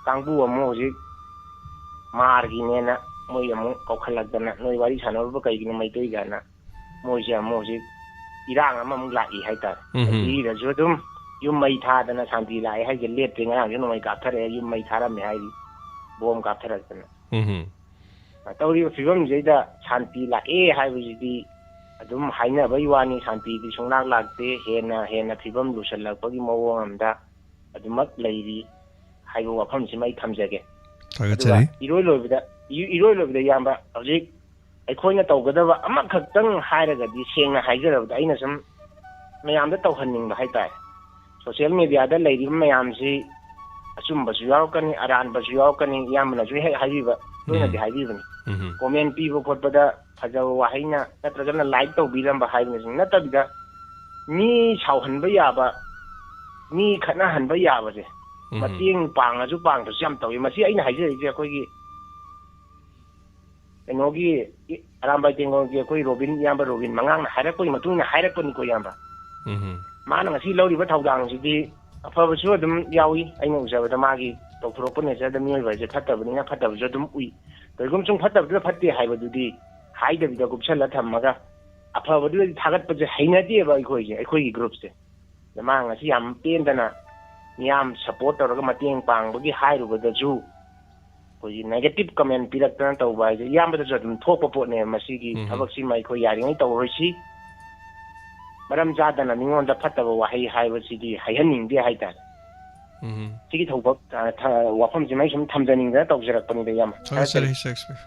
ꯀꯥꯡꯕꯨ ꯑꯃꯨꯛ ꯍꯧꯖꯤꯛ ꯃꯥꯔꯒꯤꯅꯦꯅ ꯃꯣꯏ ꯑꯃꯨꯛ ꯀꯧꯈꯠꯂꯛꯇꯅ, "ꯅꯣꯏ ꯋꯥꯔꯤ ꯁꯥꯟꯅꯔꯨꯕ ꯀꯩꯒꯤꯅꯣ ꯃꯩꯇꯩꯒꯅ?" ꯃꯣꯏꯁꯦ ꯑꯃꯨꯛ ꯍꯧꯖꯤꯛ ꯏꯔꯥꯡ ꯑꯃꯃꯨꯛ ꯂꯥꯛꯏ ꯍꯥꯏꯇꯥꯔꯦ꯫ ꯎꯝꯍꯨꯝ꯫ ꯁꯤꯗꯁꯨ ꯑꯗꯨꯝ ꯌꯨꯝ ꯃꯩ ꯊꯥꯗꯅ ꯁꯥꯟꯇꯤ ꯂꯥꯛꯑꯦ ꯍꯥꯏꯁꯦ ꯂꯦꯞꯇ꯭ꯔꯤ꯫ ꯉꯔꯥꯡꯁꯨ ꯅꯣꯡꯃꯩ ꯀꯥꯞꯊꯔꯛꯑꯦ, ꯌꯨꯝ ꯃꯩ ꯊꯥꯔꯝꯃꯦ ꯍꯥꯏꯔꯤ, ꯕꯣꯝ ꯀꯥꯞꯊꯔꯛꯇꯅ꯫ ꯎꯝꯍꯨꯝ꯫ ꯇꯧꯔꯤꯕ ꯐꯤꯕꯝꯁꯤꯗꯩꯗ ꯁꯥꯟꯇꯤ ꯂꯥꯛꯑꯦ ꯍꯥꯏꯕꯁꯤꯗꯤ ꯑꯗꯨꯝ ꯍꯥꯏꯅꯕꯒꯤ ꯋꯥꯅꯤ, ꯁꯥꯟꯇꯤꯗꯤ ꯁꯨꯡꯂꯥꯛ ꯂꯥꯛꯇꯦ꯫ ꯍꯦꯟꯅ ꯍꯦꯟꯅ ꯐꯤꯕꯝ ꯂꯨꯁꯜꯂꯛꯄꯒꯤ ꯃꯑꯣꯡ ꯑꯃꯗ ꯑꯗꯨꯃꯛ ꯂꯩꯔꯤ ꯍꯥꯏꯕ ꯋꯥꯐꯝꯁꯤꯃ ꯑꯩ ꯊꯝꯖꯒꯦ꯫ ꯊꯥꯒꯠꯆꯔꯤ꯫ ꯑꯗꯨꯒ ꯏꯔꯣꯏ ꯂꯣꯏꯕꯗ, ꯏ-, ꯏꯔꯣꯏ ꯂꯣꯏꯕꯗ, ꯏꯌꯥꯝꯕ, ꯍꯧꯖꯤꯛ ꯑꯩꯈꯣꯏꯅ ꯇꯧꯒꯗꯕ ꯑꯃꯈꯛꯇꯪ ꯍꯥꯏꯔꯒꯗꯤ, ꯁꯦꯡꯅ ꯍꯥꯏꯖꯔꯕꯗ, ꯑꯩꯅ ꯁꯨꯝ ꯃꯌꯥꯝꯗ ꯇꯧꯍꯟꯅꯤꯡꯕ ꯍꯥꯏꯇꯥꯔꯦ꯫ ꯁꯣꯁꯤꯌꯦꯜ ꯃꯦꯗꯤꯌꯥꯗ ꯂꯩꯔꯤꯕ ꯃꯌꯥꯝꯁꯤ ꯑꯆꯨꯝꯕꯁꯨ ꯌꯥꯎꯔꯛꯀꯅꯤ, ꯑꯔꯥꯟꯕꯁꯨ ꯌꯥꯎꯔꯛꯀꯅꯤ, ꯏꯌꯥꯝꯕꯅ ꯍꯧꯖꯤꯛ ꯍꯦꯛ ꯍꯥꯏꯕꯤꯕ ꯂꯣꯏꯅꯗꯤ ꯎꯝ꯫ ꯍꯥꯏꯕꯤꯕꯅꯤ꯫ ꯎꯝ꯫ ꯀꯣꯃꯦꯟ ꯄꯤꯕ ꯈꯣꯠꯄꯗ ꯐꯖꯕ ꯋꯥꯍꯩꯅ ꯅꯠꯇ꯭ꯔꯒꯅ ꯂꯥꯏꯛ ꯇꯧꯕꯤꯔꯝꯕ ꯍꯥꯏꯕꯅ ꯅꯠꯇꯕꯤꯗ, ꯃꯤ ꯁꯥꯎꯍꯟꯕ ꯌꯥꯕ, ꯃꯤ ꯈꯠꯅꯍꯟꯕ ꯌꯥꯕꯁꯦ ꯎꯝ꯫ ꯃꯇꯦꯡ ꯄꯥꯡꯉꯁꯨ ꯄꯥꯡꯗ꯭ꯔꯁꯨ ꯌꯥꯝ ꯇꯧꯏ꯫ ꯃꯁꯤ ꯑꯩꯅ ꯍꯥꯏꯖꯔꯤꯁꯦ ꯑꯩꯈꯣꯏꯒꯤ ꯀꯩꯅꯣꯒꯤ, ꯏ-, ꯑꯔꯥꯝꯕꯥꯏ ꯇꯦꯡꯒꯣꯜꯒꯤ ꯑꯩꯈꯣꯏ ꯔꯣꯕꯤꯟ, ꯏꯌꯥꯝꯕ ꯔꯣꯕꯤꯟ ꯃꯉꯥꯡꯅ ꯍꯥꯏꯔꯛꯄꯒꯤ ꯃꯇꯨꯡ ꯏꯟꯅ ꯍꯥꯏꯔꯛꯄꯅꯤꯀꯣ, ꯏꯌꯥꯝꯕ꯫ ꯎꯝ꯫ ꯃꯥꯅ ꯉꯁꯤ ꯂꯧꯔꯤꯕ ꯊꯧꯗꯥꯡꯁꯤꯗꯤ ꯑꯐꯕꯁꯨ ꯑꯗꯨꯝ ꯌꯥꯎꯏ꯫ ꯑꯩꯅ ꯎꯖꯕꯗ ꯃꯥꯒꯤ ꯇꯧꯊꯣꯔꯛꯄ ꯅꯦꯆꯔꯗ ꯃꯤꯑꯣꯏꯕ ꯍꯥꯏꯁꯦ ꯐꯠꯇꯕꯅꯤꯅ ꯐꯠꯇꯕꯁꯨ ꯑꯗꯨꯝ ꯎꯏ꯫ ꯀꯔꯤꯒꯨꯝꯕ ꯁꯨꯝ ꯐꯠꯇꯕꯗꯨꯗ ꯐꯠꯇꯦ ꯍꯥꯏꯕꯗꯨꯗꯤ ꯍꯥꯏꯗꯕꯤꯗ ꯀꯨꯞꯁꯜꯂ ꯊꯝꯃꯒ ꯑꯐꯕꯗꯨꯗꯗꯤ ꯊꯥꯒꯠꯄꯁꯦ ꯍꯩꯅꯗꯦꯕ ꯑꯩꯈꯣꯏꯁꯦ, ꯑꯩꯈꯣꯏꯒꯤ ꯒ꯭ꯔꯨꯞꯁꯦ꯫ ꯑꯗ ꯃꯥ ꯉꯁꯤ ꯌꯥꯝ ꯄꯦꯟꯗꯅ ꯃꯤꯌꯥꯝ ꯁꯞꯄꯣꯔꯠ ꯇꯧꯔꯒ ꯃꯇꯦꯡ ꯄꯥꯡꯕꯒꯤ ꯍꯥꯏꯔꯨꯕꯗꯁꯨ ꯑꯩꯈꯣꯏꯒꯤ ꯅꯦꯒꯦꯇꯤꯚ ꯀꯃꯦꯟ ꯄꯤꯔꯛꯇꯅ ꯇꯧꯕ ꯍꯥꯏꯁꯦ ꯏꯌꯥꯝꯕꯗꯁꯨ ꯑꯗꯨꯝ ꯊꯣꯛꯄ ꯄꯣꯠꯅꯦ꯫ ꯃꯁꯤꯒꯤ ꯎꯝ꯫ ꯊꯕꯛꯁꯤꯃ ꯑꯩꯈꯣꯏ ꯌꯥꯔꯤꯉꯩ ꯇꯧꯔꯣꯏꯁꯤ꯫ ꯃꯔꯝ ꯆꯥꯗꯅ ꯃꯤꯉꯣꯟꯗ ꯐꯠꯇꯕ ꯋꯥꯍꯩ ꯍꯥꯏꯕꯁꯤꯗꯤ ꯍꯩꯍꯟꯅꯤꯡꯗꯦ ꯍꯥꯏꯇꯥꯔꯦ꯫ ꯎꯝ꯫ ꯁꯤꯒꯤ ꯊꯧꯕ-, ꯑ, ꯊ-, ꯋꯥꯐꯝꯁꯤꯃ ꯑꯩ ꯁꯨꯝ ꯊꯝꯖꯅꯤꯡꯗꯅ ꯇꯧꯖꯔꯛꯄꯅꯤꯗ, ꯏꯌꯥꯝꯕ꯫ ꯊꯥꯒꯠꯆꯔꯤ, ꯊꯥꯒꯠꯆꯔꯤ꯫ ꯁꯦꯛꯁꯄꯤꯌꯔ꯫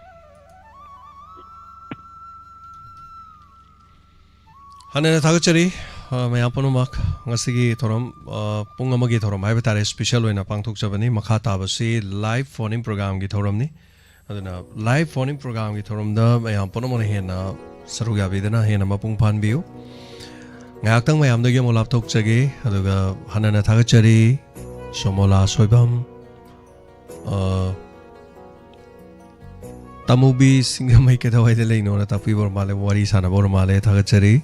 ꯍꯥꯟꯅꯅ ꯊꯥꯒꯠꯆꯔꯤ, ꯑ, ꯃꯌꯥꯝ ꯄꯨꯝꯅꯃꯛ꯫ ꯉꯁꯤꯒꯤ ꯊꯧꯔꯝ, ꯑ, ꯄꯨꯡ ꯑꯃꯒꯤ ꯊꯧꯔꯝ ꯍꯥꯏꯕ ꯇꯥꯔꯦ, ꯁ꯭ꯄꯤꯁꯦꯜ ꯑꯣꯏꯅ ꯄꯥꯡꯊꯣꯛꯆꯕꯅꯤ꯫ ꯃꯈꯥ ꯇꯥꯕꯁꯤ ꯂꯥꯏꯚ ꯐꯣꯟ ꯏꯟ ꯄ꯭ꯔꯣꯒ꯭ꯔꯥꯝꯒꯤ ꯊꯧꯔꯝꯅꯤ꯫ ꯑꯗꯨꯅ ꯂꯥꯏꯚ ꯐꯣꯟ ꯏꯟ ꯄ꯭ꯔꯣꯒ꯭ꯔꯥꯝꯒꯤ ꯊꯧꯔꯝꯗ ꯃꯌꯥꯝ ꯄꯨꯝꯅꯃꯛꯅ ꯍꯦꯟꯅ ꯁꯔꯨꯛ ꯌꯥꯕꯤꯗꯨꯅ ꯍꯦꯟꯅ ꯃꯄꯨꯡ ꯐꯥꯍꯟꯕꯤꯌꯨ꯫ ꯉꯥꯏꯍꯥꯛꯇꯪ ꯃꯌꯥꯝꯗꯒꯤ ꯑꯃꯨꯛ ꯂꯥꯞꯊꯣꯛꯆꯒꯦ, ꯑꯗꯨꯒ ꯍꯟꯅꯅ ꯊꯥꯒꯠꯆꯔꯤ ꯁꯣꯃꯣꯂꯥ ꯁꯣꯏꯕꯝ, ꯑ, ꯇꯥꯃꯨꯕꯤ ꯁꯤꯡꯖꯃꯩ ꯀꯩꯗꯧꯋꯥꯏꯗ ꯂꯩꯅꯣꯅ ꯇꯥꯛꯄꯤꯕ ꯑꯣꯏꯔ ꯃꯥꯜꯂꯦ, ꯋꯥꯔꯤ ꯁꯥꯟꯅꯕ ꯑꯣꯏꯔ ꯃꯥꯜꯂꯦ, ꯊꯥꯒꯠꯆꯔꯤ꯫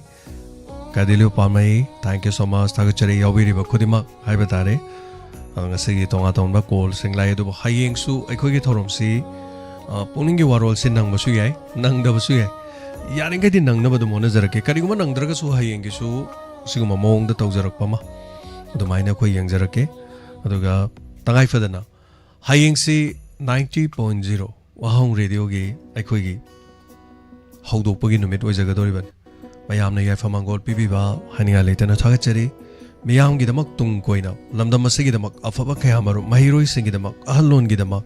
ꯀꯥꯏꯗꯤꯂꯨ ꯄꯥꯝꯃꯩ, thank you so much, ꯊꯥꯒꯠꯆꯔꯤ ꯌꯥꯎꯕꯤꯔꯤꯕ ꯈꯨꯗꯤꯡꯃꯛ ꯍꯥꯏꯕ ꯇꯥꯔꯦ꯫ ꯑ, ꯉꯁꯤꯒꯤ ꯇꯣꯉꯥꯟ ꯇꯣꯉꯥꯟꯕ ꯀꯣꯜꯁꯤꯡ ꯂꯥꯛꯏ, ꯑꯗꯨꯕꯨ ꯍꯌꯦꯡꯁꯨ ꯑꯩꯈꯣꯏꯒꯤ ꯊꯧꯔꯝꯁꯤ, ꯑ, ꯄꯨꯛꯅꯤꯡꯒꯤ ꯋꯥꯔꯣꯜꯁꯤ ꯅꯪꯕꯁꯨ ꯌꯥꯏ, ꯅꯪꯗꯕꯁꯨ ꯌꯥꯏ꯫ ꯌꯥꯔꯤꯈꯩꯗꯤ ꯅꯪꯅꯕ ꯑꯗꯨꯝ ꯍꯣꯠꯅꯖꯔꯛꯀꯦ꯫ ꯀꯔꯤꯒꯨꯝꯕ ꯅꯪꯗ꯭ꯔꯒꯁꯨ ꯍꯌꯦꯡꯒꯤꯁꯨ ꯁꯤꯒꯨꯝꯕ ꯃꯑꯣꯡꯗ ꯇꯧꯖꯔꯛꯄ ꯑꯃ ꯑꯗꯨꯃꯥꯏꯅ ꯑꯩꯈꯣꯏ ꯌꯦꯡꯖꯔꯛꯀꯦ꯫ ꯑꯗꯨꯒ ꯇꯉꯥꯏ ꯐꯗꯅ ꯍꯌꯦꯡꯁꯤ ninety point zero ꯋꯥꯍꯣꯡ ꯔꯦꯗꯤꯑꯣꯒꯤ ꯑꯩꯈꯣꯏꯒꯤ ꯍꯧꯗꯣꯛꯄꯒꯤ ꯅꯨꯃꯤꯠ ꯑꯣꯏꯖꯒꯗꯧꯔꯤꯕꯅꯤ꯫ ꯃꯌꯥꯝꯅ ꯌꯥꯏꯐ ꯃꯪꯒꯣꯜ ꯄꯤꯕꯤꯕ ꯍꯥꯏꯅꯤꯡꯉꯥꯏ ꯂꯩꯇꯅ ꯊꯥꯒꯠꯆꯔꯤ꯫ ꯃꯤꯌꯥꯝꯒꯤꯗꯃꯛ ꯇꯨꯡ ꯀꯣꯏꯅ ꯂꯝꯗꯝ ꯑꯁꯤꯒꯤꯗꯃꯛ ꯑꯐꯕ ꯀꯌꯥ ꯃꯔꯨꯝ ꯃꯍꯩꯔꯣꯏꯁꯤꯡꯒꯤꯗꯃꯛ, ꯑꯍꯜꯂꯣꯟꯒꯤꯗꯃꯛ,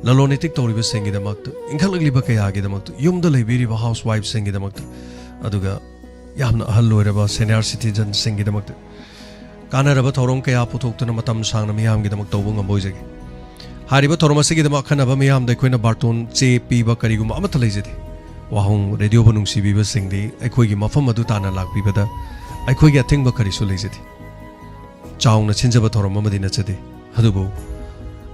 ꯂꯂꯣꯟ ꯏꯇꯤꯛ ꯇꯧꯔꯤꯕꯁꯤꯡꯒꯤꯗꯃꯛꯇ, ꯏꯟꯈꯠꯂꯛꯂꯤꯕ ꯀꯌꯥꯒꯤꯗꯃꯛꯇ, ꯌꯨꯝꯗ ꯂꯩꯕꯤꯔꯤꯕ ꯍꯥꯎꯁ ꯋꯥꯏꯐꯁꯤꯡꯒꯤꯗꯃꯛꯇ, ꯑꯗꯨꯒ ꯌꯥꯝꯅ ꯑꯍꯜ ꯑꯣꯏꯔꯕ ꯁꯦꯅꯤꯌꯔ ꯁꯤꯇꯤꯖꯟꯁꯤꯡꯒꯤꯗꯃꯛꯇ ꯀꯥꯟꯅꯔꯕ ꯊꯧꯔꯝ ꯀꯌꯥ ꯄꯨꯊꯣꯛꯇꯨꯅ ꯃꯇꯝ ꯁꯥꯡꯅ ꯃꯤꯌꯥꯝꯒꯤꯗꯃꯛ ꯇꯧꯕ ꯉꯝꯕ ꯑꯣꯏꯖꯒꯦ꯫ ꯍꯥꯏꯔꯤꯕ ꯊꯧꯔꯝ ꯑꯁꯤꯒꯤꯗꯃꯛ ꯑꯈꯟꯅꯕ ꯃꯤꯌꯥꯝꯗ ꯑꯩꯈꯣꯏꯅ ꯕꯥꯔꯇꯣꯟ ꯆꯦ ꯄꯤꯕ ꯀꯔꯤꯒꯨꯝꯕ ꯑꯃꯠꯇ ꯂꯩꯖꯗꯦ꯫ ꯋꯥꯍꯣꯡ ꯔꯦꯗꯤꯑꯣꯕꯨ ꯅꯨꯡꯁꯤꯕꯤꯕꯁꯤꯡꯗꯤ ꯑꯩꯈꯣꯏꯒꯤ ꯃꯐꯝ ꯑꯗꯨ ꯇꯥꯟꯅ ꯂꯥꯛꯄꯤꯕꯗ ꯑꯩꯈꯣꯏꯒꯤ ꯑꯊꯤꯡꯕ ꯀꯔꯤꯁꯨ ꯂꯩꯖꯗꯦ꯫ ꯆꯥꯎꯅ ꯁꯤꯟꯖꯕ ꯊꯧꯔꯝ ꯑꯃꯗꯤ ꯅꯠꯆꯗꯦ, ꯑꯗꯨꯕꯨ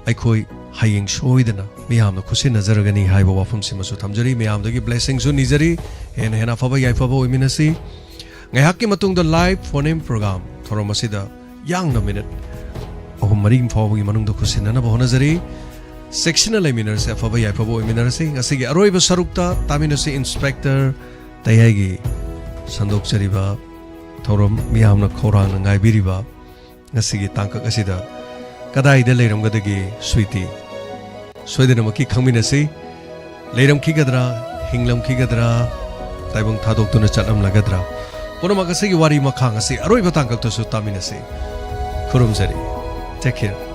ꯑꯩꯈꯣꯏ ꯍꯌꯦꯡ ꯁꯣꯏꯗꯅ ꯃꯤꯌꯥꯝꯅ ꯈꯨꯠꯁꯤꯟꯅꯖꯔꯒꯅꯤ ꯍꯥꯏꯕ ꯋꯥꯐꯝꯁꯤꯃꯁꯨ ꯊꯝꯖꯔꯤ꯫ ꯃꯤꯌꯥꯝꯗꯒꯤ ꯕ꯭ꯂꯦꯁꯤꯡꯁꯨ ꯅꯤꯖꯔꯤ꯫ ꯍꯦꯟꯅ ꯍꯦꯟꯅ ꯑꯐꯕ ꯌꯥꯏꯐꯕ ꯑꯣꯏꯃꯤꯟꯅꯁꯤ꯫ ꯉꯥꯏꯍꯥꯛꯀꯤ ꯃꯇꯨꯡꯗ ꯂꯥꯏꯚ ꯐꯣꯟ ꯏꯟ ꯄ꯭ꯔꯣꯒ꯭ꯔꯥꯝ ꯊꯧꯔꯝ ꯑꯁꯤꯗ ꯌꯥꯡꯅ ꯃꯤꯅꯤꯠ ꯑꯍꯨꯝ ꯃꯔꯤ ꯐꯥꯎꯕꯒꯤ ꯃꯅꯨꯡꯗ ꯈꯨꯠꯁꯤꯟꯅꯅꯕ ꯍꯣꯠꯅꯖꯔꯤ꯫ ꯆꯦꯛꯁꯤꯟꯅ ꯂꯩꯃꯤꯟꯅꯔꯁꯤ, ꯑꯐꯕ ꯌꯥꯏꯐꯕ ꯑꯣꯏꯃꯤꯟꯅꯔꯁꯤ꯫ ꯉꯁꯤꯒꯤ ꯑꯔꯣꯏꯕ ꯁꯔꯨꯛꯇ ꯇꯥꯃꯤꯟꯅꯁꯤ ꯏꯟꯁꯄꯦꯛꯇꯔ ꯇꯌꯥꯏꯒꯤ ꯁꯟꯗꯣꯛꯆꯔꯤꯕ ꯊꯧꯔꯝ, ꯃꯤꯌꯥꯝꯅ ꯈꯧꯔꯥꯡꯅ ꯉꯥꯏꯕꯤꯔꯤꯕ ꯉꯁꯤꯒꯤ ꯇꯥꯡꯀꯛ ꯑꯁꯤꯗ ꯀꯗꯥꯏꯗ ꯂꯩꯔꯝꯒꯗꯒꯦ ꯁ꯭ꯋꯤꯇꯤ? ꯁꯣꯏꯗꯅꯃꯛꯀꯤ ꯈꯪꯃꯤꯟꯅꯁꯤ꯫ ꯂꯩꯔꯝꯈꯤꯒꯗ꯭ꯔꯥ? ꯍꯤꯡꯂꯝꯈꯤꯒꯗ꯭ꯔꯥ? ꯇꯥꯏꯕꯪ ꯊꯥꯗꯣꯛꯇꯨꯅ ꯆꯠꯂꯝꯂꯒꯗ꯭ꯔꯥ? ꯄꯨꯝꯅꯃꯛ ꯑꯁꯤꯒꯤ ꯋꯥꯔꯤ ꯃꯈꯥ ꯉꯁꯤ ꯑꯔꯣꯏꯕ ꯇꯥꯡꯀꯛꯇꯁꯨ ꯇꯥꯃꯤꯟꯅꯁꯤ꯫ ꯈꯨꯔꯨꯝꯖꯔꯤ꯫ Take care.